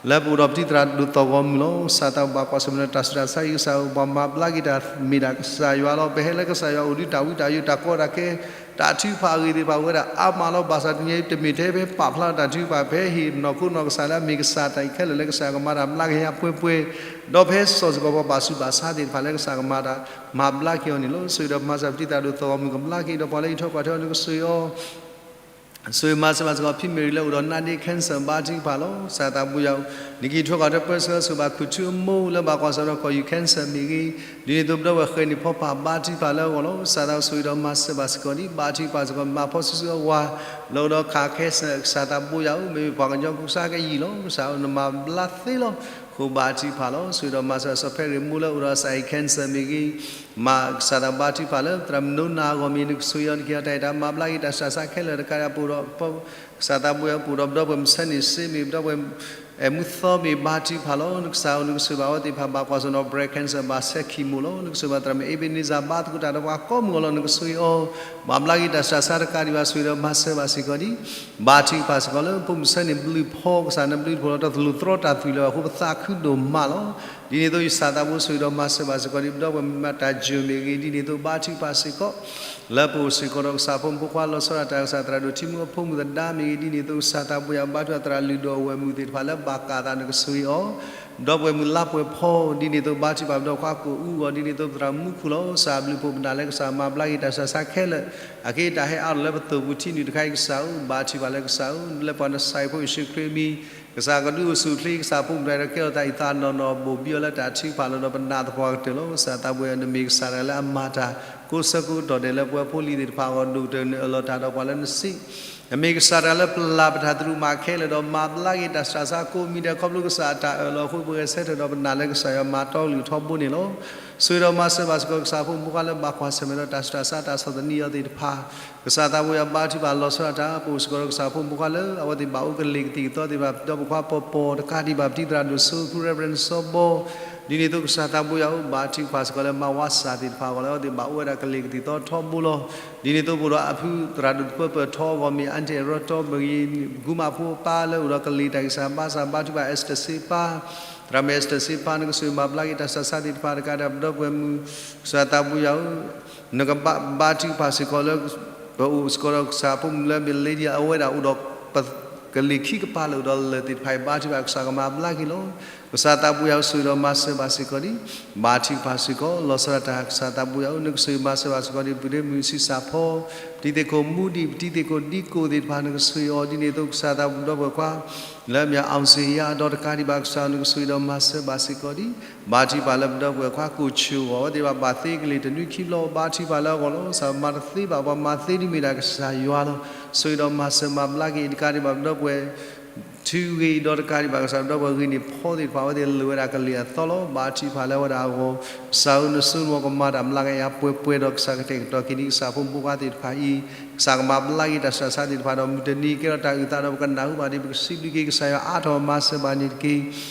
လၢပအိၣ်ဒီးပတံၤသရၣ်ဒိၣ်သီၣ်ဂီၤမုၢ်လီၤ. ကစၢ်သးဘိဘၣ်ကွၢ်ဆၢၣ်မဲာ်ဒီးတၢ်ဆူးတၢ်ဆါအံၤ ကစၢ်ဧၢ ပှၤမၤဘျါက့ၤတၢ်မ့ၢ်ဒၣ်ကစၢ်ယွၤလီၤ. ပဟဲလၢကစၢ်ယွၤအိၣ်ဒုးတၢ်ဝံတၢ်ယိး တၢ်ကီတၢ်ခဲ တၢ်ထုကဖၣ်အဂ့ၢ်သ့ၣ်တဖၣ်ဝဲဒၣ်အါမးလီၤ. ဘၣ်ဆၣ်တနံၤအံၤ တမ့ၢ်ထဲပဟဲပာ်ဖျါထီၣ်တၢ်ထုကဖၣ် ပဟဲဟ့ၣ်နီၢ်ခိနီၢ်ကစၢ်လၢအမ့ၢ်ကစၢ်တၢ်အံၤခဲလၢာ်လၢကစၢ်ကမၤတၢ်ဘျါက့ၤယၤပှဲၤပှဲၤ ဒီးပဟဲစိာ်စ့ၢ်ကီးပှၤဘၣ်ဆူးဘၣ်ဆါသ့ၣ်တဖၣ်လၢကစၢ်ကမၤတၢ်မၤဘျါက့ၤအီၤန့ၣ်လီၤ. ဆိၣ်ဂ့ၤဒီးမၤစၢၤပတံၤသရၣ်ဒိၣ်သီၣ်ဂီၤမုၢ်ကဘျါက့ၤ ဒီးပှၤလၢအံးထွဲကွၢ်ထွဲအီၤ နကဆိၣ်ဂ့ၤအီၤ ဆိၣ်ဂ့ၤမၤစၢၤဘၣ်စ့ၢ်ကီး ဖံမ့ၢ်ရံလၢအိၣ်ဒီးနါဒ့ cancer ဘါထုကဖၣ်လီၤ. ကစၢ်သးဘိယွၤဧၢ နက့ၤထွဲကွၢ်ထွဲပၢဆှၢ ဆိၣ်ဂ့ၤဘၣ်ခုၣ်ထူအမိၢ်လၢဘၣ်ကွၢ်ဆၢၣ်ဒီးကီၢ်ယူၢ် cancer မ့ၢ်ဂ့ၤ ဒ်န့ၣ်အသိးပဒီပုၢ်ဝဲၢ်ဃဲၤန့ၣ်ဖီဖးဘါထုကဖၣ်လၢအဂီၢ်လီၤ. ကစၢ်သးဘိဆိၣ်ဂ့ၤဒီးမၤစၢၤဘၣ်စ့ၢ်ကီးဒံး ဘါထုကဖၣ်စ့ၢ်ကီး မၤဖီဆူၣ်စုအဝၤ လၢအိၣ်ဒီးခး cancer ကစၢ်သးဘိယွၤဧၢ မ့မ့ၢ်ပှၤကညီကူစါကယံာ်လီၤ. ကစၢ်ဧၢ နမၤဘျါသ့လီၤ. ဃိဘါထုကဖၣ်လီၤ. ဆိၣ်ဂ့ၤဒီးမၤစၢၤစီၤဖဲရ့ၣ်မိၢ်လၢအိၣ်ဒီးစးအံၤ cancer မ့ၢ်ဂ့ၤ မၤကစၢ်သးဘါထုကဖၣ်လၢ သရၣ်မုၣ်နိနၤအဂီၢ်မ့ၢ် နကဆိၣ်ဂ့ၤအီၤ နက့ၤအီၤတၢ်အံၤတၢ်မၤဘျါက့ၤတၢ်ဆူးတၢ်ဆါခဲလၢာ်တကးဒံး ပအိၣ်ဒီး ကစၢ်သးဘိယွၤ ပအိၣ်ဒီးပဒီပုၢ်ဝဲၢ်မုၢ်ဆါန့ၣ်စ့မ့ၢ် ပဒီပုၢ်ဝဲၢ် အဲၣ်မူသီမ့ၢ်ဘါထုကဖၣ်လီၤ. နကစၢ်ဧၢ နကဆိၣ်ဂ့ၤဘၣ်အဝဲသ့ၣ်တဖၣ် ဘၣ်ကွၢ်ဆၢၣ်ဒီး breast cancer ဘၣ်ဆဲး chemo လီၤ. နကဆိၣ်ဂ့ၤဘၣ်သရၣ်မုၣ် Ebenezer ဘါသကိးတၢ်ဒီးပှၤကိးမုၢ်ဂီၢ်လီၤ. နကဆိၣ်ဂ့ၤအီၤ မၤဘျါက့ၤတၢ်ဆူးတၢ်ဆါတကးဒံးဘၣ် ဆိၣ်ဂ့ၤဒီးမၤစၢၤဘၣ်စ့ၢ်ကီးဒံး ဘါထုကဖၣ်စ့ၢ်ကီးလၢ ဖိမုၣ်ဆါန့ၣ်ဘျုးဖီ ကစၢ်နဘျုးတဖှိၣ်လီၤ တၢ်သလူးသြီတၢ်သွံၣ်လၢၤဘၣ်အဃိ ပသးခုဒိၣ်မးလီၤ. ဒ်န့ၣ်အသိးယစၢ်သးဘိဆိၣ်ဂ့ၤဒီးမၤစၢၤဘၣ်စ့ၢ်ကီးဒံး ပဒီပုၢ်ဝဲၢ်မုၢ်မၤတၢ်ယိာ်မ့ၢ်ဂ့ၤ ဒ်န့ၣ်အသိးဘါထုကဖၣ်စ့ၢ်ကီး လၢပအိၣ်စ့ၢ်ကီးဒီးကစၢ်ဖိမုၣ်ဖိခွါလီၤဆီဒၣ်တၢ်ကစၢ်သရၣ်ဒိၣ်ထံမူအဖိမုၣ်သဒါမ့ၢ်ဂ့ၤ ဒ်န့ၣ်အသိးကစၢ်သးဘိယွၤဘါထုကဖၣ်သရၣ်လုၢ်ဒိၣ်အဝဲၢ်မုၣ်သ့ၣ်တဖၣ်လၢဘၣ်ကးသး နကဆိၣ်ဂ့ၤအီၤ ဒီပုၢ်ဝဲၢ်မုၣ်လါပှဲၤဖီ ဒ်န့ၣ်အသိးဘါထုကဖၣ်ပဒီပုၢ်ဝဲၢ်ခွါကိၣ်အူအဂီၢ် ဒ်န့ၣ်အသိးပသရၣ်မူခိၣ်လီၤ. ကစၢ်ဘျုးဖှိၣ်ပနၢ်လၢကစၢ်မၤဘျါက့ၤတၢ်ဆူးတၢ်ဆါခဲလၢာ် အက့တၢ်ဟဲအါထီၣ်လၢပသိၣ်ပူၤထံနုာ်တခါအံၤ ကစၢ်ဧၢ ဘါထုကဖၣ်လၢကစၢ်ဧၢ လၢပှၤနစၢ်ဖိယ့ၣ်ၡူးခရံာ်မံၤ ကစၢ်ကဒုးအိၣ်ဆူၣ်အိၣ်ချ့ ကစၢ်ဖိမုၣ်တဂၤဒီးကဲထီၣ်သးအံၤသးနီၢ်နီၢ် ဘိၣ်ဘံအီၤလၢတၢ်ထုကဖၣ်လီၤဒီးပနာ်သပှၢ်ကတၢၢ်လီၤ. ကစၢ်သးဘိယွၤ နမ့ၢ်ကစၢ်တဂၤလၢအမၤတၢ် ကိးဆၢကိးကတီၢ်ဒဲးလၢပဝဲဖိလံၤသ့ၣ်တဖၣ်အဂီၢ် ဒိၣ်ကတၢၢ်နအၢၣ်လီၤတၢ်ဒီးပှၤလၢနစံး နမ့ၢ်ကစၢ်တဂၤလၢပျၢ်ပတၢ်သရူးမးခဲလၢာ်ဒီး မၤဘျါက့ၤတၢ်ဆူးတၢ်ဆါကိးမံၤဒဲး ခီဖျိကစၢ်အတၢ်အၢၣ်လီၤအဃိ ပဂဲၤဆၢထၢၣ်ဒီးပနာ်လၢကစၢ်ယွၤမၤတီကလုၢ်ထီဘိန့ၣ်လီၤ. ဆိၣ်ဂ့ၤဒီးမၤစၢၤဘၣ်စ့ၢ်ကီးကစၢ်ဖိမုၣ်ဖိခွါလၢဘၣ်ကွၢ်ဆၢၣ်မဲာ်ဒီးတၢ်ဆူးတၢ်ဆါတၢ်ဆီၣ်သနံးအီၤသ့ၣ်တဖၣ် ကစၢ်သးဘိယွၤဘါထုကဖၣ်လီၤဆီဒၣ်တၢ် ပအိၣ်စ့ၢ်ကီးဒီးကစၢ်ဖိမုၣ်ဖိခွါလၢ အဝဲသ့ၣ်ဘၣ်အိၣ်ကလ့ၢ်ကသံၣ်ကသီသ့ၣ်တဖၣ် ဒီပုၢ်ဝဲၢ်ခွါပီၤပီၤ တကးဒံးဘၣ်ပတံၤသရၣ်ဒိၣ်စိ ဖု Reverend စီၤဘီ ဒ်န့ၣ်အသိးကစၢ်သးဘိယွၤအိၣ်ဘါထုကဖၣ်စ့ၢ်ကီးလၢမၤဝါစၢ်သ့ၣ်တဖၣ်အဂီၢ်လၢ အဝဲသ့ၣ်ဘၣ်အိၣ်ဝဲဒၣ်ကလ့ၢ်ကသံၣ်ကသီထီဘိလီၤ. ဒ်န့ၣ်အသိးပအိၣ်ဒီးအဖုသရၣ်ဒိၣ်တပၢၢ်ပၢၢ်ထီအဂီၢ်မ့ၢ် အၣ်တံၣ်အဲၣ်ရီတီမ့ၢ်ဂ့ၤ ကူမးဖိအပၢ်လၢအိၣ်ဒီးကလ့ၢ်တၢ်ဂံၢ်စၢ်ဘါစၢ်ဘါထုကဖၣ် အ့စတၢၣ်စ့ပၢ် သရၣ်မုၣ် အ့စတၢၣ် စ့ပၢ် နကဆိၣ်ဂ့ၤမၤဘျါက့ၤတၢ်ဆူးတၢ်ဆါသ့ၣ်တဖၣ်တကးဒံး ပဒီပုၢ်ဝဲၢ်မုၣ် ကစၢ်သးဘိယွၤဧၢ နကဘါထုကဖၣ်စ့ၢ်ကီးလၢ ပအိၣ်စ့ၢ်ကီးဒီးကစၢ်ဖိမုၣ်လၢမ့ၢ် Lydia အဝဲဒၣ်အိၣ်ဒီးပကလ့ၢ်ခံကပၤလၢအိၣ်ဒီးလၢၢ်သ့ၣ်တဖၣ်အံၤ ဘါထုကဖၣ်ကစၢ်ကမၤဘျါက့ၤလီၤ. ကစၢ်သးပူယၤဧၢ, ဆိၣ်ဂ့ၤဒီးမၤစၢၤဘၣ်စ့ၢ်ကီးဒံး, ဘါထုကဖၣ်စ့ၢ်ကီး, လီၤဆီဒၣ်တၢ် ကစၢ်သးပူယၤဧၢ, နကဆိၣ်ဂ့ၤမၤစၢၤဘၣ်စ့ၢ်ကီးဒံး, ပုၢ်ဒ့မုၣ်ဆံးစၢ်ဖီ, ပတံၤသ့ၣ်ခိၣ်မူဒံး, ပတံၤသ့ၣ်ခိၣ်ဒံကိၣ်သ့ၣ်တဖၣ် နကဆိၣ်ဂ့ၤအီၤဒ်န့ၣ်အသိး ကစၢ်သးပူဒီပုၢ်ဝဲၢ်ခွါ လၢအမ့ၢ် အောင်ဇေယျ ဒီးတကးဒံးဘၣ် ကစၢ်ဧၢ နကဆိၣ်ဂ့ၤဒီးမၤစၢၤဘၣ်စ့ၢ်ကီးဒံး, ဘါထုကဖၣ်လၢပဒီပုၢ်ဝဲၢ်ခွါ ကိၣ်ဆူၣ်ဂီၤဝဲသ့ၣ်တဖၣ် ဘၣ်သ့ကလံၤတနွံခံဘျီ, ဘါထုကဖၣ်လၢအဂီၢ်လီၤ, ကစၢ်မၤတသ့ဘၣ်ပှၤ, မၤသ့ဒ်မ့ၢ်ဒၣ်ကစၢ်ယွၤလီၤ, ဆိၣ်ဂ့ၤဒီးမၤစၢၤမၤဘျါက့ၤ တကးဒံးဘၣ်ပဒီပုၢ်ဝဲၢ် ထုးဂ့ၤဒီးတကးဒံးဘၣ် ကစၢ်ဒီပုၢ်ဝဲၢ်ဂ့ၤန့ၢ်ဖီသ့ၣ်တဖၣ် အဝဲသ့ၣ်လိၣ်ဝဲဒၣ်ကလံၤအသီလီၤ, ဘါထုကဖၣ်လၢအဝဲဒၣ်အဂီၢ်, ကစၢ်ဧၢ နစိနဝီၤကမၤတၢ်မျးကယၤပှဲၤပှဲၤဒီး ကစၢ်ကတဲာ်ကတီၤက့ၤဒံး ကစၢ်ဖိမုၣ်ဖိခွါသ့ၣ်တဖၣ်အံၤ, ကစၢ်ကမၤဘျါက့ၤတၢ်စူၢ်တၢ်စါသ့ၣ်တဖၣ်ဒီး မုၢ်တနံၤကဲထီၣ်တၢ်အုၣ်သးဒီး ပကနၢ်ဟူဘၣ်ဒံး ပကစံးဘျုးက့ၤကစၢ်ယွၤအါထီၣ် မၤစၢၤဘၣ်န့ၣ်တက့ၢ်.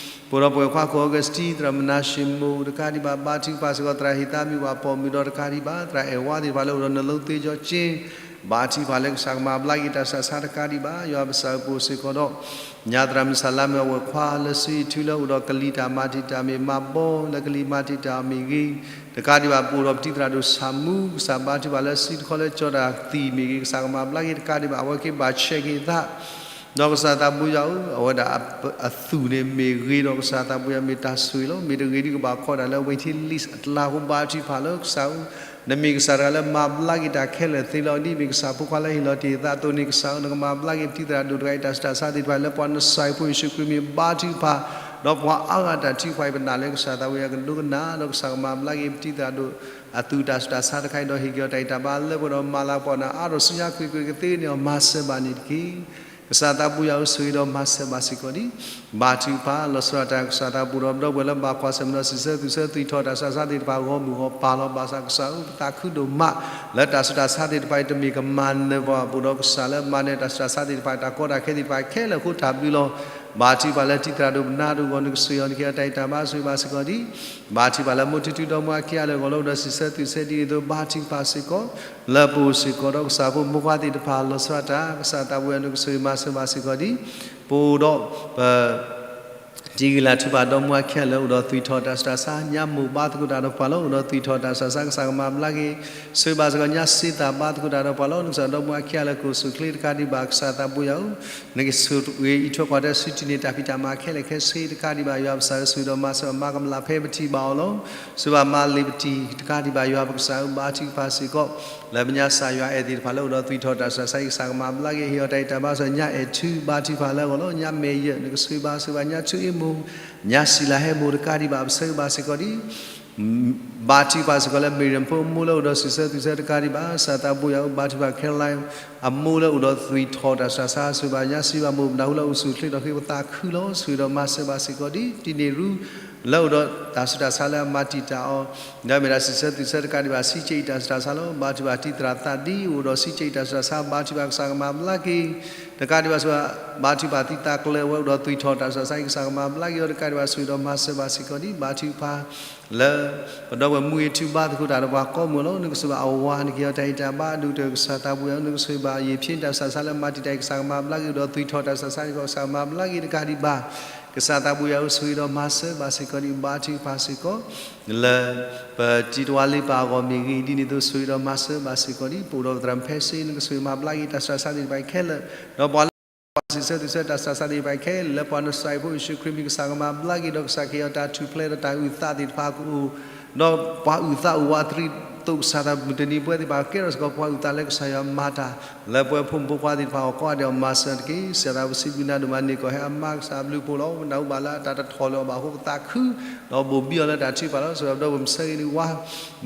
ပဒီပုၢ်ဝဲၢ်ခွါ ကီၢ်အီကူးစတံ သရၣ်မနၤၡ့မိၢ် တကးဒံးဘၣ် ဘါထုကဖၣ်စ့ၢ်ကီး သရၣ်ဟ့ၣ်သးမံၤ ပှၤပိာ်မုၣ်ဒီးတကးဒံးဘၣ် သရၣ်အဲၣ်ဝါသ့ၣ်တဖၣ်လၢအိၣ်ဒီး နလိသ့ကၠီကၠ့ ဘါထုကဖၣ်လၢကစၢ်ကမၤဘျါက့ၤတၢ်စူၢ်တၢ်စါတကးဒံးဘၣ်, ယွၤပစၢ်ဧၢ ပအိၣ်စ့ၢ်ကီးဒီး ညါသရၣ်မုၣ်စၢ်လါမ့ၢ်အဝဲၢ်ခွါ လၢစုအံၤထူလၢအိၣ်ဒီးကလံၤတၢ်မၤတံာ်တာ်မ့ၢ်မၤဘီ လၢကလံၤမၤတံာ်တာ်မ့ၢ်ဂ့ၤ, တကးဒံးဘၣ် ပအိၣ်ဒီးပတံၤသရၣ်ဒိၣ်ဆၣ်မူ ကစၢ်ဘါထုကဖၣ်လၢစုတခီလၢကၠီတၢ်သံၣ်မ့ၢ်ဂ့ၤ, ကစၢ်ကမၤဘျါက့ၤတကးဒံးဘၣ် အဝဲက့ၤဘၣ်ဆဲးက့ၤအသး ဒီးကစၢ်သးပူယၤဧၢ, အဝဲဒၣ်အသူၣ်န့ၣ်မ့ၢ်ဂ့ၤဒီး ကစၢ်သးပူယၤ မ့ၢ်တၢ်ဆိၣ်ဂ့ၤလီၤ, မ့ၢ်တဂ့ၤဒ်ကဘၣ်ခီဒၣ်လၢ waiting list အကျါအဃိ ဘါထုကဖၣ်လၢကစၢ်ဧၢ, နမ့ၢ်ကစၢ်တဂၤလၢမၤဘျါက့ၤတၢ်ခဲလၢာ်သ့လီၤ, ဒ်မ့ၢ်ကစၢ်ဖိခွါလၢဟ့ၣ်လီၤတ့ၢ်အသးအသိးန့ၣ် ကစၢ်ဧၢ နကမၤဘျါက့ၤပတံၤသရၣ်ဒိၣ်တဂၤအံၤ တၢ်စူၢ်တၢ်စါသ့ၣ်တဖၣ် လၢပှၤနစၢ်အံၤဖိယ့ၣ်ၡူးခရံာ်မံၤ ဘါထုကဖၣ်, ဒီးပှၤအါဂၤတၢ်ထုကဖၣ်အံၤ ပနာ်လၢကစၢ်သးပူယၤကဒိကနၣ်, ဒီးကစၢ်ကမၤဘျါက့ၤပတံၤသရၣ်ဒိၣ် အသူၣ်တၢ်စူၢ်တၢ်စါတခါအံၤ ဒီးဟ့ၣ်က့ၤအီၤတၢ်ဂံၢ်တၢ်ဘါလၢပှဲၤဒီး မၤလၤကပီၤနၤအါထီၣ်ဆူညါ ကွ့ၢ်ကွ့ၢ်ကသ့န့ၣ်အီၤ မၤစၢၤဘၣ်န့ၣ်တက့ၢ်. ကစၢ်သးပူယၤဧၢ, ဆိၣ်ဂ့ၤဒီးမၤစၢၤဘၣ်စ့ၢ်ကီးဒံး, ဘါထုကဖၣ် လီၤဆီဒၣ်တၢ် ကစၢ်သးပူဒီး ပဒီပုၢ်ဝဲၢ်လၢဘၣ်ကွၢ်ဆၢၣ်မဲာ်ဒီး စံးဆၢသူၣ်ဆၢ သွံၣ်ထီၣ်တၢ်စူၢ်တၢ်စါသ့ၣ်တဖၣ် ဂီၢ်မုၢ်ဂီၢ်ပၤလီၤ, ဘၣ်ဆၣ်ကစၢ်ဧၢ ပသးခုဒိၣ်မး လၢတၢ်စူၢ်တၢ်စါသ့ၣ်တဖၣ်အံၤ တမ့ၢ်ကမၤနၢၤပှၤ ပအိၣ်ဒီးကစၢ်လၢမၤနၢၤတၢ်စူၢ်တၢ်စါသ့ၣ်တဖၣ် တၢ်ကီတၢ်ခဲသ့ၣ်တဖၣ်ခဲလၢာ်အဃိ တၢ်ဘျုးလီၤ. ဘါထုကဖၣ်လၢတံၤသရၣ်ဒိၣ်ပနၢ်ဒိၣ်အဂီၢ် နကဆိၣ်ဂ့ၤအီၤ နကဟ့ၣ်အီၤတၢ်ဂံၢ်တၢ်ဘါ ဆိၣ်ဂ့ၤဘၣ်စ့ၢ်ကီးဒံး, ဘါထုကဖၣ်လၢမိၢ်ထူထူဒီမါအခံဂၤလၢအဂီၢ်လၢအိၣ်ဒီးစံးဆၢသူၣ်ဆၢဒ်န့ၣ်အသိး ဘါထုကဖၣ်စ့ၢ်ကီး လၢပအိၣ်စ့ၢ်ကီးဒီးကစၢ်ဖိမုၣ်ဖိခွါသ့ၣ်တဖၣ် လီၤဆီဒၣ်တၢ် ကစၢ်သးပူယၤဧၢ နကဆိၣ်ဂ့ၤမၤစၢၤဘၣ်စ့ၢ်ကီးဒံး, ပအိၣ်ဒီးပ တံၤဂံၢ်လၢ်ထူၣ်ဖးဒီမါအခံဂၤလၢအိၣ်ဒီးသွံၣ်ထီၣ်တၢ်စူၢ်တၢ်စါ ညါမိၢ်ဘါသကိးတၢ်ဒီးပှၤလီၤ, အိၣ်ဒီးသွံၣ်ထီၣ်တၢ်စူၢ်တၢ်စါ ကစၢ်ကမၤဘျါက့ၤ ဆိၣ်ဂ့ၤဘၣ်စ့ၢ်ကီး ညါစ့သးဘါသကိးတၢ်ဒီးပှၤလီၤ, နကစၢ်ဒီမါအခံဂၤလၢကအိၣ်ဆူၣ်ချ့တကးဒံးဘၣ် ကစၢ်သးပူယၤဧၢ နကဆိၣ်ဂ့ၤအံးထွဲကွၢ်ထွဲစုတုၤန့ၢ် တၢ်ဖံးတၢ်မၤခဲလၢာ်ခဲဆ့တကးဒံးဘၣ် ယွၤပစၢ်ဧၢ ဆိၣ်ဂ့ၤဒီးမၤစၢၤ မၤကမျၢ်ဖဲပထံၣ်ဘၣ်အီၤလီၤ, ဆိၣ်ဂ့ၤဘၣ်မၤလ့ၤပထံၣ်တကးဒံးဘၣ် ယွၤပကစၢ်ဧၢ ဘါထုကဖၣ်စ့ၢ်ကီး လၢပညါစၢ်ယွၤအဲၣ်သ့ၣ်တဖၣ်လၢအိၣ်ဒီးသွံၣ်ထီၣ်တၢ်စူၢ်တၢ်စါအံၤ ကစၢ်ကမၤဘျါက့ၤ ဟ့ၣ်အီၤတၢ်ဂံၢ်တၢ်ဘါစ့ၢ်ကီး ညါအဲၣ်ထူ ဘါထုကဖၣ်လၢအဂီၢ်လီၤ, ညါမဲာ်ယၢၢ် နကဆိၣ်ဂ့ၤဘၣ်စ့ၢ်ကီး ညါထူအ့မိၢ် ညါစံၣ်လၤဟဲမိၢ်တကးဒံးဘၣ် ပဆၢဂ့ၤဘၣ်စ့ၢ်ကီးဒံး ဘါထုကဖၣ်စ့ၢ်ကီးလၢ မ့ၢ်ရၢၣ်ဖိအမိၢ်လၢအိၣ်ဒီးစံးဆၢသူၣ်ဆၢတကးဒံးဘၣ် ကစၢ်သးပူယၤဧၢ ဘါထုကဖၣ် ခဲလၢာ် အမိၢ်လၢအိၣ်ဒီးသွံၣ်ထီၣ်တၢ်စူၢ်တၢ်စါ ဆိၣ်ဂ့ၤဘၣ်ညါစံးဘၣ်မိၢ် ပနၢ်ဟူလၢအိၣ်ဆူၣ်ချ့ဒီးဃ့ပသးခုလီၤ, ဆိၣ်ဂ့ၤဒီးမၤစၢၤဘၣ်စ့ၢ်ကီးဒံး တံၤန့ၢ်ရူ လၢအိၣ်ဒီးတၢ်စူၢ်တၢ်စါလၢအမၤတံာ်တာ်အီၤ ဒီးမ့ၢ်ဒၣ်စံးဆၢသူၣ်ဆၢတကးဒံးဘၣ် စံးကဲအံၤတၢ်စူၢ်တၢ်စါလီၤ, ဘါထုကဖၣ်တံၤသရၣ်သးဒ်အိၣ်ဒီးစံးကဲအံၤတၢ်စူၢ်တၢ်စါ ဘါထုကဖၣ်ကစၢ်ကမၤဘျါက့ၤ တကးဒံးဘၣ်ဆိၣ်ဂ့ၤ ဘါထုကဖၣ်တံၤသကိးဝဲအိၣ်ဒီးသွံၣ်ထီၣ်တၢ်စူၢ်တၢ်စါအံၤ ကစၢ်ကမၤဘျါက့ၤအီၤ တကးဒံးဘၣ်ဆိၣ်ဂ့ၤဒီးမၤစၢၤဘၣ်စ့ၢ်ကီးဒံး ဘါထုကဖၣ် လၢ ပဒီပုၢ်ဝဲၢ်မူအ့ထူဘါသကိးတၢ်ဒီးပှၤကိးမုၢ်လီၤ, နကဆိၣ်ဂ့ၤဘၣ်အဝၤ နကဟ့ၣ်အီၤတၢ်ဂံၢ်တၢ်ဘါ ဒိၣ်ကတၢၢ် ကစၢ်သးပူယၤဧၢ နကဆိၣ်ဂ့ၤဘၣ်ယ့ၢ်ဖံတၢ်စူၢ်တၢ်စါလၢမၤတံာ်တာ်အံၤ ကစၢ်ကမၤဘျါက့ၤဒီးသွံၣ်ထီၣ်တၢ်စူၢ်တၢ်စါအံၤ ကစၢ်ကမၤဘျါက့ၤတကးဒံးဘၣ် ကစၢ်သးပူယၤဧၢ ဆိၣ်ဂ့ၤဒီးမၤစၢၤဘၣ်စ့ၢ်ကီးဒံး ဘါထုကဖၣ်စ့ၢ်ကီး လၢ ပတံၤတဝါလ့ပာ်အဂီၢ်မ့ၢ်ဂ့ၤ ဒ်န့ၣ်အသိးဆိၣ်ဂ့ၤဒီးမၤစၢၤဘၣ်စ့ၢ်ကီးဒံး ပအိၣ်ဒီးပသရၣ်မုၣ်ဖဲစ့ နကဆိၣ်ဂ့ၤမၤဘျါက့ၤတၢ်စူၢ်တၢ်စါသ့ၣ်တဖၣ်ခဲလၢာ် ဒီးပှၤလၢ ပှၤစံးဆၢသူၣ်ဆၢတၢ်စူၢ်တၢ်စါသ့ၣ်တဖၣ်ခဲလၢာ် လၢပှၤနစၢ်အံၤဖိယ့ၣ်ၡူးခရံာ်မံၤ ကစၢ်ကမၤဘျါက့ၤဒီး ကစၢ်ကဟ့ၣ်အီၤတၢ်ထူၣ်ဖျဲးဒီးတၢ်အုၣ်သးသ့ၣ်တဖၣ်ကအိၣ် ဒီးပှၤအုၣ်သးအိၣ်ဝးတရံးသိးကစၢ်သးမုၢ်တနံၤပဝဲသ့ၣ်တဖၣ် ကဲထီၣ်စ့ၢ်ကီးပှၤအုၣ်သးလၢကစၢ်ယွၤမၤတၢ် လၢပဝဲဖိမုၣ်ဖိခွါသ့ၣ်တဖၣ်အဂီၢ် ကိးဂၤဒဲးအီၤမၤစၢၤတက့ၢ်. ကစၢ်သးပူစံးဘျုးနၤဒိၣ်မး န့ၢ်ကီၢ်ဟဲအမါကစၢ်အဘျုးအဖှိၣ်လီၤ. ပနၢ်ဟူဘၣ်လၢအတၢ်တထီၣ်လၢၤဘၣ်အဃိ ပသးခု ဒီးဘိၣ်ဘံအီၤလၢတၢ်ထုကဖၣ်လီၤ. ဆိၣ်ဂ့ၤဒီးပမုၢ်ဆၢဂ့ၤန့ၣ်ဝါ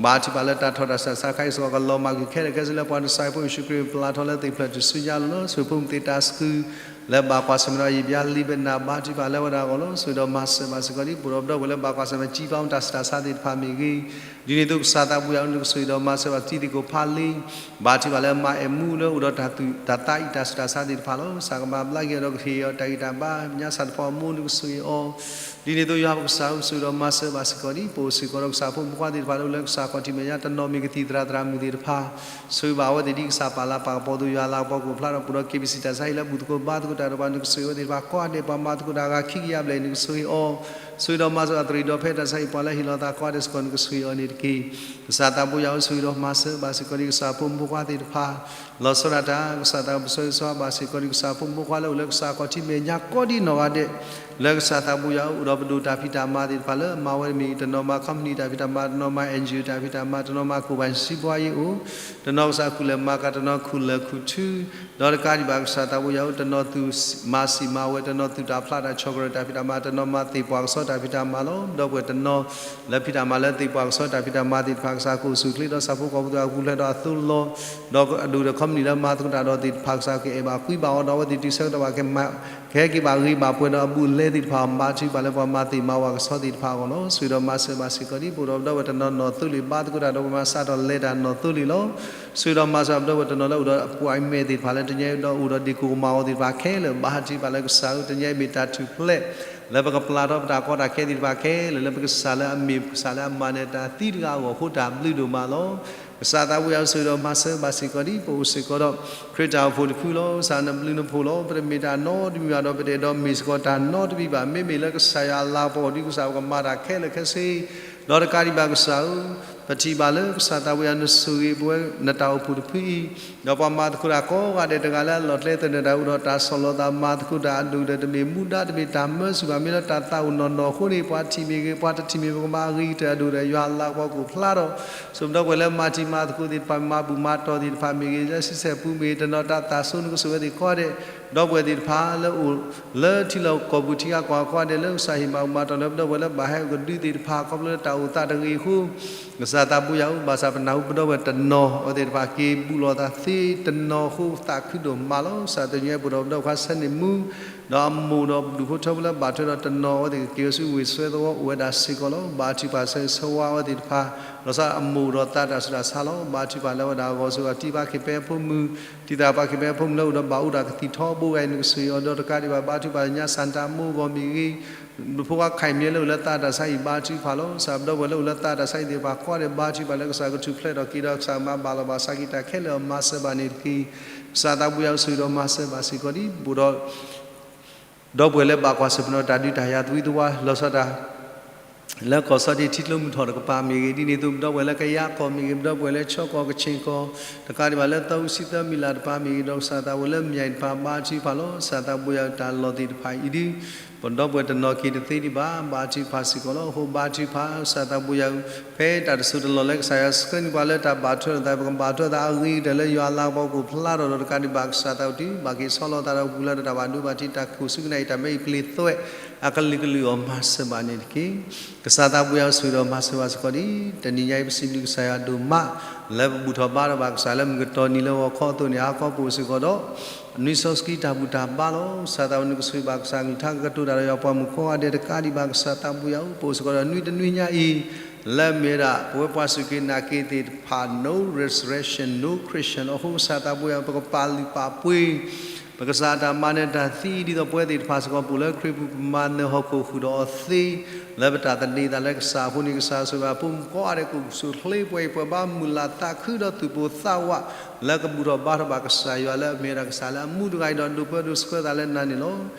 ဘါထုကဖၣ်လၢတၢ်ထီၣ်တၢ်စူၢ်တၢ်စါခါအံၤစ့ၢ်ကီး ကလီၤမၢ်ကွံာ်ခဲလၢာ်ခဲဆ့လၢပှၤနစၢ်အံၤဖိယ့ၣ်ၡူးခရံာ်ပျၢ်ထီၣ်လၢသ့ၣ်ဖျၢၣ်ထူၣ်စုညါလီၤ. ဆိၣ်ဂ့ၤဖိမုၣ်သ့ၣ်တၢ်သကုၤ လၢဘၣ်ကွၢ်ဆၢၣ်မဲာ်ဒီးယံာ်ဘျါလံဘၣ်နၤ ဘါထုကဖၣ်လၢဝဲဒၣ်အဂီၢ်လီၤ. ဆိၣ်ဂ့ၤဒီးမၤစၢၤဘၣ်စ့ၢ်ကီးဒံး ပအိၣ်ဒီးပဒီပုၢ်ဝဲၢ်လၢဘၣ်ကွၢ်ဆၢၣ်မဲာ် ကၠံပၣ်တၢ်စူၢ်တၢ်စါသ့ၣ်တဖၣ်မ့ၢ်ဂ့ၤ ဒ်န့ၣ်အသိးကစၢ်သးပူယၤဧၢ နကဆိၣ်ဂ့ၤဒီးမၤစၢၤဘၣ်တံၤသကိးဖးလ့ ဘါထုကဖၣ်လၢအမါအဲၣ်မူလၢအိၣ်ဒီးတၢ်သူၣ်တၢ်သးအံၤတၢ်စူၢ်တၢ်စါသ့ၣ်တဖၣ်လီၤ. ကစၢ်ကမၤဘျါက့ၤအီၤဒီးကဟ့ၣ်အီၤတၢ်ဂံၢ်တၢ်ဘါ ညါစၢ်တဖီအမိၢ် နကဆိၣ်ဂ့ၤအီၤ ဒ်န့ၣ်အသိးယွၤပကစၢ်ဧၢ ဆိၣ်ဂ့ၤဒီးမၤစၢၤဘၣ်စ့ၢ်ကီးဒံး ပအိၣ်စ့ၢ်ကီးဒီးကစၢ်ဖိမုၣ်ဖိခွါသ့ၣ်တဖၣ်လၢအိၣ်လၢကစၢ်ခီၣ်ထံးမဲာ်ညါတနီၤမ့ၢ်ကသံၣ်သရၣ်သရၣ်မုၣ်သ့ၣ်တဖၣ် ဆိၣ်ဂ့ၤဘၣ်အဝဲသ့ၣ်ဒ်ကစၢ်ပာ်လၤပာ်ကပီၤအသိး ယွၤလၤကပီၤကအိၣ်ဖျါဒီး ပအိၣ်ဒီး KBC တၢ်ဆါဟံၣ်လၢဘူၣ်သကိးဘါသကိးတၢ်ဒီးပှၤ နကဆိၣ်ဂ့ၤအဝဲသ့ၣ်တဖၣ်ကိးဂၤဒဲး ပှၤမၤသကိးတၢ်အဂၤခံကယၤဘျဲၣ် နကဆိၣ်ဂ့ၤအီၤ ဆိၣ်ဂ့ၤဒီးမၤစၢၤအသရံးဒီးဖဲတၢ်ဆါဟံၣ်ပှၤလၢဟ့ၣ်လီၤသးကိးဂၤဒဲးစ့ၢ်ကီး နကဆိၣ်ဂ့ၤအီၤန့ၣ် ကစၢ်သးဘိယွၤအိၣ်ဆိၣ်ဂ့ၤဒီးမၤစၢၤဘၣ်စ့ၢ်ကီးဒံး ကစၢ်ဖိမုၣ်ဖိခွါသ့ၣ်တဖၣ် လီၤဆီဒၣ်တၢ် ကစၢ်သးဘိယွၤဆိၣ်ဂ့ၤဘၣ်စ့ၢ်ကီးဒံး ကစၢ်ဖိမုၣ်ဖိခွါလၢအိၣ်လၢကစၢ်ခီၣ်ထံးမဲာ်ညါကိးဒံးနီၢ်ဂၤဒဲး လၢကစၢ်သးဘိယွၤအိၣ်ဒီးပဒိၣ်တၢ်ဖံးတၢ်မၤသ့ၣ်တဖၣ်လၢအမၤဝဲတမံၤ တနီၤမၤ company တၢ်ဖံးတၢ်မၤ တနီၤမၤ NGO တၢ်ဖံးတၢ်မၤ တနီၤမၤ ကိုယ်ပိုင်စီးပွားရေးအိၣ် တနီၤကစၢ်ခူၣ်လဲၤမၤကၤ တနီၤခူၣ်လဲၤခူၣ်ထု ဒီးတကးဒံးဘၣ်ကစၢ်သးဘိယွၤအိၣ် တနီၤသူၣ်မၤစံာ်မၤဝဲ တနီၤသူၣ်တၢ်ဖျးတၢ် ဆီၣ်ကရၢၢ် တၢ်ဖံးတၢ်မၤ တနီၤမၤသ့ၣ်ပှၢ်ကဆီတၢ်ဖံးတၢ်မၤလီၤ. ဒီပုၢ်ဝဲၢ်တနီၤ လၢဖံးတၢ်မၤလၢသ့ၣ်ပှၢ်ကဆီတၢ်ဖံးတၢ်မၤသ့ၣ်တဖၣ် ကစၢ်ကအိၣ်ဆူၣ်အိၣ်ချ့ဒီး ဆၣ်ဖိကီၢ်ဖိသ့ၣ်တဖၣ်ကပူၤဖျဲးဒီးအသိးလီၤ. ဒီးအဒိၣ်ဒီး company လၢမၤသကိးတၢ်ဒီးသ့ၣ်တဖၣ် ကစၢ်ကအဲၣ်ဘၣ်ကွံဘၣ်အီၤဒီး အဝဲသ့ၣ်တုၤဆၢကတီၢ်ဘၣ် ကဟဲက့ၤဘၣ်ဂ့ၤဘၣ်ပှဲၤဒီးအဘူးအလဲသ့ၣ်တဖၣ် ဘါထုကဖၣ်လၢပှၤမၤသ့ၣ်မၤဝၤကဆီသ့ၣ်တဖၣ်အဂီၢ်လီၤ. ဆိၣ်ဂ့ၤဒီးမၤစၢၤဘၣ်စ့ၢ်ကီးဒံး ပအိၣ်ဒီးပဒီပုၢ်ဝဲၢ်တနီၤနီၢ်သိလ့ၣ် ဘါသကိးတၢ်ဒီးပှၤမၤစးထီၣ်လဲၤတၢ်နီၢ်သိလ့ၣ်လီၤ. ဆိၣ်ဂ့ၤဒီးမၤစၢၤပဒီပုၢ်ဝဲၢ်တနီၤလၢအိၣ်ဒီး appointment သ့ၣ်တဖၣ်လၢတနံၤအံၤဒီးအိၣ်ဒီးဒ့ၣ်ကိၢ်ကမၣ်အီၤသ့ၣ်တဖၣ်ခဲလၢာ် ဘါထုကဖၣ်လၢကစၢ်ဧၢ တနံၤအံၤမ့ၢ်တၢ်ထူၣ်ဖျဲး လၢပကပျၢ်ထီၣ်ပတၢ်ကီတၢ်ခဲသ့ၣ်တဖၣ်ခဲလၢာ် လၢပကစၢ်လၢအမ့ၢ်ကစၢ်လၢအမၤနၢၤတၢ်သံတဂၤအဂီၢ်အဃိ တၢ်ဘျုးဒိၣ်မးလီၤ. ကစၢ်သးဘိယွၤဆိၣ်ဂ့ၤဒီးမၤစၢၤဘၣ်စ့ၢ်ကီးဒံး ပအိၣ်စ့ၢ်ကီးဒီး ခရံာ်တၢ်အိၣ်ဖှိၣ်တဖုလီၤ. ကစၢ်နဘျုးနဖှိၣ်လီၤ. ပတမ့ၢ်တၢ်နီတမံၤဘၣ်ဒီး ပတအဲၣ်ဒိးမ့ၢ်စ့ၢ်ကီးတၢ်နီတမံၤဘၣ်. မ့မ့ၢ်လၢကစၢ်ယွၤအလၤကပီၤအီၤဒ်ကစၢ်ပကမၤတၢ်ခဲလၢာ်ခဲဆ့ ဒီးတကးဒံးဘၣ်ကစၢ်ဧၢ, ပထံၣ်ဘၣ်လၢကစၢ်သးဘိယွၤနဆိၣ်ဂ့ၤပဝဲနတၢ်အိၣ်ဖှိၣ်တဖုအံၤ, ဒီးပှၤမၤသကိးတၢ်ကိးဂၤဒဲးတဂၤလၢအလီၢ်ကျဲသနၢၣ်တၢ်အိၣ်ဒီးတၢ်ဆီၣ်လီၤသးမၤသကိးတၢ်အဒိၣ်ဒီး တမ့ၢ်မူဒါတမ့ၢ်တၢ်မၢစူၢ်ဘၣ် မ့ၢ်လၢတၢ်သးအိၣ်နီၢ်နီၢ်အဃိန့ၣ် ပှၤထံၣ်မ့ၢ်ဂ့ၤ ပှၤတထံၣ်မ့ၢ် ပကမၤအဂ့ၤကတၢၢ်အဒိၣ်ဒီးယွၤအလၤကပီၤကအိၣ်ဖျါဒီး ဆိပဒီပုၢ်ဝဲၢ်လၢမၤတံၤမၤသကိးသ့ၣ်တဖၣ် မၤဘူၣ်မၤတီၢ်သ့ၣ်တဖၣ်မ့ၢ်ဂ့ၤ လၢဆံဆဲၣ်ပူၤမ့ၢ်ဂ့ၤ တနီၤတၢ်သးဆိနကဆိၣ်ဝဲသ့ၣ်ကိးဂၤဒဲး ဒီပုၢ်ဝဲၢ်သ့ၣ်တဖၣ်လၢအိၣ်လၢထံလီၢ်ကီၢ်ပူၤထံဂၤကီၢ်ဂၤကိးဂၤဒဲးလၢကစၢ်ဟ့ၣ်မၤဘူၣ်မၤတီၢ်လၢပဒီပုၢ်ဝဲၢ်လၢဘၣ်ဟဲအိၣ်ကဒုသ့ၣ်တဖၣ် ခီဖျိလၢတၢ်အိၣ်သးတဂ့ၤအဃိ ကစၢ်သးဘိယွၤအိၣ်ဘၣ်ဆၣ်ပနၢ်ဟူပဒီပုၢ်ဝဲၢ်တနီၤ အဝဲသ့ၣ်တဖၣ်က့ၤဘူၣ်လီၤသးသ့တနီၤအဃိ သးခုဒိၣ်မးလီၤ. ကစၢ်တနံၤအံၤပအိၣ်ဒီးပဒီပုၢ်ဝဲၢ်ခွါဆၢန့ၣ်မူ ဒီးအမိၢ်ဒီးဒူၣ်ဖိထၢဖိလၢဘၣ်ထွဲဒီးတနီၤ အဝဲသ့ၣ်ကက့ၤဝဲဆူဝ့ၢ်ဆှၢသဝီအိၣ်ဝဲဒၣ်စ့ၢ်ကီးလီၤ. ဘါထုကဖၣ်ဆၢဂ့ၤဆၢဝါအဝဲသ့ၣ်တဖၣ် လီၤဆီအမိၢ်ဒီးသးတၢ်ဆူးတၢ်ဆါလီၤ. ဘါထုကဖၣ်လၢအဝဲဒၣ်အဂီၢ် ဆိၣ်ဂ့ၤတံၢ်ပှၤခ့ၣ်ပဲဖိမုၣ် တံၢ်သးပှၤခ့ၣ်ပဲဖိမုၣ်လၢအိၣ်ဒီးဘၣ်အိၣ်ဒီးကသံၣ်ထီဘိဂၤအံၤ နကဆိၣ်ဂ့ၤအီၤဒီးတကးဒံးဘၣ် ဘါထုကဖၣ်လၢညါစၣ်တၢ်မိၢ်ဂီၢ်မ့ၢ်ဂ့ၤ ဒူၣ်ဖိခွါခဲအံၤမ့ၢ်လၢအိၣ်လၢသးတၢ်ဆါအံၤ ဘါထုကဖၣ်လီၤ. ကစၢ်ပဒီပုၢ်ဝဲၢ်လၢအိၣ်လၢသးတၢ်ဆါအံၤသ့ၣ်တဖၣ်ကိးဂၤဒဲး ဘါထုကဖၣ်လၢကစၢ်ကထူၣ်ဖျဲးထီၣ်က့ၤဒီး ကစၢ်ကမၤဘၣ်လီၤဘၣ်ဆါက့ၤတၢ်ခဲလၢာ်အီၤ မၤစၢၤဘၣ်န့ၣ်တက့ၢ်. ကစၢ်သးဘိယွၤဆိၣ်ဂ့ၤဒီးမၤစၢၤဘၣ်စ့ၢ်ကီးဒံး ပအိၣ်ဒီး ဒီပုၢ်ဝဲၢ်လၢဘၣ်ကွၢ်ဆၢၣ်မဲာ်ဒီးတၢ်ဒုးတၢ်ယၤသဝံသဝါ လီၤဆီဒၣ်တၢ် လၢကီၢ်ဆီဒံၣ်ထံကျိမုၢ်ထီၣ်တကပၤမ့ၢ်ဂ့ၤ ဒ်န့ၣ်အသိး ပဒီပုၢ်ဝဲၢ်လၢကယၤကီၢ်မ့ၢ်ဂ့ၤ ပဒီပုၢ်ဝဲၢ်လၢခၠီကီၢ်ကခ့ၣ်ကီၢ် တကးဒံးဘၣ်လၢသီအူစံသၢမံၤလၢ်တပၤမ့ၢ်ဂ့ၤ ဒီးကစၢ်သးဝဲလၢမၠဲၣ်တပၤ ဘါထုကဖၣ်လီၤ. ကစၢ်သးဘိယွၤတၢ်လီၢ်သ့ၣ်တဖၣ်အံၤဒုး ပဒီပုၢ်ဝဲၢ်တနီၤက့ၤတသ့ဒံးဘၣ် ဘါထုကဖၣ်စ့ၢ်ကီးလီၤ. အဃိဘါထုကဖၣ် ကစၢ်သးဘိယွၤဧၢ, ဖဲတၢ်တစိၢ်တလီၢ်လၢကစၢ်ယွၤဆှၢန့ၢ်ပှၤလၢတၢ်ဘၣ်ထွဲလိာ်သး ပကဘၣ်ထွဲသးအဂ့ၤကတၢၢ်လၢယွၤအလၤကပီၤကအိၣ်ဖျါထီၣ်ဒီးတကးဒံးဘၣ် ကစၢ်သးဝဲတုၤဘၣ်က့ၤဆီလီၤသးဒီးပူၤလၢဒီးတၢ်ဘၣ်ဒိဘၣ်ထံး တၢ်ခိၣ်ဆူကနၣ်အံၤ တၢ်မ့ၢ်အံၤပျ့ၤသွဲး အကလုာ်ကလုာ်အီၤ မၤစၢၤဘၣ်န့ၣ်တက့ၢ်. ကစၢ်သးဘိယွၤဆိၣ်ဂ့ၤဒီးမၤစၢၤဘၣ်စ့ၢ်ကီးဒံး တနံၤညါအံၤပစံးဘျုးကစၢ်ယွၤဒိၣ်မး လၢပဘူၣ်ထီၣ်ဘါထီၣ်ဘၣ်ကစၢ်လၢမုၢ်ကတီၢ်နံၤလၢဂီၤခီအသိးန့ၣ် ဟါခီပအိၣ်စ့ၢ်ကီးဒီး နွံစီဆှံတၢ်ဘူၣ်တၢ်ဘါလီၤ. ကစၢ်သးဝဲနကဆိၣ်ဂ့ၤဘၣ်ကစၢ်ကလုၢ်ကထါကကတိၤတၢ်ဒီးယွၤပှၤမုၣ်ကိးဂၤဒဲးတကးဒံးဘၣ် ကစၢ်သးဘိယွၤဧၢ, ပအိၣ်စ့ၢ်ကီးဒီးနွံတနွံညါအံၤ လၢအမ့ၢ်ဝဲဒၣ် ပဝဲပှၤစူၢ်က့ၤနာ်က့ၤသ့ၣ်တဖၣ် no resurrection, no Christian အဃိ ကစၢ်သးဘိယွၤ ပကပာ်လုၢ်ပာ်ပှ့ၤ ပကစၢ်တၢ်မၤနၢၤတၢ်သံ ဒ်သိးပဝဲသ့ၣ်တဖၣ်စ့ၢ်ကီး ပအိၣ်လၢခရံာ်ပူၤ ပမၤနၢၤဟီၣ်ခိၣ်ဃုာ်ဒီးအီၤသ့ လၢပတၢ်သန့ၤသးလၢကစၢ်အဃိန့ၣ် ကစၢ်ဆိၣ်ဂ့ၤအဖိမုၣ်ကိးဂၤဒဲး ကအိၣ်ဆူၣ်အိၣ်ချ့ ပှဲၤအံၤပှဲၤဘါ မုၢ်လၢ်သးခုဒီးသူၣ်ပိၢ်သးဝး လၢကဘူၣ်ထီၣ်ဘါထီၣ်ဘၣ်ကစၢ်ယွၤ လၢအမ့ၢ်ဝဲဒၣ်ကစၢ်လၢအမူတဂၤအံၤဒီး ဒိၣ်ပၢဒိၣ်ဆှၢသးလၢနၤန့ၣ်လီၤ.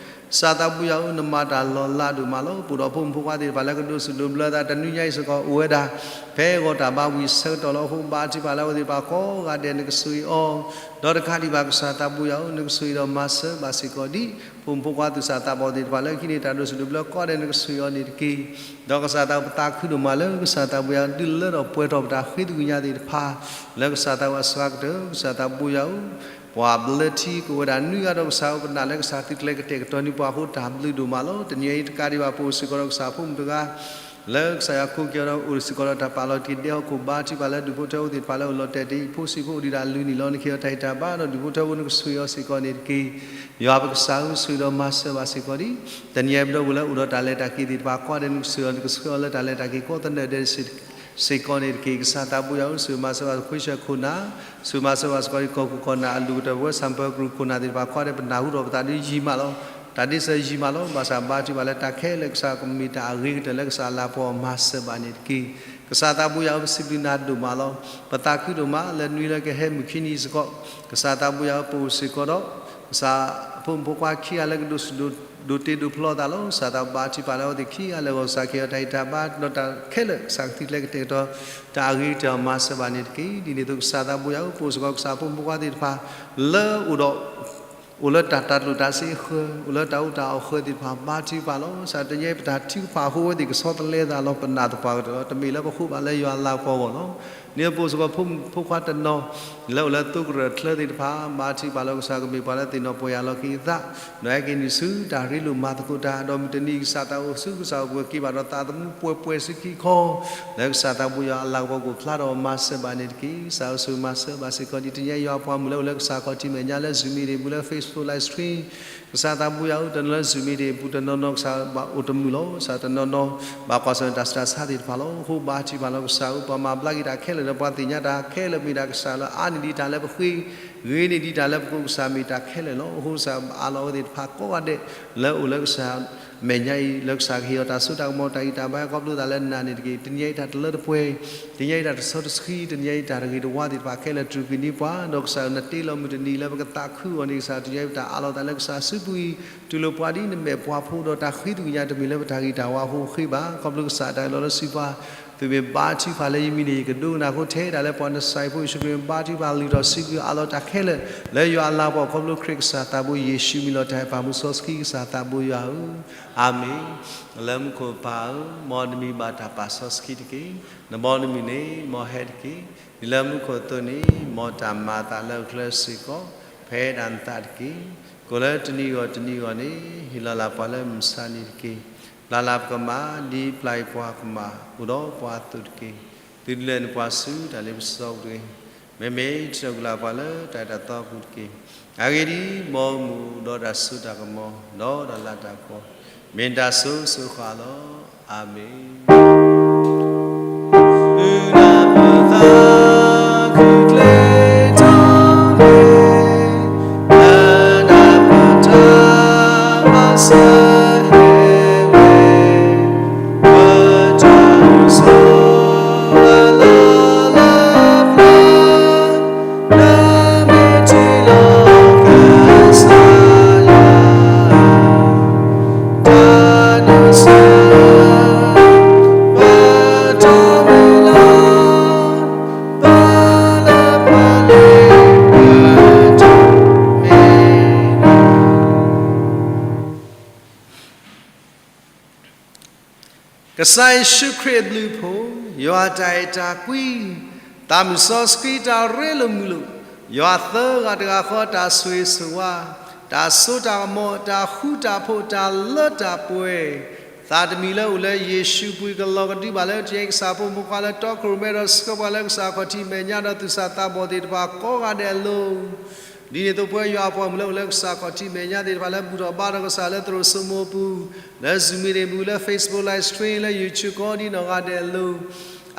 ကစၢ်သးဘိယွၤဧၢ, နမၤတၢ်လီၤလးဒိၣ်မးလီၤ. ပအိၣ်ဒီးဖိမုၣ်ဖိခွါသ့ၣ်တဖၣ်လၢကဒိးစူၣ်ဒိးဘျၢသး တနွံညါအံၤစ့ၢ်ကီး အိၣ်ဝဲဒၣ် ဖဲအဂီၢ်တၢ်ဘါဝံၤဆၢကတီၢ်လီၤ. အဃိဘါထုကဖၣ်လၢအဝဲသ့ၣ်တဖၣ်ကိးဂၤဒဲး နကဆိၣ်ဂ့ၤအီၤ ဒီးတကးဒံးဘၣ် ကစၢ်သးဘိယွၤဧၢ, နကဆိၣ်ဂ့ၤဒီးမၤစၢၤဘၣ်စ့ၢ်ကီးဒံး ဖိမုၣ်ဖိခွါသူၣ်စၢ်သးဘီၣ်သ့ၣ်တဖၣ်လၢဟံးန့ၢ်တၢ်ဒိးစူၣ်ဒိးဘျၢကိးဂၤဒဲး နကဆိၣ်ဂ့ၤအီၤန့ၣ်တက့ၢ်. ဒီးကစၢ်သးဘိယွၤ ပသးခုဒိၣ်မးလၢ ကစၢ်သးဘိယွၤ ဒုးလၢထီၣ်ပှဲၤထီၣ်ပတၢ်ဃ့သကွံာ်ညါသ့ၣ်တဖၣ် လၢကစၢ်သးဘိယွၤအစှၤကတၢၢ် ကစၢ်သးဘိယွၤဧၢ, ပှၤဘျၢထံကအိၣ်ဝဲဒၣ်နွံဂၤဒီးကစၢ်ဧၢ ပနာ်လၢကစၢ်သုတကျဲကတဲာ်ကတီၤန့ၢ်ပှၤအဃိ တၢ်ဘျုးဒိၣ်မးလီၤ. တနံၤအံၤတကးဒံးဘၣ် ပအိၣ်စ့ၢ်ကီးဒီးကစၢ်ဖိမုၣ်တဂၤ လၢကစၢ်ယွၤခူၣ်က့ၤအီၤဒီးအိၣ်စ့ၢ်ကီးဒီးတၢ်ပာ်လီၤတံၢ်ဒဲးဟီၣ်ခိၣ် ဘါထုကဖၣ်လၢဒူၣ်ဖိထၢဖိသ့ၣ်တဖၣ်လၢအိၣ်လီၤတဲာ်တ့ၢ်အံၤ ဖိဆံးဖိအိၣ်ဒံးဒၣ်အလုၢ်န့ၣ်လီၤ. နကဟ့ၣ်အီၤတၢ်ဟ့ၣ်တၢ်ဘါဒီးဒူၣ်ဖိထၢဖိ နကဆိၣ်ဂ့ၤအီၤစ့ၢ်ကီးန့ၣ်တက့ၢ်. ယွၤပကစၢ်ဧၢ, ဆိၣ်ဂ့ၤဒီးမၤစၢၤဘၣ်စ့ၢ်ကီးဒံး တနံၤအံၤပဒီပုၢ်ဝဲၢ်လၢအိၣ်ဒီးတၢ်လဲၤတၢ်က့ၤသ့ၣ်တဖၣ်ကိးဂၤဒဲး နကဆိၣ်ဂ့ၤအီၤ နကဆိၣ်ဂ့ၤအီၤလၢတၢ်လဲၤတၢ်က့ၤကိးသနၢၣ်ဒဲး စ့ၢ်ကီးန့ၣ်တက့ၢ်. ကစၢ်သးဘိယွၤဧၢ, ဆိၣ်ဂ့ၤမၤစၢၤဘၣ်ခွ့ဆၢၣ်ခိၣ်နၢ်, ဆိၣ်ဂ့ၤမၤစၢၤဘၣ်စ့ၢ်ကီးဒံးကီၢ်ခိၣ်ကီၢ်နၢ်အဒိၣ်ကတၢၢ် ပဝဲဆၣ်ပၢၢ်ကရူၢ်ခိၣ်နၢ်သ့ၣ်တဖၣ်ကိးဂၤဒဲး ပနၢ်ဟူထီၣ်ပသးဒ်ယံာ်မးလီၤ. တၢ်ဒ့စၢၤယံာ်မးလီၤ. ဘၣ်ဆၣ်ဘါထုကဖၣ်လၢတၢ်ခဲလၢာ်ကစၢ်ကမ့ၢ်တၢ်အဂ့ၤကတၢၢ်လၢကစၢ်အလၤကပီၤအီၤ မၤစၢၤဘၣ်န့ၣ်တက့ၢ်. ကစၢ်သးဘိယွၤဧၢ, ပစံးဘျုးနၤဒိၣ်မးလီၤ. ပသးခုဒိၣ်မးလၢနွံလၢကဟဲမုၢ်ခံနံၤစ့ၢ်ကီး ကစၢ်သးဘိယွၤဧၢ, ပအိၣ်စ့ၢ်ကီးဒီး ကစၢ်ဖိမုၣ်ဖိခွါခံဂၤလၢကဒိးစူၣ်ဒိး ဒိးတ့ဒိးဖျီသးလီၤ. ကစၢ်သးဘါထုကဖၣ်လၢအဝဲသ့ၣ်ခံဂၤလၢာ်ဂီၢ် ကစၢ်ကဟ့ၣ်အီၤတၢ်ဂံၢ်တၢ်ဘါ ဒီးတၢ်ခဲလၢာ် ကစၢ်ကသုးကျဲၤကတဲာ်ကတီၤ တၢ်အဂ့ၤကတၢၢ်မၤစၢၤဘၣ်န့ၣ်တက့ၢ်. ဒ်န့ၣ်အသိးကစၢ်သးဘိယွၤဧၢ, ပအိၣ်စ့ၢ်ကီးကစၢ်ဖိမုၣ်ဖိခွါသ့ၣ်တဖၣ် လၢအိၣ်ဒီး အိၣ်လၢတၢ်တၤကျိၣ်တၤစ့အဃၢၤ, အိၣ်လၢတၢ်အူတၢ်အီၣ်ဃၢၤသ့ၣ်တဖၣ် ဘါထုကဖၣ်လီၤ. ကစၢ်တနံၤအံၤပတၢ်ထုကဖၣ်အဃိ အဝဲသ့ၣ်ကဆီတလဲသးလီၤ. ပနာ်သပှၢ်ကတၢၢ်လီၤ. တမ့ၢ်လၢပဃိဘၣ်လၢယွၤအလၤကပီၤအဂီၢ်လီၤ. န့ၣ်ပအိၣ်စ့ၢ်ကီးဖိမုၣ်ဖိခွါတနီၤ လၢအိၣ်လၢသိကရၢၢ်ချၢသ့ၣ်တဖၣ် ဘါထုကဖၣ်လီၤ. ကစၢ်ကမ့ၢ်ပှၤလၢသ့ၣ်နီၣ်ပီၢ်ယၢ်လီၤက့ၤအသး ဒီးဟဲက့ၤနုာ်ဆူတၢ်ရ့လိာ်မၤသကိးတၢ် ဒီးမုၢ်တနံၤကစၢ်သးအိၣ်ဆူကစၢ်အိၣ်ပှဲၤက့ၤဘၣ်ဒီးသးသမူပှဲၤပှဲၤဆူခံခီ လၢကစၢ်သးဘိယွၤအလၤကပီၤကအိၣ်ဖျါဒီးမၤစၢၤဘၣ်န့ၣ်တက့ၢ်. ကစၢ်ဧၢ ဆိၣ်ဂ့ၤမၤစၢၤဘၣ်စ့ၢ်ကီး ဒ်တနံၤအံၤယွၤပှၤမုၣ်လၢအိၣ်လၢကစၢ်ခီၣ်ထံးမဲာ်ညါလၢ Zoom meeting ပူၤလၢ Facebook live stream ကစၢ်သးဘိယွၤဧၢ တနီၤလၢ Zoom meeting ပူၤ တနီၤနီၤကစၢ်ဘၣ်အိၣ်တမုာ်လီၤ. ကစၢ်တနီၤနီၤ ဘၣ်ကွၢ်ဆၢၣ်မဲာ်တၢ်ဆူးတၢ်ဆါသ့ၣ်တဖၣ်လီၤ. အဃိဘါထုကဖၣ်လီၤကစၢ်ဧၢ ပှၤမၤဘျါက့ၤတၢ်ခဲလၢာ်ဒီးပှၤသ့ၣ်ညါတၢ်ခဲလၢာ် မ့ၢ်တၢ်ကစၢ်လၢအါန့ၢ်ဒံးတၢ်လၢပဃ့ ဂ့ၤန့ၢ်ဒံးတၢ်လၢပကိး ကစၢ်မ့ၢ်တၢ်ခဲလၢာ်လီၤ. အဃိကစၢ်အးလီၤအဝဲသ့ၣ်တဖၣ်ကိးဂၤဒဲး လၢအိၣ်လၢကစၢ်မဲာ်ညါအံၤ လၢကစၢ်ကဟ့ၣ်အီၤတၢ်စိတၢ်ကမီၤ တၢ်ဂံၢ်တၢ်ဘါ ခီဖျိသးလၢနၤန့ၣ်တက့ၢ်. တနံၤအံၤတၢ်တလၢတပှဲၤ တနံၤအံၤတၢ်တဆီတဆှံ တနံၤအံၤတၢ်တဂ့ၤတဝါသ့ၣ်တဖၣ်ခဲလၢာ် တြူာ်ကွံာ်န့ၢ်ပှၤ ဒီးကစၢ်နတ့လီၤမုၢ်တနံၤလၢပကသးခုအီၤန့ၣ် ကစၢ်တနံၤအံၤပတၢ်အးလီၤသးလၢကစၢ်စုပူၤအံၤ တူၢ်လိာ်ပှၤဒ်နမဲာ်ပှၤဖိဒီးတၢ်ဃ့သကွံာ်ညါ တမ့ၢ်လၢပတၢ်ဂံၢ်တၢ်ဝါအဃိဃ့ဘၣ် ခီဖျိကစၢ်တၢ်အၢၣ်လီၤလၢစံးပှၤ သုမ့ၢ်ဘါထုကဖၣ်လၢယမံၤန့ၣ် ယကဒိကနၣ်အဃိ ထဲဒၣ်လၢပှၤနစၤရ့းဖိယ့ၣ်ၡူးခရံာ်မ့ၢ်ဘါထုကဖၣ်လုၢ်ထီၣ်စုကဝဲၤ ဘါထုကဖၣ်အလီၢ်တၢ်ခဲလၢာ် လၢယွၤအလၤကပီၤခီဖျိခရံာ်ကစၢ်သးဘိယ့ၣ်ၡူးမံၤလီၤတၢ်ဟဲပာ်မူစီဆှံ ကစၢ်သးဘိယွၤဧၢ, အၤမ့ၣ်. လၢမူခိၣ်ပၢ်ဧၢ, မ်နမံၤဘၣ်တၢ်ပာ်စီဆှံတက့ၢ်. နဘီနမုၢ်န့ၣ် မ်ဟဲတက့ၢ်. ဒ်လၢမူခိၣ်အသိးန့ၣ် မ်တၢ်မၤအသးလၢအကျဲစ့ၢ်ကီး ဖဲဒၣ်နသးတက့ၢ်. ကိးလၢတနံၤဂီၢ်တနံၤဂီၢ်န့ၣ် ဟ့ၣ်လီၤလၢပှၤလၢမုၢ်ဆါနံၤတက့ၢ်. ပျၢ်လၢပကမၣ် ဒ်ပျၢ်အံၤပှၤကမၣ် အိၣ်ဒီးပှၤအသိးတက့ၢ်. သုဒုးလဲၤနုာ်ပှၤဆူတၢ်လ့ပစီပူၤတဂ့ၤ. မ့မ့ၢ်ထံၣ်လိာ်ကလာ်ပှၤလၢတၢ်အဲၣ်တၢ်သီပူၤတက့ၢ်. အဂ့ၢ်ဒ်အံၤ, မ်မုၢ်အိၣ်ဒီးတၢ်စိတၢ်ကမီၤ ဒီးတၢ်လၤတၢ်ကပီၤ မ့ၢ်တၢ်စိၤစိၤဃၣ်ဃၣ်လီၤ. အၤမ့ၣ်. ကစၢ်ယ့ၣ်ၡူးခရံာ်အဘျုးအဖှိၣ်, ယွၤအတၢ်အဲၣ်တၢ်ကွံ, သးမုၢ်စီဆှံတၢ်ရ့လိာ်မုာ်လိာ်, ယွၤသၢဂၤတဂၤဃီတၢ်ဆိၣ်ဂ့ၤဆိၣ်ဝါ, တၢ်စိတၢ်ကမီၤ, တၢ်ဃူတၢ်ဖိး, တၢ်လၢတၢ်ပှဲၤ, သးတမံၤလၢအိၣ်လၢယ့ၣ်ၡူးပူၤ ကလီၤကဒုဘၣ်လၢတနံၤအံၤကစၢ်ဖိမုၣ်ဖိခွါလၢတီခိၣ်ရိၣ်မဲဒီးဆှၢပှၤလၢကစၢ်ခီၣ်ထံးမဲာ်ညါဒီးသူၣ်စၢ်သးဘီၣ်သ့ၣ်တဖၣ် ကိးဂၤဒဲးအလိၤ ဒ်န့ၣ်အသိးပဝဲယွၤအပှၤမုၣ်လၢအိၣ်လၢကစၢ်ခီၣ်ထံးမဲာ်ညါသ့ၣ်တဖၣ်လၢဘူၣ်ထီၣ်ဘါထီၣ်ကစၢ်လၢသရိာ်စိမိၤအပူၤ, လၢ Zoom meeting ပူၤ, လၢ Facebook live stream, လၢ YouTube ကိးဒ်နီၢ်ဂၤဒဲးအလိၤ,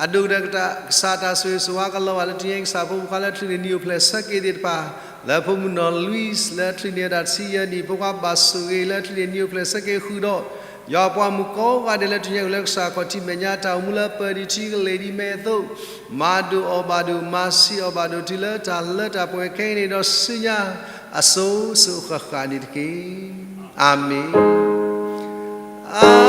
အဒိၣ်ကတၢၢ်ကစၢ်တၢ်ဆိၣ်ဂ့ၤဆိၣ်ဝါကလီၤဘၣ်လၢတနံၤအံၤကစၢ်ဖိမုၣ်ဖိခွါလၢချံးန့ၢ်နံၣ်အိၣ်ဖျဲၣ်ဆၢက့ၤသ့ၣ်တဖၣ်, လၢဖိမုၣ်နီၢ် Louis လၢချံးန့ၢ်တၢ်တဆံယဲၢ်နံၣ် ဖိခွါဘၣ်ဆိၣ်ဂ့ၤလၢချံးန့ၢ်နံၣ်အိၣ်ဖျဲၣ်ဆၢက့ၤဃုာ်ဒီး ယွၤအပှၤမုၣ်ကိးဂၤဒဲးလၢတနံၤအံၤအိၣ်လၢကစၢ်ခီၣ်ထံးမဲာ်ညါ တၢ်အိၣ်မူလၢပၢၢ်ဒံးထံကလဲၤဒံးမဲာ်အသိး မၤဒိၣ်အီၣ်ဘၣ်ဒိၣ် မၤစံးအီၣ်ဘၣ်ဒိၣ်တုၤလၢတၢ်လၢတၢ်ပှဲၤခဲအံၤန့ၣ်ဒီးဆူညါ အစိၤစိၤဃၣ်ဃၣ်န့ၣ်တက့ၢ်. အၤမ့ၣ်.